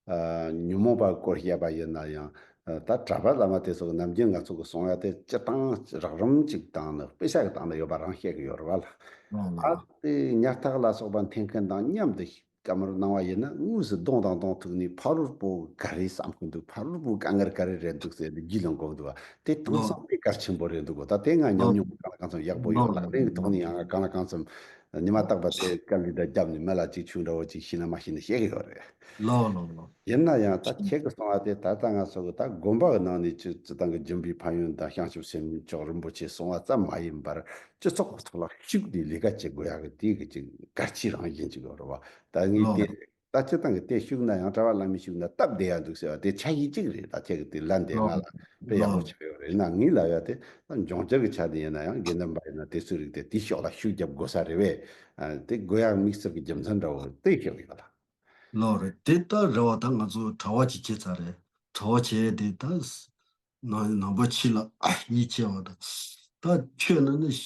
ཨ་ཉོན་མོངས་པ་སྐོར་བཤད་པ་ཡིན་ན་ཡང་། ཨ་ད་གྲྭ་པ་བླ་མ་དེ་ཚོ་གི་ནམ་རྒྱུན་ང་ཚོ་གི་གསུང་ཡ་དེ་སྤྱིར་བཏང་རགས་རིམ་གཅིག་བཏང་ནས་དཔེ་ཆ་གི་སྟེང་ན་ཡོད་པ་རང་བཤད་གི་ཡོད་རེད་བ་ལ། ཨ་དེ་ཉར་ཐག་ལ་སོགས་པ་འཐེན་མཁན་དང་མཉམ་དུ་བཀའ་མོལ་གནང་བ་ཡིན་ན་དངོས་སུ་གདོང་དང་གདོང་ཐུག་ནས་ཕ་རོལ་པོ་ག་རེ་བསམ་གི་འདུག་ཕ་རོལ་པོ་དཀའ་ངལ་ག་རེ་རེད་འདུག་ཟེར་ནས་རྒྱུས་ལོན་དགོས་འདུག་བ། དེ་དེང་སང་དཔེ་གལ་ཆེན་པོ་རེད་འདུག་གོ་ད་དེ་ང་ཉམས་མྱོང་གང་ལ་གང་འཚམ་ཡག་པོ་ཡོད་ལག་ལེན་གྱི་ཐོག་ནས་ཡང་གང་ལ་གང་འཚམ་ཉི་མ་རྟག་པར་དེ་དཀའ་ལས་དང་རྒྱབ་ནས་མི་ལ་ཅིག་ཆུང་འདྲ་བོ་ཅིག་ཤེས་ན་མ་ཤེས་ན་བཤད་གི་ཡོད་རེད། ལོ་ལོ་ལོ། ཡིན་ན་ཡང་ད་ཁྱེད་ཀྱི་གསུང་བ་དེ་ད་ལྟ་ང་ཚོ་གི་ད་དགོན་པ་གི་ནང་ནས་ཅི་ཅི་ལྟར་གི་སྦྱིན་པའི་ཕན་ཡོན་དང་བྱང་ཆུབ་སེམས་མཆོག་རིན་པོ་ཆེ་གསུང་བ་ཙམ་མ་ཡིན་པར། སྤྱི་ཚོགས་ཀྱི་ཐོག་ལ་ཤུགས་ནས་ལས་ཀ་བྱེད་དགོས་ཡག་གི་དེ་གི་ཅིག་གལ་ཆེ་རང་བཞིན་ཅིག་ཡོད་རེད་བ། ད་ངས་ལོ་དེ་ད་སྤྱི་བཏང་གི་དེ་ཤུགས་ན་ཡང་གྲྭ་པ་བླ་མའི་ཤུགས་ན་སྟབས་བདེ་ཡག་འདུག་ཟེར་བ་དེ་ཆ་ཤས་གཅིག་རེད། ད་ཁྱེད་ཀྱི་དེ་ལན་དེ་ལོ་ང་ལ་དཔེ་ཡག་པོ་ལོ་ཆགས་ཡོད་རེད། ཡིན་ན་ངའི་ལབ་ཡ་དེ་ད་འབྱུང་འགྱུར་གྱི་ཆ་ནས་ཡིན་ན་ཡང་དགེ་འདུན་པ་ཡིན་ན་དེ་ཚོའི་རིགས་དེ་དེའི་ཕྱོགས་ལ་ཤུགས་རྒྱབ་དགོས་ས་རེད་བས། ཨ་དེ་དགོས་ཡག་དམིགས་བསལ་གྱི་རྒྱུ་མཚན་འདྲ་བོ་དེ་ཤོད་ཡོད་ལ། ལོ་རེད། དེ་ལྟར་རེད་བ། ད་ང་ཚོ་གྲྭ་པ་ཅིག་བྱས་ཚར་རེད། གྲྭ་པ་བྱས་དེ་ད་ནང་ནང་པ་ཕྱི་ལ་ཡིད་ཆེས་པ་དང་། ད་ཆོས་ནང་ནས་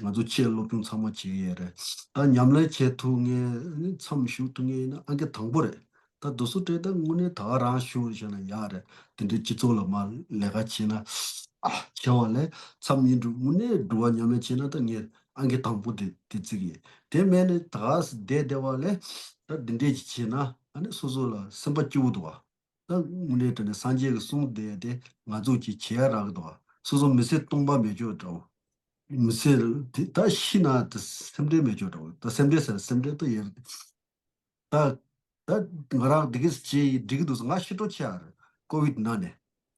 ང་ཚོ་ཆོས་སློབ་སྦྱོང་ཚང་མ་བྱེད་ཀྱི་ཡོད་རེད། ད་ཉམས་ལེན་བྱེད་ཐུབ་མཁན་ནི་མཚམས་ཞུགས་ཐུབ་མཁན་ཡིན་ན་ཨང་ཀི་དང་པོ་རེད། ད་དེ་ཚོ་སྤྲད་ད་དངོས་གནས་ད་ག་རང་ཞུ་བྱས་ན་ཡག་རེད། དེ་འདྲའི་སྤྱི་ཚོགས་ལ་མར་ལས་ཀ་བྱས་ན་ཨ་བྱས་པ་ལས་མཚམས་ཡིན་འགྲོ་དངོས་གནས་འགྲོ་བ་ཉམས་ལེན་བྱས་ན་ད་ངས་ཨང་ཀི་དང་པོ་དེ་དེ་བརྩི་གི་ཡིན། དེ་མེད་ནས་ད་ག་སེ་བསྡད་བསྡད་པ་ལས་ད་འདི་འདྲས་ཅིག་བྱས་ན་ཨ་ནི་སོ་སོ་ལ་སེམས་པ་སྐྱིད་པོ་འདུག་བ། ད་དངོས་གནས་དྲང་གནས་སངས་རྒྱས་ཀྱིས་གསུངས་བསྡད་དེ་ང་ཚོ་གིས་བྱེད་ཡ་རག་གི་འདུག་བ། སོ་སོ་མི་ཚེ་སྟོང་པ་མེད་ཆོག་འདྲ་བོ། མི་ཚེ་དེ་ད་ཤི་ན་དེ་སེམས་ཁྲལ་མེད་ཆོག་འདྲ་བོ། ད་སེམས་ཁྲལ་ཟེར་སེམས་ཁྲལ་ད་ཡོད་རེད། ད་ད་ང་རང་འདི་གིས་བྱེད་ཡི་འགྲིག་གི་འདུག་ང་ཤི་འགྲོ་ཆེ་ཡ་རེད། ཀོ་བིད་ན་ནས།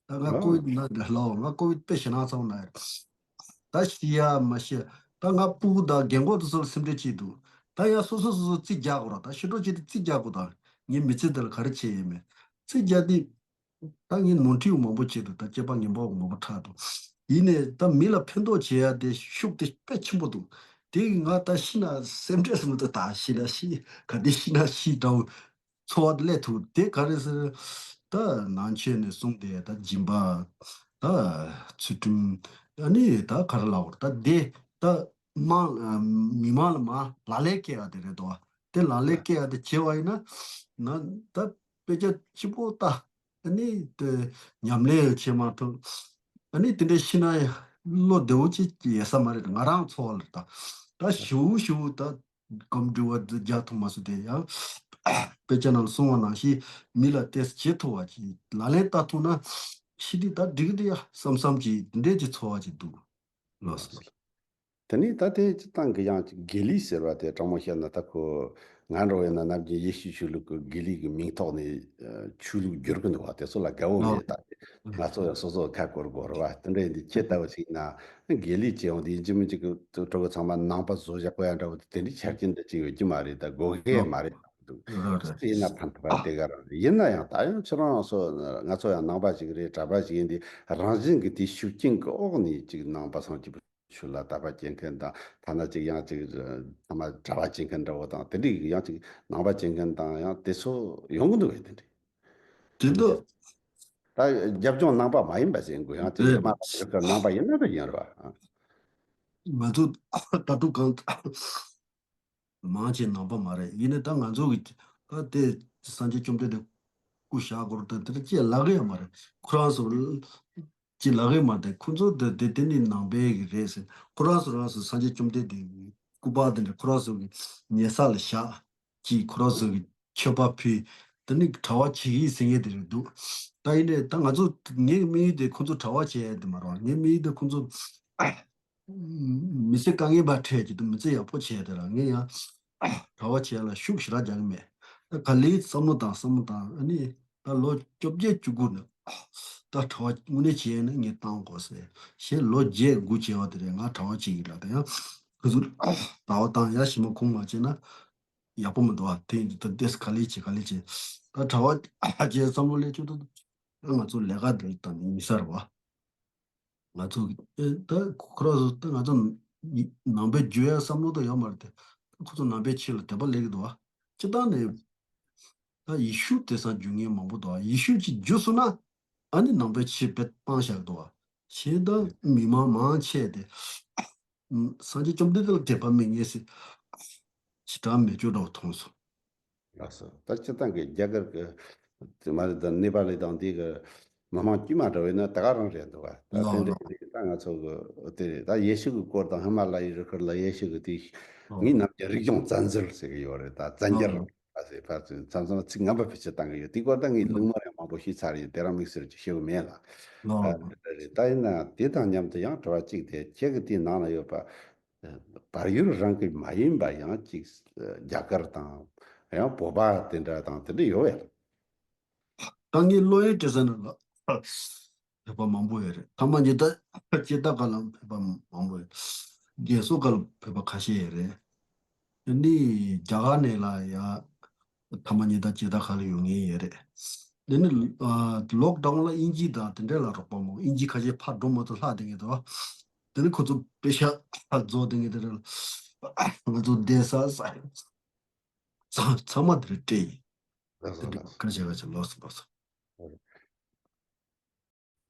ད་ང་ཀོ་བིད་ན་འདི་ལོ་ང་ཀོ་བིད་དཔེ་ཞེད་སྣང་ཚ་བོ་ན་ཡ་རེད། ད་ཤི་ཡ་མ་ཤི་ཡ། ད་ང་སྤུ་གུ་དང་རྒན་གོག་དེ་ཚོ་ལ་སེམས་ཁྲལ་བྱེད་འདུག་ད་ཡང་སོ་སོ་སོ་སོ་རྩིས་རྒྱག་དགོས་ར། ད་ཤི་འགྲོ་བྱེད་དུས་རྩིས་རྒྱག་དགོས། ད་ངའི་མི་ཚེ་འདི་ལ་ག་རེ་བྱས་ཡིན་མིན། རྩིས་རྒྱག་དུས་ད་ངས་ནོར་འཁྲུལ་མང་པོ་བྱས་འདུག་ད་སྐྱེས་པ་ངན་པ་མང་པོ་ཕྲག་འདུག་ཡིན་ནའི་ད་མི་ལ་ཕན་ཐོགས་བྱེད་ཡ་དེ་ཤུགས་དེ་དཔེ་ཆེན་པོ་འདུག་དེ་གིས་ང་ད་ཤི་ན་སེམས་ཁྲལ་སོང་། ད་ད་ཤི་ན་ཤི་ག་དུས་ཤི་ན་ཤི་འདྲ་བོ། འཚོ་བ་སླེབས་ཐུབ་དེ་ག་རེ་ཟེར། ད་ནང་ཆོས་ནས་གསུངས་ཏེ་ད་སྦྱིན་པ། ད་ཚུལ་ཁྲིམས། ཨ་ནི་ད་ག་རེ་ལབ་དགོས་རེད། ད་དེ་ད་དམངས་མི་མང་ལ་མར་ལག་ལེན་བཀལ་ཡ་དེ་རེད་དོ། དེ་ལག་ལེན་བཀལ་ཡ་དེ་བྱས་པ་ཡིན་ན་ན་ད་དཔེ་ཆ་སྐྱིད་པོ་ལྟ། ཨ་ནི་དེ་ཉམས་ལེན་ཡང་བྱེད་མ་ཐུབ། ཨ་ནི་དེ་འདྲ་ཤི་ན་བློ་བདེ་བོ་ཅིག་ཡོད་ས་མ་རེད། ང་རང་འཚོ་བ་ལ་ད་ད་ཞུ་ཞུ་ད། སྒོམ་སྒྲུབ་པ་འདི་རྒྱག་ཐུབ་མ་སོང་། དེ་ཡང་དཔེ་ཆ་ནང་གསུངས་པ་ནང་བཞིན་མི་ལ་ཏོག་ཙམ་བྱེད་ཐུབ་པ་ཅིག་ལག་ལེན་བསྟར་ཐུབ་ན་ཤི་དུས་ད་འགྲིག་གི་འདུག་ཡ་བསམ་བསམ་ཅིག་འདི་འདྲས་ཀྱི་ཚོར་བ་ཅིག་འདུག་ལགས་སོ། དེ་ནས་ད་ལྟའི་སྤྱིར་བཏང་གི་ཡང་ཅིག་དགེ་ལུགས་ཟེར་བ་དེ་དྲང་མོ་བཤད་ན་ད་ཁོ་ང་འདྲ་བོ་ཡིན་ན་ནམ་རྒྱུན་ཡེ་ཤུའི་ཆོས་ལུགས་ཀྱི་དགེ་ལུགས་ཀྱི་མིང་ཐོག་ནས་ཆོས་ལུགས་བསྒྱུར་གི་འདུག་བ། དེ་ཚོ་ལ་དགའ་བོ་མེད། ད་ང་ཚོ་ཡང་སོ་སོ་ཁ་སྐོར་དགོས་རེད་བ། དེ་འདྲ་ཡིན་དུས་ཁྱེད་ལྟ་བུ་ཞིག་ཡིན་ན་དགེ་ལུགས་ཅིག་ཡོང་དུས་ཡིན་གཅིག་མིན་གཅིག་གི་གྲོགས་པོ་ཚང་མ་ནང་པ་བཟོ་བཞག་པ་ཡང་འདྲ་བོ་དེ་འདྲའི་ཆ་རྐྱེན་འདི་ཅིག་ཡོད་ཀྱི་མ་རེད། ད་དགོས་གལ་མ་རེད་འདུག་ཡིན་ན་ཕན་ཐོགས་དེ་ག་རང་རེད། ཡིན་ན་ཡང་ད་ཡང་ཁྱེད་རང་སོ་ང་ཚོ་ཡང་ནང་པ་ཞིག་རེད། གྲྭ་པ་ཞིག་ཡིན་དུས་རང་བཞིན་གྱི་དེའི་ཤུགས་རྐྱེན་གྱི་འོག་ནས་ཅིག་ནང་པ་སངས་རྒྱས་པའི་ཆོས་ལ་དད་པ་བྱེད་མཁན་དང་། ཐ་ན་ཅིག་ཡང་ཅིག་ཐ་མ་གྲྭ་པ་བྱེད་མཁན་འདྲ་བོ་དང་། དེ་འདྲའི་ཡང་ཅིག་ནང་པ་བྱེད་མཁན་དང་ཡང་དེ་ཚོ་ཡོང་གི་འདུག་གས། དེ་འདྲའི་དེ་འདུག་ད་རྒྱབ་ལྗོངས་ནང་པ་མ་ཡིན་པ་ཟེར་དགོས། ཡང་ཅིག་རེད། མ་ནང་པ་ཡིན་ན་ད་ཡིན་རེད་བ། ང་ཚོ་ལྟ་གྲུབ་གང་མང་ཆེ་ནང་པ་མ་རེད། ཡིན་ནའི་ད་ང་ཚོ་གི་ད་དེ་སངས་རྒྱས་བཅོམ་ལྡན་འདས་སྐུ་བཞག་སྐོར་དང་དེ་འདྲ་ཅིག་ལབ་གི་ཡོད་མ་རེད། ཁོ་རང་ཚོ་ཅིག་ལབ་གི་མ་རེད། ཁོ་ཚོ་དེ་དེ་དེ་ནི་ནང་པའི་གི་རེད་ཟེར། ཁོ་རང་ཚོ་རང་ཚོ་སངས་རྒྱས་བཅོམ་ལྡན་འདས་ཀྱི་སྐུ་པར་དེ་འདྲ་ཁོ་རང་ཚོ་གི་ཉལ་ས་ལ་བཞག་ཅིག་ཁོ་རང་ཚོ་གི་མཆོད་པ་ཕུལ། དེ་ནི་གྲྭ་པ་བྱེད་ཀྱི་ཟེར་མཁན་དེ་རེད་འདུག་ད་ཡིན་ནའི་ད་ང་ཚོ་ངའི་དམིགས་ཡུལ་དེ་ཁོ་ཚོ་གྲྭ་པ་བྱེད་ཡ་དེ་མ་རེད། ངའི་དམིགས་ཡུལ་དེ་ཁོ་ཚོ་ མི་ཚེ་དཀའ་ངལ་བ་འཕྲད་ཀྱི་འདུག་མི་ཚེ་ཡག་པོ་བྱས་དེ་ར་ངས་ཡང་གྲྭ་པ་བྱས་ལ་ཤུགས་ཞེ་དྲག་རྒྱག་གི་མེད། ད་ག་ལེར་བསམ་བློ་བཏང་བསམ་བློ་བཏང་ཨ་ནི་ད་ལོ་བཅོ་བརྒྱད་བཅུ་དགུ་ནས་ད་གྲྭ་པ་དངོས་གནས་བྱས་ན་ངས་བཏང་དགོས་ཟེར་ཞེས་ལོ་བརྒྱད་དགུ་བྱས་པ་དེ་རེད། ང་གྲྭ་པ་བྱེད་ཀྱི་ལ་དེ་ཡང་ཁོ་ཚོ་ཟླ་བ་བཏང་ཡ་ཞིག་མ་ཁུངས་མ་བྱས་ན་ཡག་པོ་མི་འདུག་ཨ། དེ་ཡིན་དུས་ད་ལྟས་ག་ལེར་བྱེད་ག་ལེར་བྱེད་ད་གྲྭ་པ་བྱས་བསམ་བློ་ལས་ཆོག་ད་ང་ཚོ་ལས་ཀ་འདི་དང་ཡིན་ས་རེད་བ། ང་ཚོ་ཨེ་ད་ཁོ་རང་ཚོ་ད་ང་ཚོ་ནང་པའི་རྒྱུ་ཡ་བསམ་བློ་ད་ཡོད་མ་རེད་དེ། ཁོ་ཚོ་ནང་པའི་ཆོས་ལ་དད་པ་སླེབས་ཀྱི་འདུག་ཨ། སྤྱི་བཏང་ནས་ད་ཡེ་ཤུ་དེང་སང་རྒྱུས་མངའ་མང་པོ་འདུག་ཨ། ཡེ་ཤུ་ཅིག་རྒྱུས་སོང་ན་ཨ་ནི་ནང་པའི་ཆོས་དཔེ་སྤང་བཞག་འདུག་ཨ། ཞེས་ད་མི་མང་མང་ཆེ་དེ་སངས་རྒྱས་བཅོམ་ལྡན་འདས་ལ་དད་པ་མེད་ངེས་སི་ཞེ་དྲག་མེད་ཅོ་འདྲ་བོ་མཐོང་སོང་། ལགས་སོ། ད་སྤྱིར་བཏང་གི་རྒྱ་གར་གི་དེ་མ་རེད་ད་ནེ་པ་ལི་དང་དེ་གི་མི་མང་དཀྱུས་མ་འདྲ་བས་ན་ད་ག་རང་རེད་འདུག་བ། ད་ལགས་དེ་འདྲ་ལགས། དེ་ད་ང་ཚོ་གི་དེ་རེད། ད་ཡེ་ཤུ་གི་སྐོར་དང་ཧི་མ་ལ་ཡའི་རི་ཁུལ་ལ་ཡེ་ཤུ་གི་དེ་ངའི་ནམ་རྒྱུན་རིག་གཞུང་བཙན་འཛུལ་ཟེར་གི་ཡོད་རེད། ད་བཙན་རྒྱལ་ལགས་ལགས། ལ་ཟེར་ཕར་ཚུར་མཚམས་མཚམས་ཚིག་ངན་པ་ཕལ་ཆེར་བཏང་གི་ཡོད། དེ་སྐོར་ད་ངས་ལུང་མ་རེ་མང་པོ་ཞུས་ཚར་ཡིན། དེ་རང་དམིགས་བསལ་གྱི་ཞུ་གི་མེད་ལ། ལགས། ཨ་ལགས། རེད་རེད། ད་ཡིན་ན་དེ་དང་མཉམ་དུ་ཡང་དྲི་བ་གཅིག་དེ་ཁྱེད་ཀྱི་དེའི་ནང་ལ་ཡོད་པ། བལ་ཡུལ་རང་གི་མ་ཡིན་པ་ཡང་ཅིག་རྒྱ་གར་དང་ཡང་བོད་པ་དེ་འདྲ་དང་དེ་འདྲ་ཡོད་པས། ད་ངའི་བློ་ཡི་བྲེལ་ས་ནང་ལ་བོད་པ་མང་པོ་ཡོད་རེད། ཐ་མ་ཉི་ཟླ་སྤྱི་ཟླ་ག་ལ་བོད་པ་མང་པོ་ཡོད། རྒས་གསོ་ག་ལ་བོད་པ་ཁ་ཤས་ཡོད་རེད། དེ་ནི་རྒྱ་གར་ནས་ལ་ཡ་ཐ་མ་ཉི་ཟླ་སྤྱི་ཟླ་ག་ལ་ཡོང་མཁན་ཡོད་རེད། དེ་ནི་ལོག་ཌའོན་ལ་དབྱིན་ཇི་དང་དེ་འདྲ་ལ་རོགས་པ་མོ་དབྱིན་ཇི་ཁ་ཤས་ཕར་འགྲོ་མ་ཐུབ་ལྷག་དེ་ངེས་དོ། དེ་ནི་ཁོ་ཚོ་པེ་ཤ་རྫོགས་དེ་ངེས་དེ་རེད། ང་ཚོ་བསྡད་ས་ས་ཚང་ཚང་མ་དེ་རེད་སྤྲད་ཡིན། ལགས་སོ་ལགས་སོ། ཁ་ཤས་ཁ་ཤས་ལོག་སོང་ལོག་སོང་།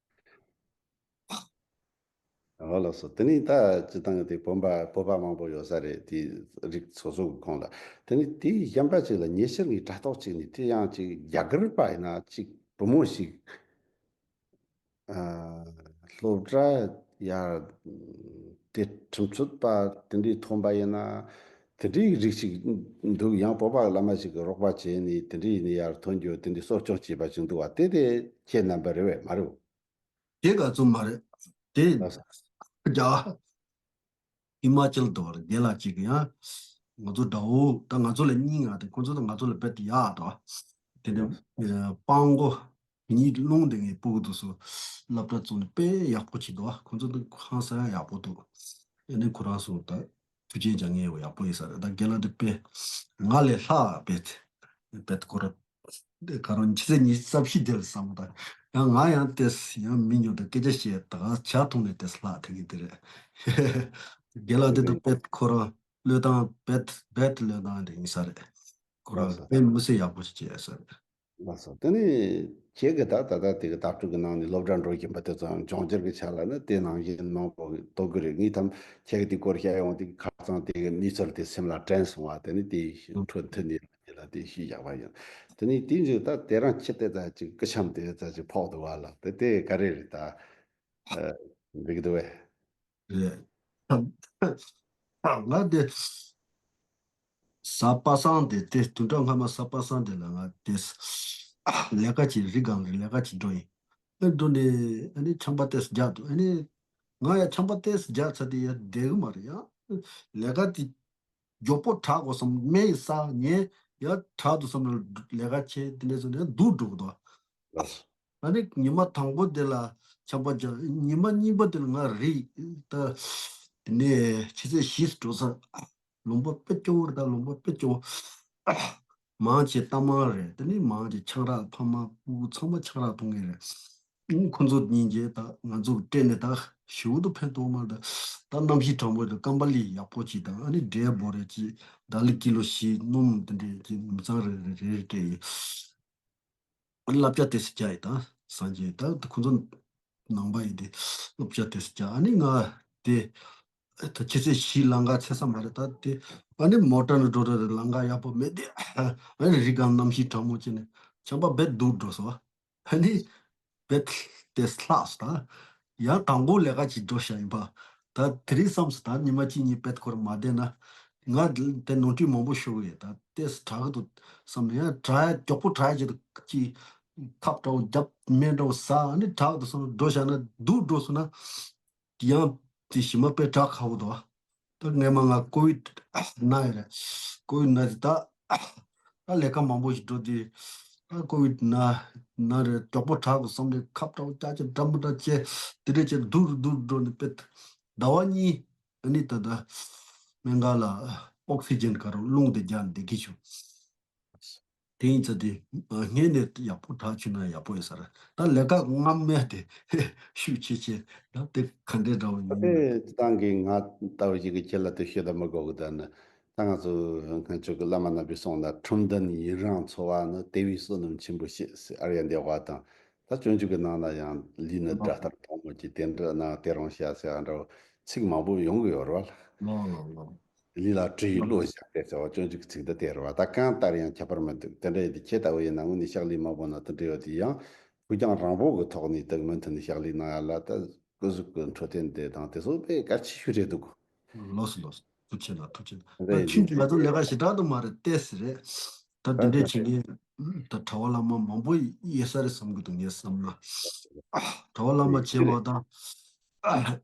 ཨོ་ལགས་སོ། དེ་ནས་ད་སྤྱི་བཏང་གི་དེ་བོད་པ་བོད་པ་མང་པོ་ཡོད་ས་རེད། དེ་རིགས་སོ་སོ་གི་ཁོངས་ལ། དེ་ནས་དེའི་གཞན་པ་ཅིག་ལ་ཉེ་ཆར་ངས་དྲ་ཐོག་ཅིག་ནས་དེ་ཡང་ཅིག་རྒྱ་གར་པ་ཡིན་ན་ཅིག་བུ་མོ་ཞིག་ཨ་སློབ་གྲྭ་ཡར་དེ་ཁྲིམས་རྩོད་པ་དེ་འདྲའི་ཐོན་པ་ཡིན་ན་དེ་འདྲའི་རིགས་ཅིག་འདུག་ཡང་བོད་པ་བླ་མ་ཞིག་གིས་རོགས་པ་བྱས་ནས་དེ་འདྲའི་ཡིན་ནས་ཡར་ཐོན་རྒྱུ་དེ་འདྲའི་གསོ་སྐྱོང་བྱས་པ་ཅིག་འདུག་བ། དེ་དེ་ཁྱེད་རྣམ་པ་རེད་བས་མ་རེད། དེ་ག་ཚོད་མ་རེད། དེ་ལགས་སོ། རྒྱ་ཧི་མ་ཅལ་དུ་བར་རྒན་ལགས་གཅིག་གིས་ཡང་ང་ཚོ་དགྲ་བོ་ད་ང་ཚོ་ལ་སྙིང་ང་དེ་ཁོ་ཚོ་དང་ང་ཚོ་ལ་རྦད་དེ་ཡག་དོ། དེ་ནས་ལགས་སོ། སྤང་མགོ་གཉིས་རླུང་དེ་ངའི་སྤུ་གུ་དུ་སུ་སློབ་གྲྭ་བཙུགས་ནས་དཔེ་ཡག་པོ་བྱེད་དོ། ཁོ་ཚོ་དང་ཧང་སང་ཡག་པོ་འདུག་ཨ་ནི་ཁོ་རང་སུ་ད་ཐུགས་རྗེ་ཅང་ངའི་ཡག་པོ་ཡིན་ས་རེད། ད་རྒན་ལགས་དེ་དཔེ་ང་ལས་ལྷག་དཔེ་དཔེ་ཁོ་ར། དེ་ག་རང་ཕྱི་ཚེས་ཉི་ཤུ་རྩ་བཞི་དེར་བསམ་བློ་བཏང་ཡང་ང་ཡང་ཏེས་ཡང་མི་ཉོ་དང་སྐད་ཆ་བཤད་ད་ག་ཇ་འཐུང་ནས་ཏེས་ལྷག་ཐེངས་དེ་རེད། རྒན་ལགས་དེ་དུ་དཔེ་ཁོ་རང་བློས་བཏང་བེད་བེད་བློས་བཏང་དེ་ཡིན་ས་རེད། ཁོ་རང་ལགས་སོ། དཔེ་མི་སྲིད་ཡག་པོ་ཞིག་བྱས་ས་རེད། ལགས་སོ། དེ་ནས་ཁྱེད་ཀྱི་ད་ད་ལྟ་དེ་གི་དྭགས་ཕྲུག་གི་ནང་ནས་སློབ་གྲྭ་འགྲོ་བཞིན་པ་དེ་ཚོ་འབྱུང་འགྱུར་གྱི་ཆ་ལ་ནི་དེ་ནང་བཞིན་མང་པོ་གཏོད་གི་རེད། ངས་ཐམ་ཁྱེད་ཀྱི་དེ་སྐོར་བཤད་ཡོང་དེ་ཁ་སང་དེ་གི་གནས་ཚུལ་དེ་སེམས་ལ་དྲན་སོང་བ་དེ་ནི་དེ་འཕྲོ་མཐུད་ནས་ལ་དེ་ཤེས་བཞག་པ་ཡིན། དེ་ནས་དེ་འཇུག་ད་དེ་རང་ཁྱི་དེ་ཙ་ཅིག་སྐུ་ཆམ་དེ་ཙ་ཅིག་ཕོག་འདུག་བ་ལ་དེ་དེ་ག་རེ་རེད་ད། འགྲིག་འདུག་བས། རེད། ང་དེ་གཟའ་པ་སངས་དེ་དེ་དུས་འགྲོ་སྔ་མ་གཟའ་པ་སངས་དེ་ལ་ང་དེ་ལས་ཀ་ཅིག་རི་སྒང་ལ་ལས་ཀ་ཅིག་འགྲོ་ཡིན། ཨེ་འགྲོ་ནས་ཨ་ནི་ཆམ་པ་ཏེས་རྒྱག་འདུག་ཨ་ནི་ང་ཡང་ཆམ་པ་ཏེས་རྒྱག་ཚར་དེ་ཡང་བསྡད་གི་མ་རེད་ཡང་། ལས་ཀ་དེ་མགྱོགས་པོ་དྲག་དགོས་བསམ་སྨན་ཡི་ཟ་ཉལ་ཡང་དྲག་འདུག་བསམ་ལ་ལས་ཀ་བྱས་དེ་འདྲས་སོང་ནས་སྡུག་འགྲོ་གི་འདུག་ལགས་སོ། ཨ་ནི་ཉི་མ་དང་པོ་དེ་ལ་ཆམ་པ་རྒྱག་ཉི་མ་གཉིས་པ་དེ་ལ་ང་རིག་ད་དེ་ནས་ཕྱི་ཚེས་བཞི་འགྲོ་ས་ལུང་པ་དཔེ་སྐྱོ་བོ་རེད། ད་ལུང་པ་དཔེ་སྐྱོ་བོ། མང་ཆེ་རྟ་མང་རེད། དེ་ནས་མང་ཆེ་ཆང་རག་ཕ་མ་སྤུ་གུ་ཚང་མ་ཆང་རག་འཐུང་མཁན་རེད། ཨིན་ཁོ་ཚོ་སྙིང་རྗེ་ད་ང་ཚོ་སྤྲད་ནས་ད་ཞུ་དུ་ཕན་ཐོགས་མ་ད་ད་གནམ་གཤིས་གྲང་མོ་དང་ཀམ་པ་ལི་ཡག་པོ་ཅིག་དང་ཨ་ནི་འབྲས་བོ་རེ་ཅིག་ད་ལི་ཀི་ལོ་བཞི་སྣུམ་དེ་འདྲས་ཀྱི་མི་ཚང་རེ་རེ་རེ་སྤྲད་ཡོད། བསླབ་བྱ་དེ་སི་བྱ་ཡི་དང་སངས་རྒྱས་ད་ཁོ་ཚོ་ནང་པ་ཡི་དེ་བསླབ་བྱ་དེ་སི་བྱ་ཨ་ནི་ང་དེ་ད་ཁྱེད་ཚོས་ཤི་ལང་ག་ཚེ་ས་མ་རེད་ད་དེ་ཨ་ནི་མོ་ཊ་ནི་འགྲོ་རེ་རེ་ལང་ག་ཡག་པོ་མེད་དེ་ཨ་ནི་རི་སྒང་གནམ་གཤིས་གྲང་མོ་ཅི་ནས་ཆམ་པ་རྦད་སྡུག་འགྲོ་སོང་། ཨ་ནི་རྦད་དེ་ལྷག་སོང་ད། ཡང་དང་པོ་ལས་ཀ་ཅིག་འགྲོ་བཞག་ཡིན་པ། ད་དེ་རིང་བསམ་སོང་ད་ཉི་མ་གཅིག་གཉིས་རྦད་ཁོར་མ་བསྡད་ན། ང་དེ་ནོར་འཁྲུལ་མང་པོ་ཤོར་གི་ཡོད་ད་ལྟས་དྲག་གི་འདུག་བསམ་ན་ཡང་དྲག་ཡ་མགྱོགས་པོ་དྲག་ཡ་ཅིག་ཅིག་ཐབ་འདྲ་བོ་རྒྱབ་སྨན་འདྲ་བོ་ཟ་ཨ་ནི་དྲག་གི་འདུག་བསམ་ན་འགྲོ་བཞག་ན་སྡུག་འགྲོ་སོང་ན། ཡང་ དེ་ཞི་མ་དཔེ་དྲག་ཁག་པོ་འདུག་ད་སྔས་མ་ང་ཀོ་བིད་ན་ཡོད་རེད། ཀོ་བིད་ན་དེ་ད་ད་ལས་ཀ་མང་པོ་ཞིག་འགྲོ་དུས་ད་ཀོ་བིད་ན་ན་རེད། མགྱོགས་པོ་དྲག་གི་བསམ་རེད། ཁབ་འདྲ་བོ་ཀྱག་ཀྱག་འདྲ་མི་འདྲ་བྱས་དེ་འདྲ་བྱས་སྡུག་རུ་སྡུག་རུ་འགྲོ་ནས་དཔེ་ཟླ་བ་གཉིས་ཨ་ནི་ད་ད་སྨན་ཁང་ལ་ཨོག་སི་ཇན་ག་རེ་རླུང་དེ་རྒྱག་བསྡད་ཀྱི་བྱུང་། དེ་ཡིན་ཙང་དེ་སྔས་ནས་ཡག་པོ་དྲག་བྱུང་ན་ཡག་པོ་ཡོད་ས་རེད། ད་ལས་ཀ་སྔ་མ་དེ་ཤུགས་ཆེ་ཆེ་ད་དེ་ག་འདྲས་འདྲ་བོ་ཡིན། ཨེ་ཏང་གི་ང་ལྟ་བུ་ཞིག་གི་ཁྱེད་ལ་དེ་ཤོད་ད་མི་དགོས་གི། ད་ནི་ད་ང་ཚོ་སྔོན་ཆད་ཀྱི་བླ་མ་རྣམ་པས་གསུངས་ན། ཁྲིམས་ལྡན་ཡི་རང་འཚོ་བ་ནི། དེ་བས་བསོད་ནམས་ཆེན་པོ་བྱེད་ཟེར། ཨརྱ་དེ་བ་དང་། ད་སྤྱོད་འཇུག་གི་ནང་ན་ཡང་ལུས་ནི་དགྲ་ལྟར་ཐོགས་མོད་ཀྱི། དེ་འདྲ་ན་དེ་རང་བྱ་ཟེར་བ་འདྲ་བོ་ཚིག་མང་པོ་ཡོང་གི་ཡོད་རེད་བ། ལོ་ལོ་ལོ། ལུས་ལ་གྲི་ཡིས་བློ་བཞག་སྟེ་ཟེར་བ་སྤྱོད་འཇུག་གི་ཚིག་འདི་དེ་རེད་བ། ད་གང་ལྟར་ཡང་ཁྱད་པར་མི་འདུག་དེ་འདྲ་ཡིན་དུས་ཁྱེད་ལྟ་བུ་ཡིན་ན་དངོས་གནས་ཕྱག་ལས་མང་པོ་ན་དེ་འདྲ་ཡོད་དུས་ཡང་ཕུགས་རྒྱང་རིང་པོ་གི་ཐོག་ནས་དེ་མུ་མཐུད་ནས་ཕྱག་ལས་གནང་ཡ་ལ། ད་སྐུ་གཟུགས་ཀྱི་འཕྲོད་བསྟེན་དེ་དང་དེ་ཚོ་དཔེ་གལ་ཆེ་ཤོས་རེད་འདུག་ལགས་སོ་ལགས་སོ། ཐུགས་རྗེ་གནང་ཐུགས་རྗེ་གནང་། དེ་ད་ཡིན་ཁྱོད་ཀྱིས་ང་ཚོ་ལས་ཀ་ཞེ་དྲག་ཏུ་མ་རེད་ཏོག་ཙམ་རེད། ད་འདི་འདྲས་བྱེད་མཁན་ད་གྲྭ་པ་བླ་མ་མང་པོ་ཡོད་ས་རེད་བསམ་གྱི་འདུག་ངས་བསམ་ན། གྲྭ་པ་བླ་མ་བྱེད་པ་དང་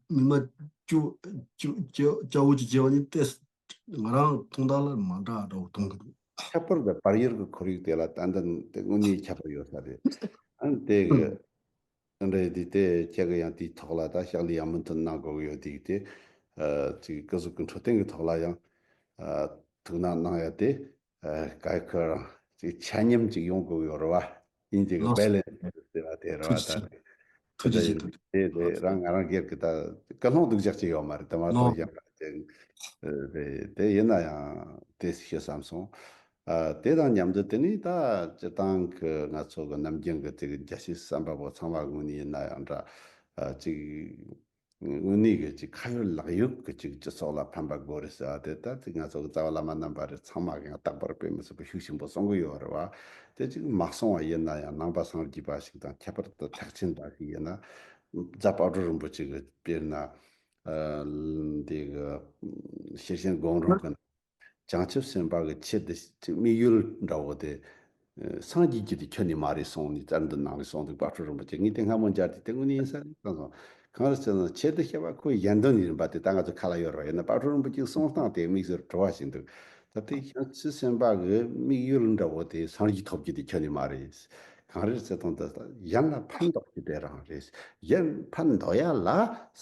མི་མ་བཅུ་བཅུ་བཅུ་བཅུ་བོ་ཅིག་བྱེད་པ་གཉིས་ཏོག་ཙམ་ང་རང་མཐོང་སྟངས་ལ་མ་འདྲ་འདྲ་བོ་མཐོང་གི་འདུག་ཁྱད་པར་དུ་བར་ཡུལ་གྱི་ཁོར་ཡུག་དེ་ལ་ཏན་ཏན་དེ་དངོས་གནས་ཁྱད་པར་ཡོད་ས་རེད། ཨ་ནི་དེ་གི་དེ་འདྲ་ཡིན་དུས་དེ་ཁྱེད་ཀྱི་ཡང་དེའི་ཐོག་ལ་ད་ཕྱག་ལས་ཡང་མུ་མཐུད་གནང་དགོས་ཀྱི་ཡོད་དུས་དེ། ཨ་ཅིག་སྐུ་གཟུགས་ཀྱི་འཕྲོད་བསྟེན་གྱི་ཐོག་ལ་ཡང་ཨ་ཐུགས་སྣང་གནང་ཡ་དེ། ཨ་ག་ཁོ་རང་ཅིག་ཆ་སྙོམས་ཅིག་ཡོང་དགོས་ཀྱི་ཡོད་རེད་བ། ཡིན་གཅིག་གི་ལགས་སོ། བེ་ལེན་སི་ཟེར་བ་དེ་རེད་བ། ཐུགས་རྗེ་ཆེ། ད་ཐུགས་རྗེ་ཆེ། ཐུགས་རྗེ་ཆེ། དེ་དེ་རང་ང་རང་སྒེར་གྱི་ད་ཀུན་སློང་སྡུག་ཅག་ཅིག་ཡོད་མ་རེད། དེ་མ་གཏོགས་ལགས། གཞན་པ་ཅིག་དེ་དེ་ཡིན་ན་ཡང་དེ་ཤེས་བསམ་སོང་། ཨ་དེ་དང་མཉམ་དུ་དེ་ནི་ད་སྤྱིར་བཏང་གི་ང་ཚོ་གི་ནམ་རྒྱུན་གྱི་དེ་གི་རྒྱལ་སྤྱིའི་བསམ་པ་པོ་ཚང་མ་དངོས་གནས་ཡིན་ན་ཡང་འདྲ། ཨ་ཅིག་དངོས་གནས་ཀྱི་ཅིག་ཁ་ཡོད་ལག་ཡོད་ཀྱི་ཅིག་སྤྱི་ཚོགས་ལ་ཕན་པ་དགོས་རེད་ཟེར་བ་དེ་ད་ཅིག་ང་ཚོ་གི་རྩ་བ་བླ་མ་རྣམ་པ་རེད། ཚང་མ་གི་ཡང་རྟག་པར་དཔེ་མི་སྲིད་པའི་ཤུགས་ཆེན་པོ་གསུང་གི་ཡོད་རེད་བ། དེ་ཅིག་མ་གསུང་བ་ཡིན་ན་ཡང་ནང་པ་སངས་རྒྱས་པ་ཞིག་དང་ཁྱད་པར་དུ་ཐེག་ཆེན་པ་ཞིག་ཡིན་ན། རྫ་དཔལ་སྤྲུལ་རིན་པོ་ཆེ་གི་དཔེར་ན་ཨ་འདི་གི་ཤེར་ཕྱིན་དགོངས་རུང་གི་བྱང་ཆུབ་སེམས་དཔའ་གི་ཆེད་དུ་དམིགས་ཡུལ་འདྲ་བོ་དེ། ཨ་སངས་རྒྱས་རྒྱུ་དེ་ཁྱོན་ནས་མ་རེད་གསུངས་ནས་བསྩལ་འདི་གནང་རེད་གསུངས་འདུག་དཔལ་སྤྲུལ་རིན་པོ་ཆེ། ངས་དེ་སྔ་མོ་མཇལ་དུས་དེ་དངོས་གནས་ཡིན་ས་རེད་བསམ་སོང་། གང་རེད་ཟེར་ན་ཆེད་དུ་བཤད་པ་ཁོའི་གཞན་དོན་ཡིན་པ་དེ་ད་ང་ཚོ་ཁ་ལ་ཡོད་རེད་བ། ཡིན་ན་དཔལ་སྤྲུལ་རིན་པོ་ཆེའི་གསུང་སྟངས་དེ་དམིགས་བསལ་བྲོ་བ་ཞིག་འདུག་ད་དེ་བྱང་ཆུབ་སེམས་དཔའ་གི་དམིགས་ཡུལ་འདྲ་བོ་དེ་སངས་རྒྱས་ཐོབ་རྒྱུ་དེ་ཁྱོན་ནས་མ་རེད། གང་རེད་ཟེར་དང་ད་གཞན་ལ་ཕན་འདོགས་རྒྱུ་དེ་རང་རེད། གཞན་ཕན་འདོགས་ཡ་ལ་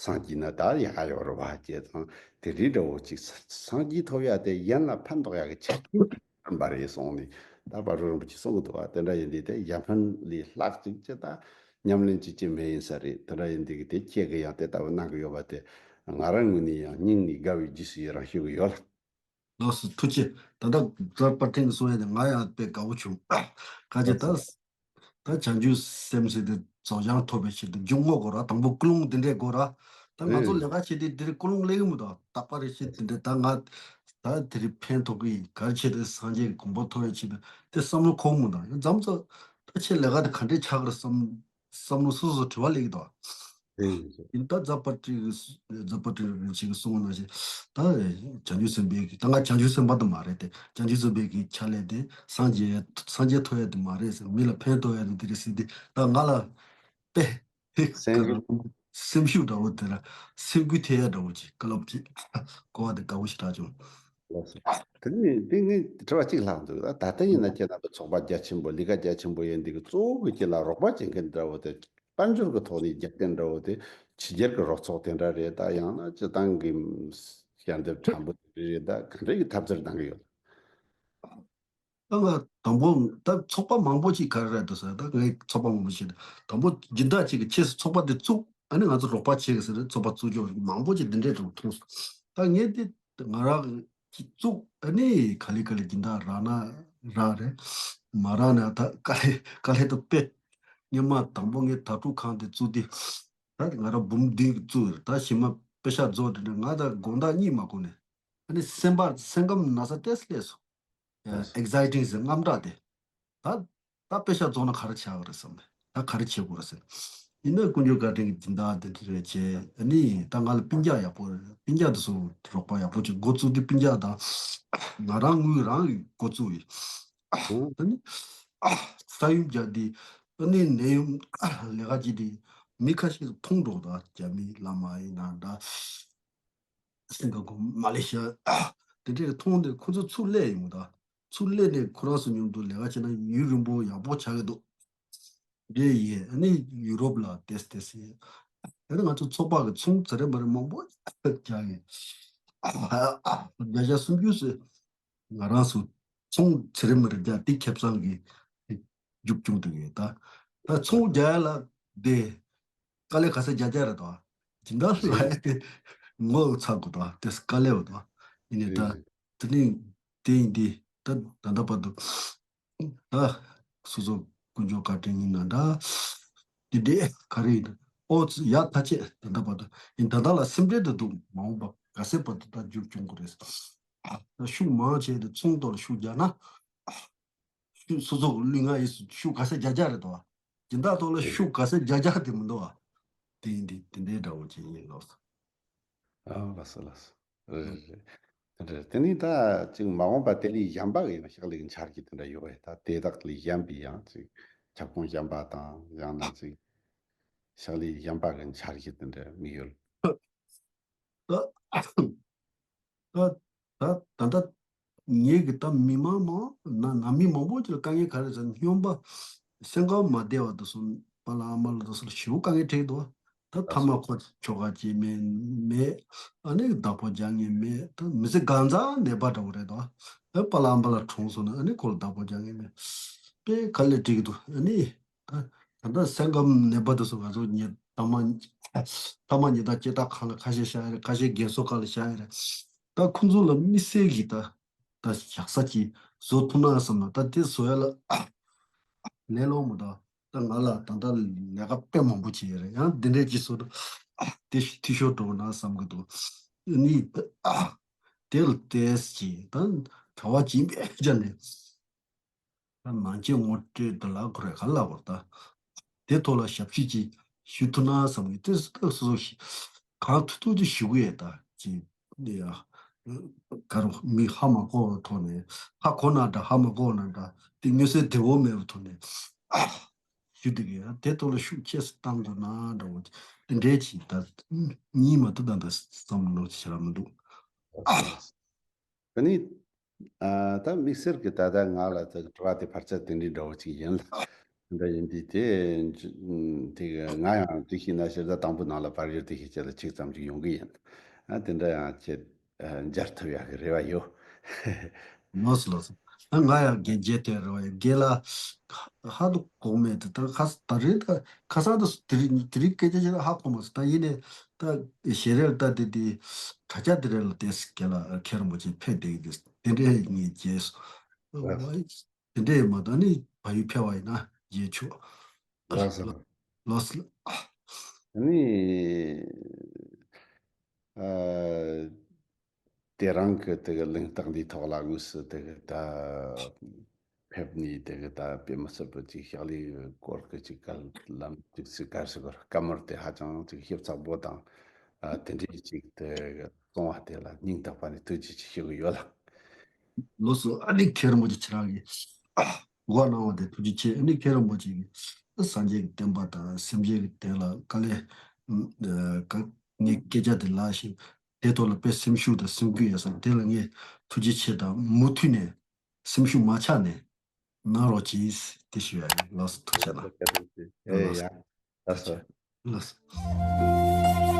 སངས་རྒྱས་ན་ད་ཡག་ག་ཡོད་རེད་བ་ཅེས་དང་། དེ་རིགས་འདྲ་བོ་ཅིག་སངས་རྒྱས་ཐོབ་ཡ་དེ་གཞན་ལ་ཕན་འདོགས་ཡ་གི་ཆ་རྐྱེན་ཕན་པ་རེད་གསུངས་ནས་ད་དཔལ་སྤྲུལ་རིན་པོ་ཆེས་གསུང་གི་འདུག་བ། དེ་འདྲ་ཡིན་དུས་དེ་གཞན་ཕན་ལས་ལྷག་ཅིག་ཅི་ད་ཉམས་ལེན་ཅིག་ཅི་མེད་ཡིན་ས་རེད། དེ་འདྲ་ཡིན་དུས་ཀྱི་དེ་ཁྱེད་ཀྱི་ཡང་དེ་ལྟ་བུ་གནང་གི་ཡོད་པ་དེ་ང་རང་ངོས་ནས་ཡང་སྙིང་ནས་དགའ་བའི་རྗེས་སུ་ཡི་རང་ཞུ་གི་ཡོད་ལགས། ལགས་སོ་ཐུགས་རྗེ། ད་ལྟ་རྫ་དཔལ་སྤྲུལ་གསུང་ཡ་དེ་ང་ཡང་དཔེ་དགའ་བོ་བྱུང་། ག་ཅི་ད། ལགས་སོ། ད་བྱང་ཆུབ་སེམས་ཟེར་དེ་རྫོགས་བྱང་ཐོབ་པའི་ཆེད་དུ་རྒྱུ་དངོས་དགོས་ར། དང་པོ་ཀུན་སློང་དེ་འདྲས་དགོས་ར། ད་ང་ཚོ་ལས་ཀ་བྱེད་དུས་དེ་རིང་ཀུན་སློང་སླེབས་ཀྱི་མི་འདུག་རྟག་པར་རེ་བྱེད་དེ་འདྲས་ད་ང་ད་དེ་རིང་ཕན་ཐོགས་ཀྱི་ག་རེ་བྱེད་དུས་སངས་རྒྱས་ཀྱི་གོ་འཕང་ཐོབ་ཡ་ཆེད་དུ་དེ་བསམ་བློ་འཁོར་གྱི་མི་འདུག་ཡང་མཚམས་མཚམས་ད་ཁྱེད་ལས་ཀ་དེ་ག་འདྲས་ཆགས་ཀྱི་རེད་བསམ། བསམ་བློ་སོ་སོ་དྲི་བ་སླེབས་ཀྱི་འདུག་ཡིན་ད་རྫ་དཔལ་སྤྲུལ་རྫ་དཔལ་སྤྲུལ་རིན་ཆེན་གྱིས་གསུངས་པ་ནང་བཞིན་ད་བྱང་ཆུབ་སེམས་དཔའི་གི་ད་ང་བྱང་ཆུབ་སེམས་དཔའ་དེ་མ་རེད་དེ། བྱང་ཆུབ་སེམས་དཔའི་གི་ཆ་ལས་དེ་སངས་རྒྱས་སངས་རྒྱས་ཐོབ་ཡ་དེ་མ་རེད་ཟེར། མི་ལ་ཕན་ཐོགས་ཡ་དེ་དེ་རེད་ཟེར་དུས་ད་ང་ལ་དཔེ་སེམས་ཤུགས་སེམས་ཤུགས་འདྲ་བོ་དེ་ལ་སེམས་འགུལ་ཐེབས་ཡ་འདྲ་བོ་ཅིག་བཀའ་སློབ་ཅིག་གོ་བ་དེ་དགའ་བོ་ཞིག་རག་བྱུང་། ལགས་སོ། དེ་ནས་དེ་ངས་དྲི་བ་གཅིག་ལྷག་འདུག་ད་ལྟ་ཡིན་ན་ཁྱེད་རྣམ་པའི་ཚོགས་པ་རྒྱ་ཆེན་པོ་ལས་ཀ་རྒྱ་ཆེན་པོ་ཡིན་འདི་གི་གཙོ་བོ་གི་ཁྱེད་ལ་རོགས་པ་བྱེད་མཁན་འདྲ་བོ་དེ་དཔལ་འབྱོར་གི་ཐོག་ནས་རྒྱབ་རྟེན་འདྲ་བོ་དེ་ཕྱི་རྒྱལ་གི་རོགས་ཚོགས་དེ་འདྲ་རེད། ད་ཡང་ན་སྤྱི་བཏང་གི་ཞལ་འདེབས་ཕྲན་བུ་དེ་རེད། ད་ག་འདྲ་གི་ཐབས་ཚུལ་གནང་གི་ཡོད། ད་ང་དང་པོ་ད་ཚོགས་པ་མང་པོ་ཅིག་ག་རེ་རེད་འདུག་ཟེར། ད་ངས་ཚོགས་པ་མང་པོ་ཞིག་དང་པོ་སྦྱིན་བདག་ཅིག་གིས་ཆེད་སུ་ཚོགས་པ་དེ་བཙུགས། ཨ་ནི་ང་ཚོ་རོགས་པ་བྱེད་གི་ཟེར་ཚོགས་པ་བཙུགས་ཀྱི་མང་པོ་ཅིག་འདི་འདྲས་འདྲ་བོ་མཐོང་སོང་། ད་ངས་དེ་ང་རང་གིས་བཙུགས། ཨ་ནི་ག་ལེ་ག་ལེ་སྦྱིན་བདག་རག་ན་རག་རེད། མ་རག་ན་ད་དཀའ་ལས་དཀའ་ལས་ད་དཔེ། སྔོན་མ་དང་པོ་ངས་དྭ་ཕྲུག་ཁང་དེ་བཙུགས་དུས་ད་ང་རང་འབུམ་བདུན་གྱི་བཙུགས་རེད། ད་ཕྱི་མ་པེ་ཤག་རྫོགས་དེ་འདྲ་ང་ད་དགོང་དག་གཉིད་མ་ཁུག་ནས། ཨ་ནི་སེམས་པ་སེམས་ཁམས་ན་ཚ་ཏོག་ཙམ་སླེབས་སོང་། ཨེག་སའི་ཊིང་ཟེར་དངངས་སྐྲག་དེ། ད་ད་པེ་ཤག་རྫོགས་ན་ག་རེ་ཆགས་ཀྱི་རེད་བསམ་ནས་ད་ག་རེ་བྱེད་དགོས་རེད་ཟེར། ཡིན་ན་དཀོན་མཆོག་བཀའ་དྲིན་གྱིས་སྦྱིན་བདག་དེ་འདྲ་རེད་བྱས། ཨ་ནི་ད་ང་ལ་སྤུན་ཀྱག་ཡག་པོ་རེད། སྤུན་ཀྱག་དེ་ཚོ་རོགས་པ་ཡག་པོ་བྱས། འགོ་བཙུགས་དུས་སྤུན་ཀྱག་དང་ང་རང་དངུལ་རང་གིས་འགོ་བཙུགས་ཡིན། ཨ་ནི་ས་ཡོམ་རྒྱག་དུས་ཨ་ནི་ནད་ཡམས་ལས་ཀ་བྱེད་དུས་མི་ཁ་ཤས་མཐོང་འགྲོ། ད་རྒྱ་མི་བླ་མ་ཡིན་ན་འདྲ། སིང་ག་པོར་མ་ལེ་ཤི་ཡ་དེ་འདྲས་མཐོང་དུས་ཁོ་ཚོ་ཚུར་སླེབས་ཡོང་གི་འདུག་ཚུར་སླེབས་ནས་ཁོ་རང་ཚོ་མཉམ་དུ་ལས་ཀ་བྱས་ན་ཡུན་རིང་པོ་ཡག་པོ་ཆགས་ཀྱི་འདུག་འདྲ་ཡིན། ཨ་ནི་ཡུ་རོབ་ལ་ཏོག་ཙམ་ཏོག་ཙམ་ཡིན། ཨ་ནི་ང་ཚོ་ཚོགས་པ་གི་ཚོང་ཚད་རིམ་མ་རིམ་མང་པོ་རྒྱག་གི། བརྒྱ་ཆ་སུམ་ཅུ་ཙམ་ང་རང་ཚོ་ཚོང་ཚད་རིམ་མ་རིམ་རྒྱག་དེ་ཁེ་བཟང་གི་རྒྱུག་བྱུང་འདུག་གི། ད་ད་ཚོང་རྒྱག་ཡ་ལ་དེ་དཀའ་ལས་ཁ་ཤས་རྒྱག་རྒྱག་རེད་དོ། སྦྱིན་བདག་ལ་ཡ་དེ་ངོ་ཚ་དགོས་དོ། དེ་དཀའ་ལས་འོ་དོ། ཡིན་ནའི་ད་དེ་ནི་དེ་ཡིན་དེ་ད་ད་ལྟ་བར་དུ། ད་སོ་སོ་དཀོན་མཆོག་བཀའ་དྲིན་ཡིན་ན་འདྲ། དེ་འདྲས་ག་རེ་ཡིན་ན་ཨོ་ཙི་ཡག་ཐག་ཆད། ད་ལྟ་བར་དུ་ཡིན། ད་ལྟ་ལ་སེམས་ཁྲལ་དུ་འདུག་མ་འོངས་པ་ག་ཚད་བར་དུ་ད་རྒྱུག་སྐྱོང་དགོས་རེད། ད་ཤུགས་མང་ཆེ་དུ་ཚོང་ཐོག་ལ་ཤུགས་རྒྱག་ན། ཤུགས་སོ་སོ་གི་ལུས་ངག་ཡིད་གསུམ་ཤུགས་ག་ཚད་རྒྱག་རྒྱག་རེད་དོ། སྦྱིན་བདག་ཐོག་ལ་ཤུགས་ག་ཚད་རྒྱག་རྒྱག་དེ་མི་འདུག་བ། དེ་ཡིན་དེ་དེ་འདྲའི་འདྲ་བོ་ཅིག་ཡིན་ལོ། ཨ་ལགས་སོ་ལགས་སོ། རེད་རེད། དེ་འདྲ་དེ་ནི་ད་ཅིག་མ་འོངས་པ་དེ་ལས་གཞན་པ་ཡིན་ན་ཕྱག་ལས་ཀྱི་འཆར་གཞི་དེ་འདྲ་ཡོད་པས། ད་དེ་དག་ལས་གཞན་པའི་ཡང་ཅིག་ཁྱབ་ཁོངས་གཞན་པ་དང་ཡང་ན་ཅིག་ཕྱག་ལས་གཞན་པ་གི་འཆར་གཞི་དེ་འདྲ་དམིགས་ཡུལ། ད་ད་ད་ད་ད་ངེད་ཀྱི་ད་མི་མང་མང་ན་ནང་མི་མང་པོ་ཅིག་ལ་དཀའ་ངལ་ག་རེ་ཟེར་ན་སྨྱོན་པ་སེམས་ཁམས་མ་བདེ་བ་དང་སོང་པཱ་ལགས་ཨ་མ་ལགས་དང་སོང་ཞེ་པོ་དཀའ་ངལ་འཕྲད་འདུག་ད་ཐ་མག་ཁོ་ཆོ་ག་བྱེད་མེད་མེད། ཨ་ནི་བདག་པོ་རྒྱག་མཁན་མེད། ད་མི་ཚེ་གང་ཚང་ནད་པ་འདྲ་བོ་རེད་དོ། ཨ་པཱ་ལགས་ཨ་མ་ལགས་གྲོངས་སོང་ན་ཨ་ནི་ཁོ་ལ་བདག་པོ་རྒྱག་མཁན་མེད། དཔེ་དཀའ་ལས་འཕྲད་ཀྱི་འདུག་ཨ་ནི་ད་ད་ལྟ་སེམས་ཁམས་ནད་པ་དེ་ཚོ་ང་ཚོ་ཉེ་ཐ་མ་ཐ་མ་ཉེ་ད་སྐྱེ་ཐག་ཁང་ལ་ཁ་ཤས་བཞག་ཡ་རེད། ཁ་ཤས་རྒན་གསོ་ཁང་ལ་བཞག་ཡ་རེད། ད་ཁོང་ཚོ་ལ་དམིགས་བསལ་གྱི་ད་ད་བཞག་ས་ཅིག་བཟོ་ཐུབ་ན་བསམ་ན་ད་དེ་བཟོ་ཡ་ལ་ལས་སླ་པོ་མི་འདུག་ད་ང་ལ་ད་ལྟ་ལས་ཀ་དཔེ་མང་པོ་བྱེད་ཡ་རེད། ཡང་འདི་འདྲའི་ཅིག་བཟོ་ན་དེ་འཐུས་ཤོར་འགྲོ་ན་བསམ་གི་འདུག་ནི་དེ་ལ་ཏོག་ཙམ་ཅིག་ད་གྲྭ་པ་ཅིག་ཡིན་པའི་ཆ་ནས། ད་ནང་ཆོས་ངོ་སྤྲོད་དེ་ལ་ཁོ་རེ་ག་ལ་བར་ད། དེ་ཐོག་ལ་ཞབས་ཕྱི་ཅིག་ཞུ་ཐུབ་ན་བསམ་གི། དེ་སོ་སོ་ཞིག་གང་ཐུབ་ཐུབ་ཅིག་ཞུ་གི་ཡོད། ད་ཅིག་ནི་ཡ་ག་རུ་མི་ཧ་མ་གོ་བའི་ཐོག་ནས་ཧ་གོ་ན་འདྲ་ཧ་མ་གོ་ན་འདྲ་དེ་མངོན་གསལ་དོད་པོ་མེད་པའི་ཐོག་ནས་ཞུ་བསྡད་གི་ཡ། དེ་ཐོག་ལ་ཤུགས་ཆེ་ཙམ་བཏང་དགོས་ན་འདྲ་བོ་དེ་འདྲའི་ཅིག་ད་གཉིས་མ་གཏོགས་ད་ད་བསམ་བློ་ཅིག་བྱེད་ར་མི་འདུག་ད་ནི། ཨ་ད་དམིགས་བསལ་གྱི་ད་ལྟ་ང་ལ་ད་དྲི་བ་དེ་ཕལ་ཆེར་དེ་འདྲའི་འདྲ་བོ་ཅིག་ཡིན་ལ། འདྲ་ཡིན་དུས་དེ་དེ་ང་ཡང་དེ་ཤེས་ན་ཕྱིར་ད་དང་པོ་ནང་ལ་བར་ཡོད་དེ་ཤེས་བྱ་ལ་ཅིག་ཙམ་ཅིག་ཡོང་གི་ཡིན། ཨ་དེ་འདྲ་ཡང་ཁྱེད་མཇལ་ཐུབ་ཡག་གི་རེ་བ་ཡོད། ལགས་སོ་ལགས་སོ། ཨ་ང་ཡང་རྒན་མཇལ་ཐུབ་ཡག་རེ་བ་ཡོད། རྒན་ལགས་ཧ་ཏུ་གོང་མེད་དུ་ད་ཁ་ད་རེས་ད་ཁ་སང་དུ་དེ་རིང་དེ་རིང་སྐད་ཆ་བཤད་ན་ཧ་གོ་མ་སོང་། ད་ཡིན་ནའི་ད་ཞལ་རས་ལ་ལྟ་དེ་དེ་དྲ་རྒྱ་དེ་རེད་ལ་ཏོག་ཙམ་རྒན་ལགས་མཁན་རིན་པོ་ཆེ་ཕེབས་བསྡད་ཀྱི་འདུག་དེ་འདྲས་ངས་མཇལ་སོང་། དེ་འདྲས་མ་གཏོགས་ནི་བལ་ཡུལ་ཕེབས་པ་ཡིན་ན་མཇལ་ཆོག་ལགས་སོ། ལགས་སོ། ནི། ཨ། དེ་རིང་གི་དེ་གི་གླེང་སྟེགས་འདིའི་ཐོག་ལ་དངོས་སུ་དེ་གི་ད་ཕེབས་ནས་དེ་གི་ད་དཔེ་མི་སྲིད་པོ་ཅིག་ཕྱག་ལས་སྐོར་གི་ཅིག་བཀའ་སློབ་ཅིག་ཟེར་ག་ཟེར་བར་བཀའ་མོལ་དེ་ཧ་ཅང་ཅིག་ཞིབ་ཚགས་པོ་དང་། ཨ། དེ་འདྲའི་ཅིག་དེ་གི་གསུང་བ་དེ་ལ་སྙིང་ཐག་པ་ནས་ཐུགས་རྗེ་ཆེ་ཞུ་གི་ཡོད་ལགས། ལགས་སོ། ཨ་ནི་མཁན་རིན་པོ་ཆེ་ཁྱེད་རང་གིས་གོ་གནང་བ་དེ་ཐུགས་རྗེ་ཆེ། ཨ་ནི་མཁན་རིན་པོ་ཆེ་གིས་སངས་རྒྱས་ཀྱི་བསྟན་པ་དང་སེམས་ཅན་གྱི་དོན་ལ་དཀའ་ལས་ཨ་ངས་སྐད་ཆ་དེ་ལབ་ཤིང་། དེ་ཐོག་ལ་དཔེ་སེམས་ཤུགས་དང་སེམས་འགུལ་ཡོད་ས་དེ་ལ་ངས་ཐུགས་རྗེ་ཆེ་དང་མུ་མཐུད་ནས་སེམས་ཤུགས་མ་ཆག་ནས་གནང་རོགས་གྱིས་དེ་ཞུ་ཡ་ཡིན། ལགས་སོ། ཐུགས་རྗེ་གནང་། ཨེ་ཡ། ལགས་སོ། ལགས་སོ།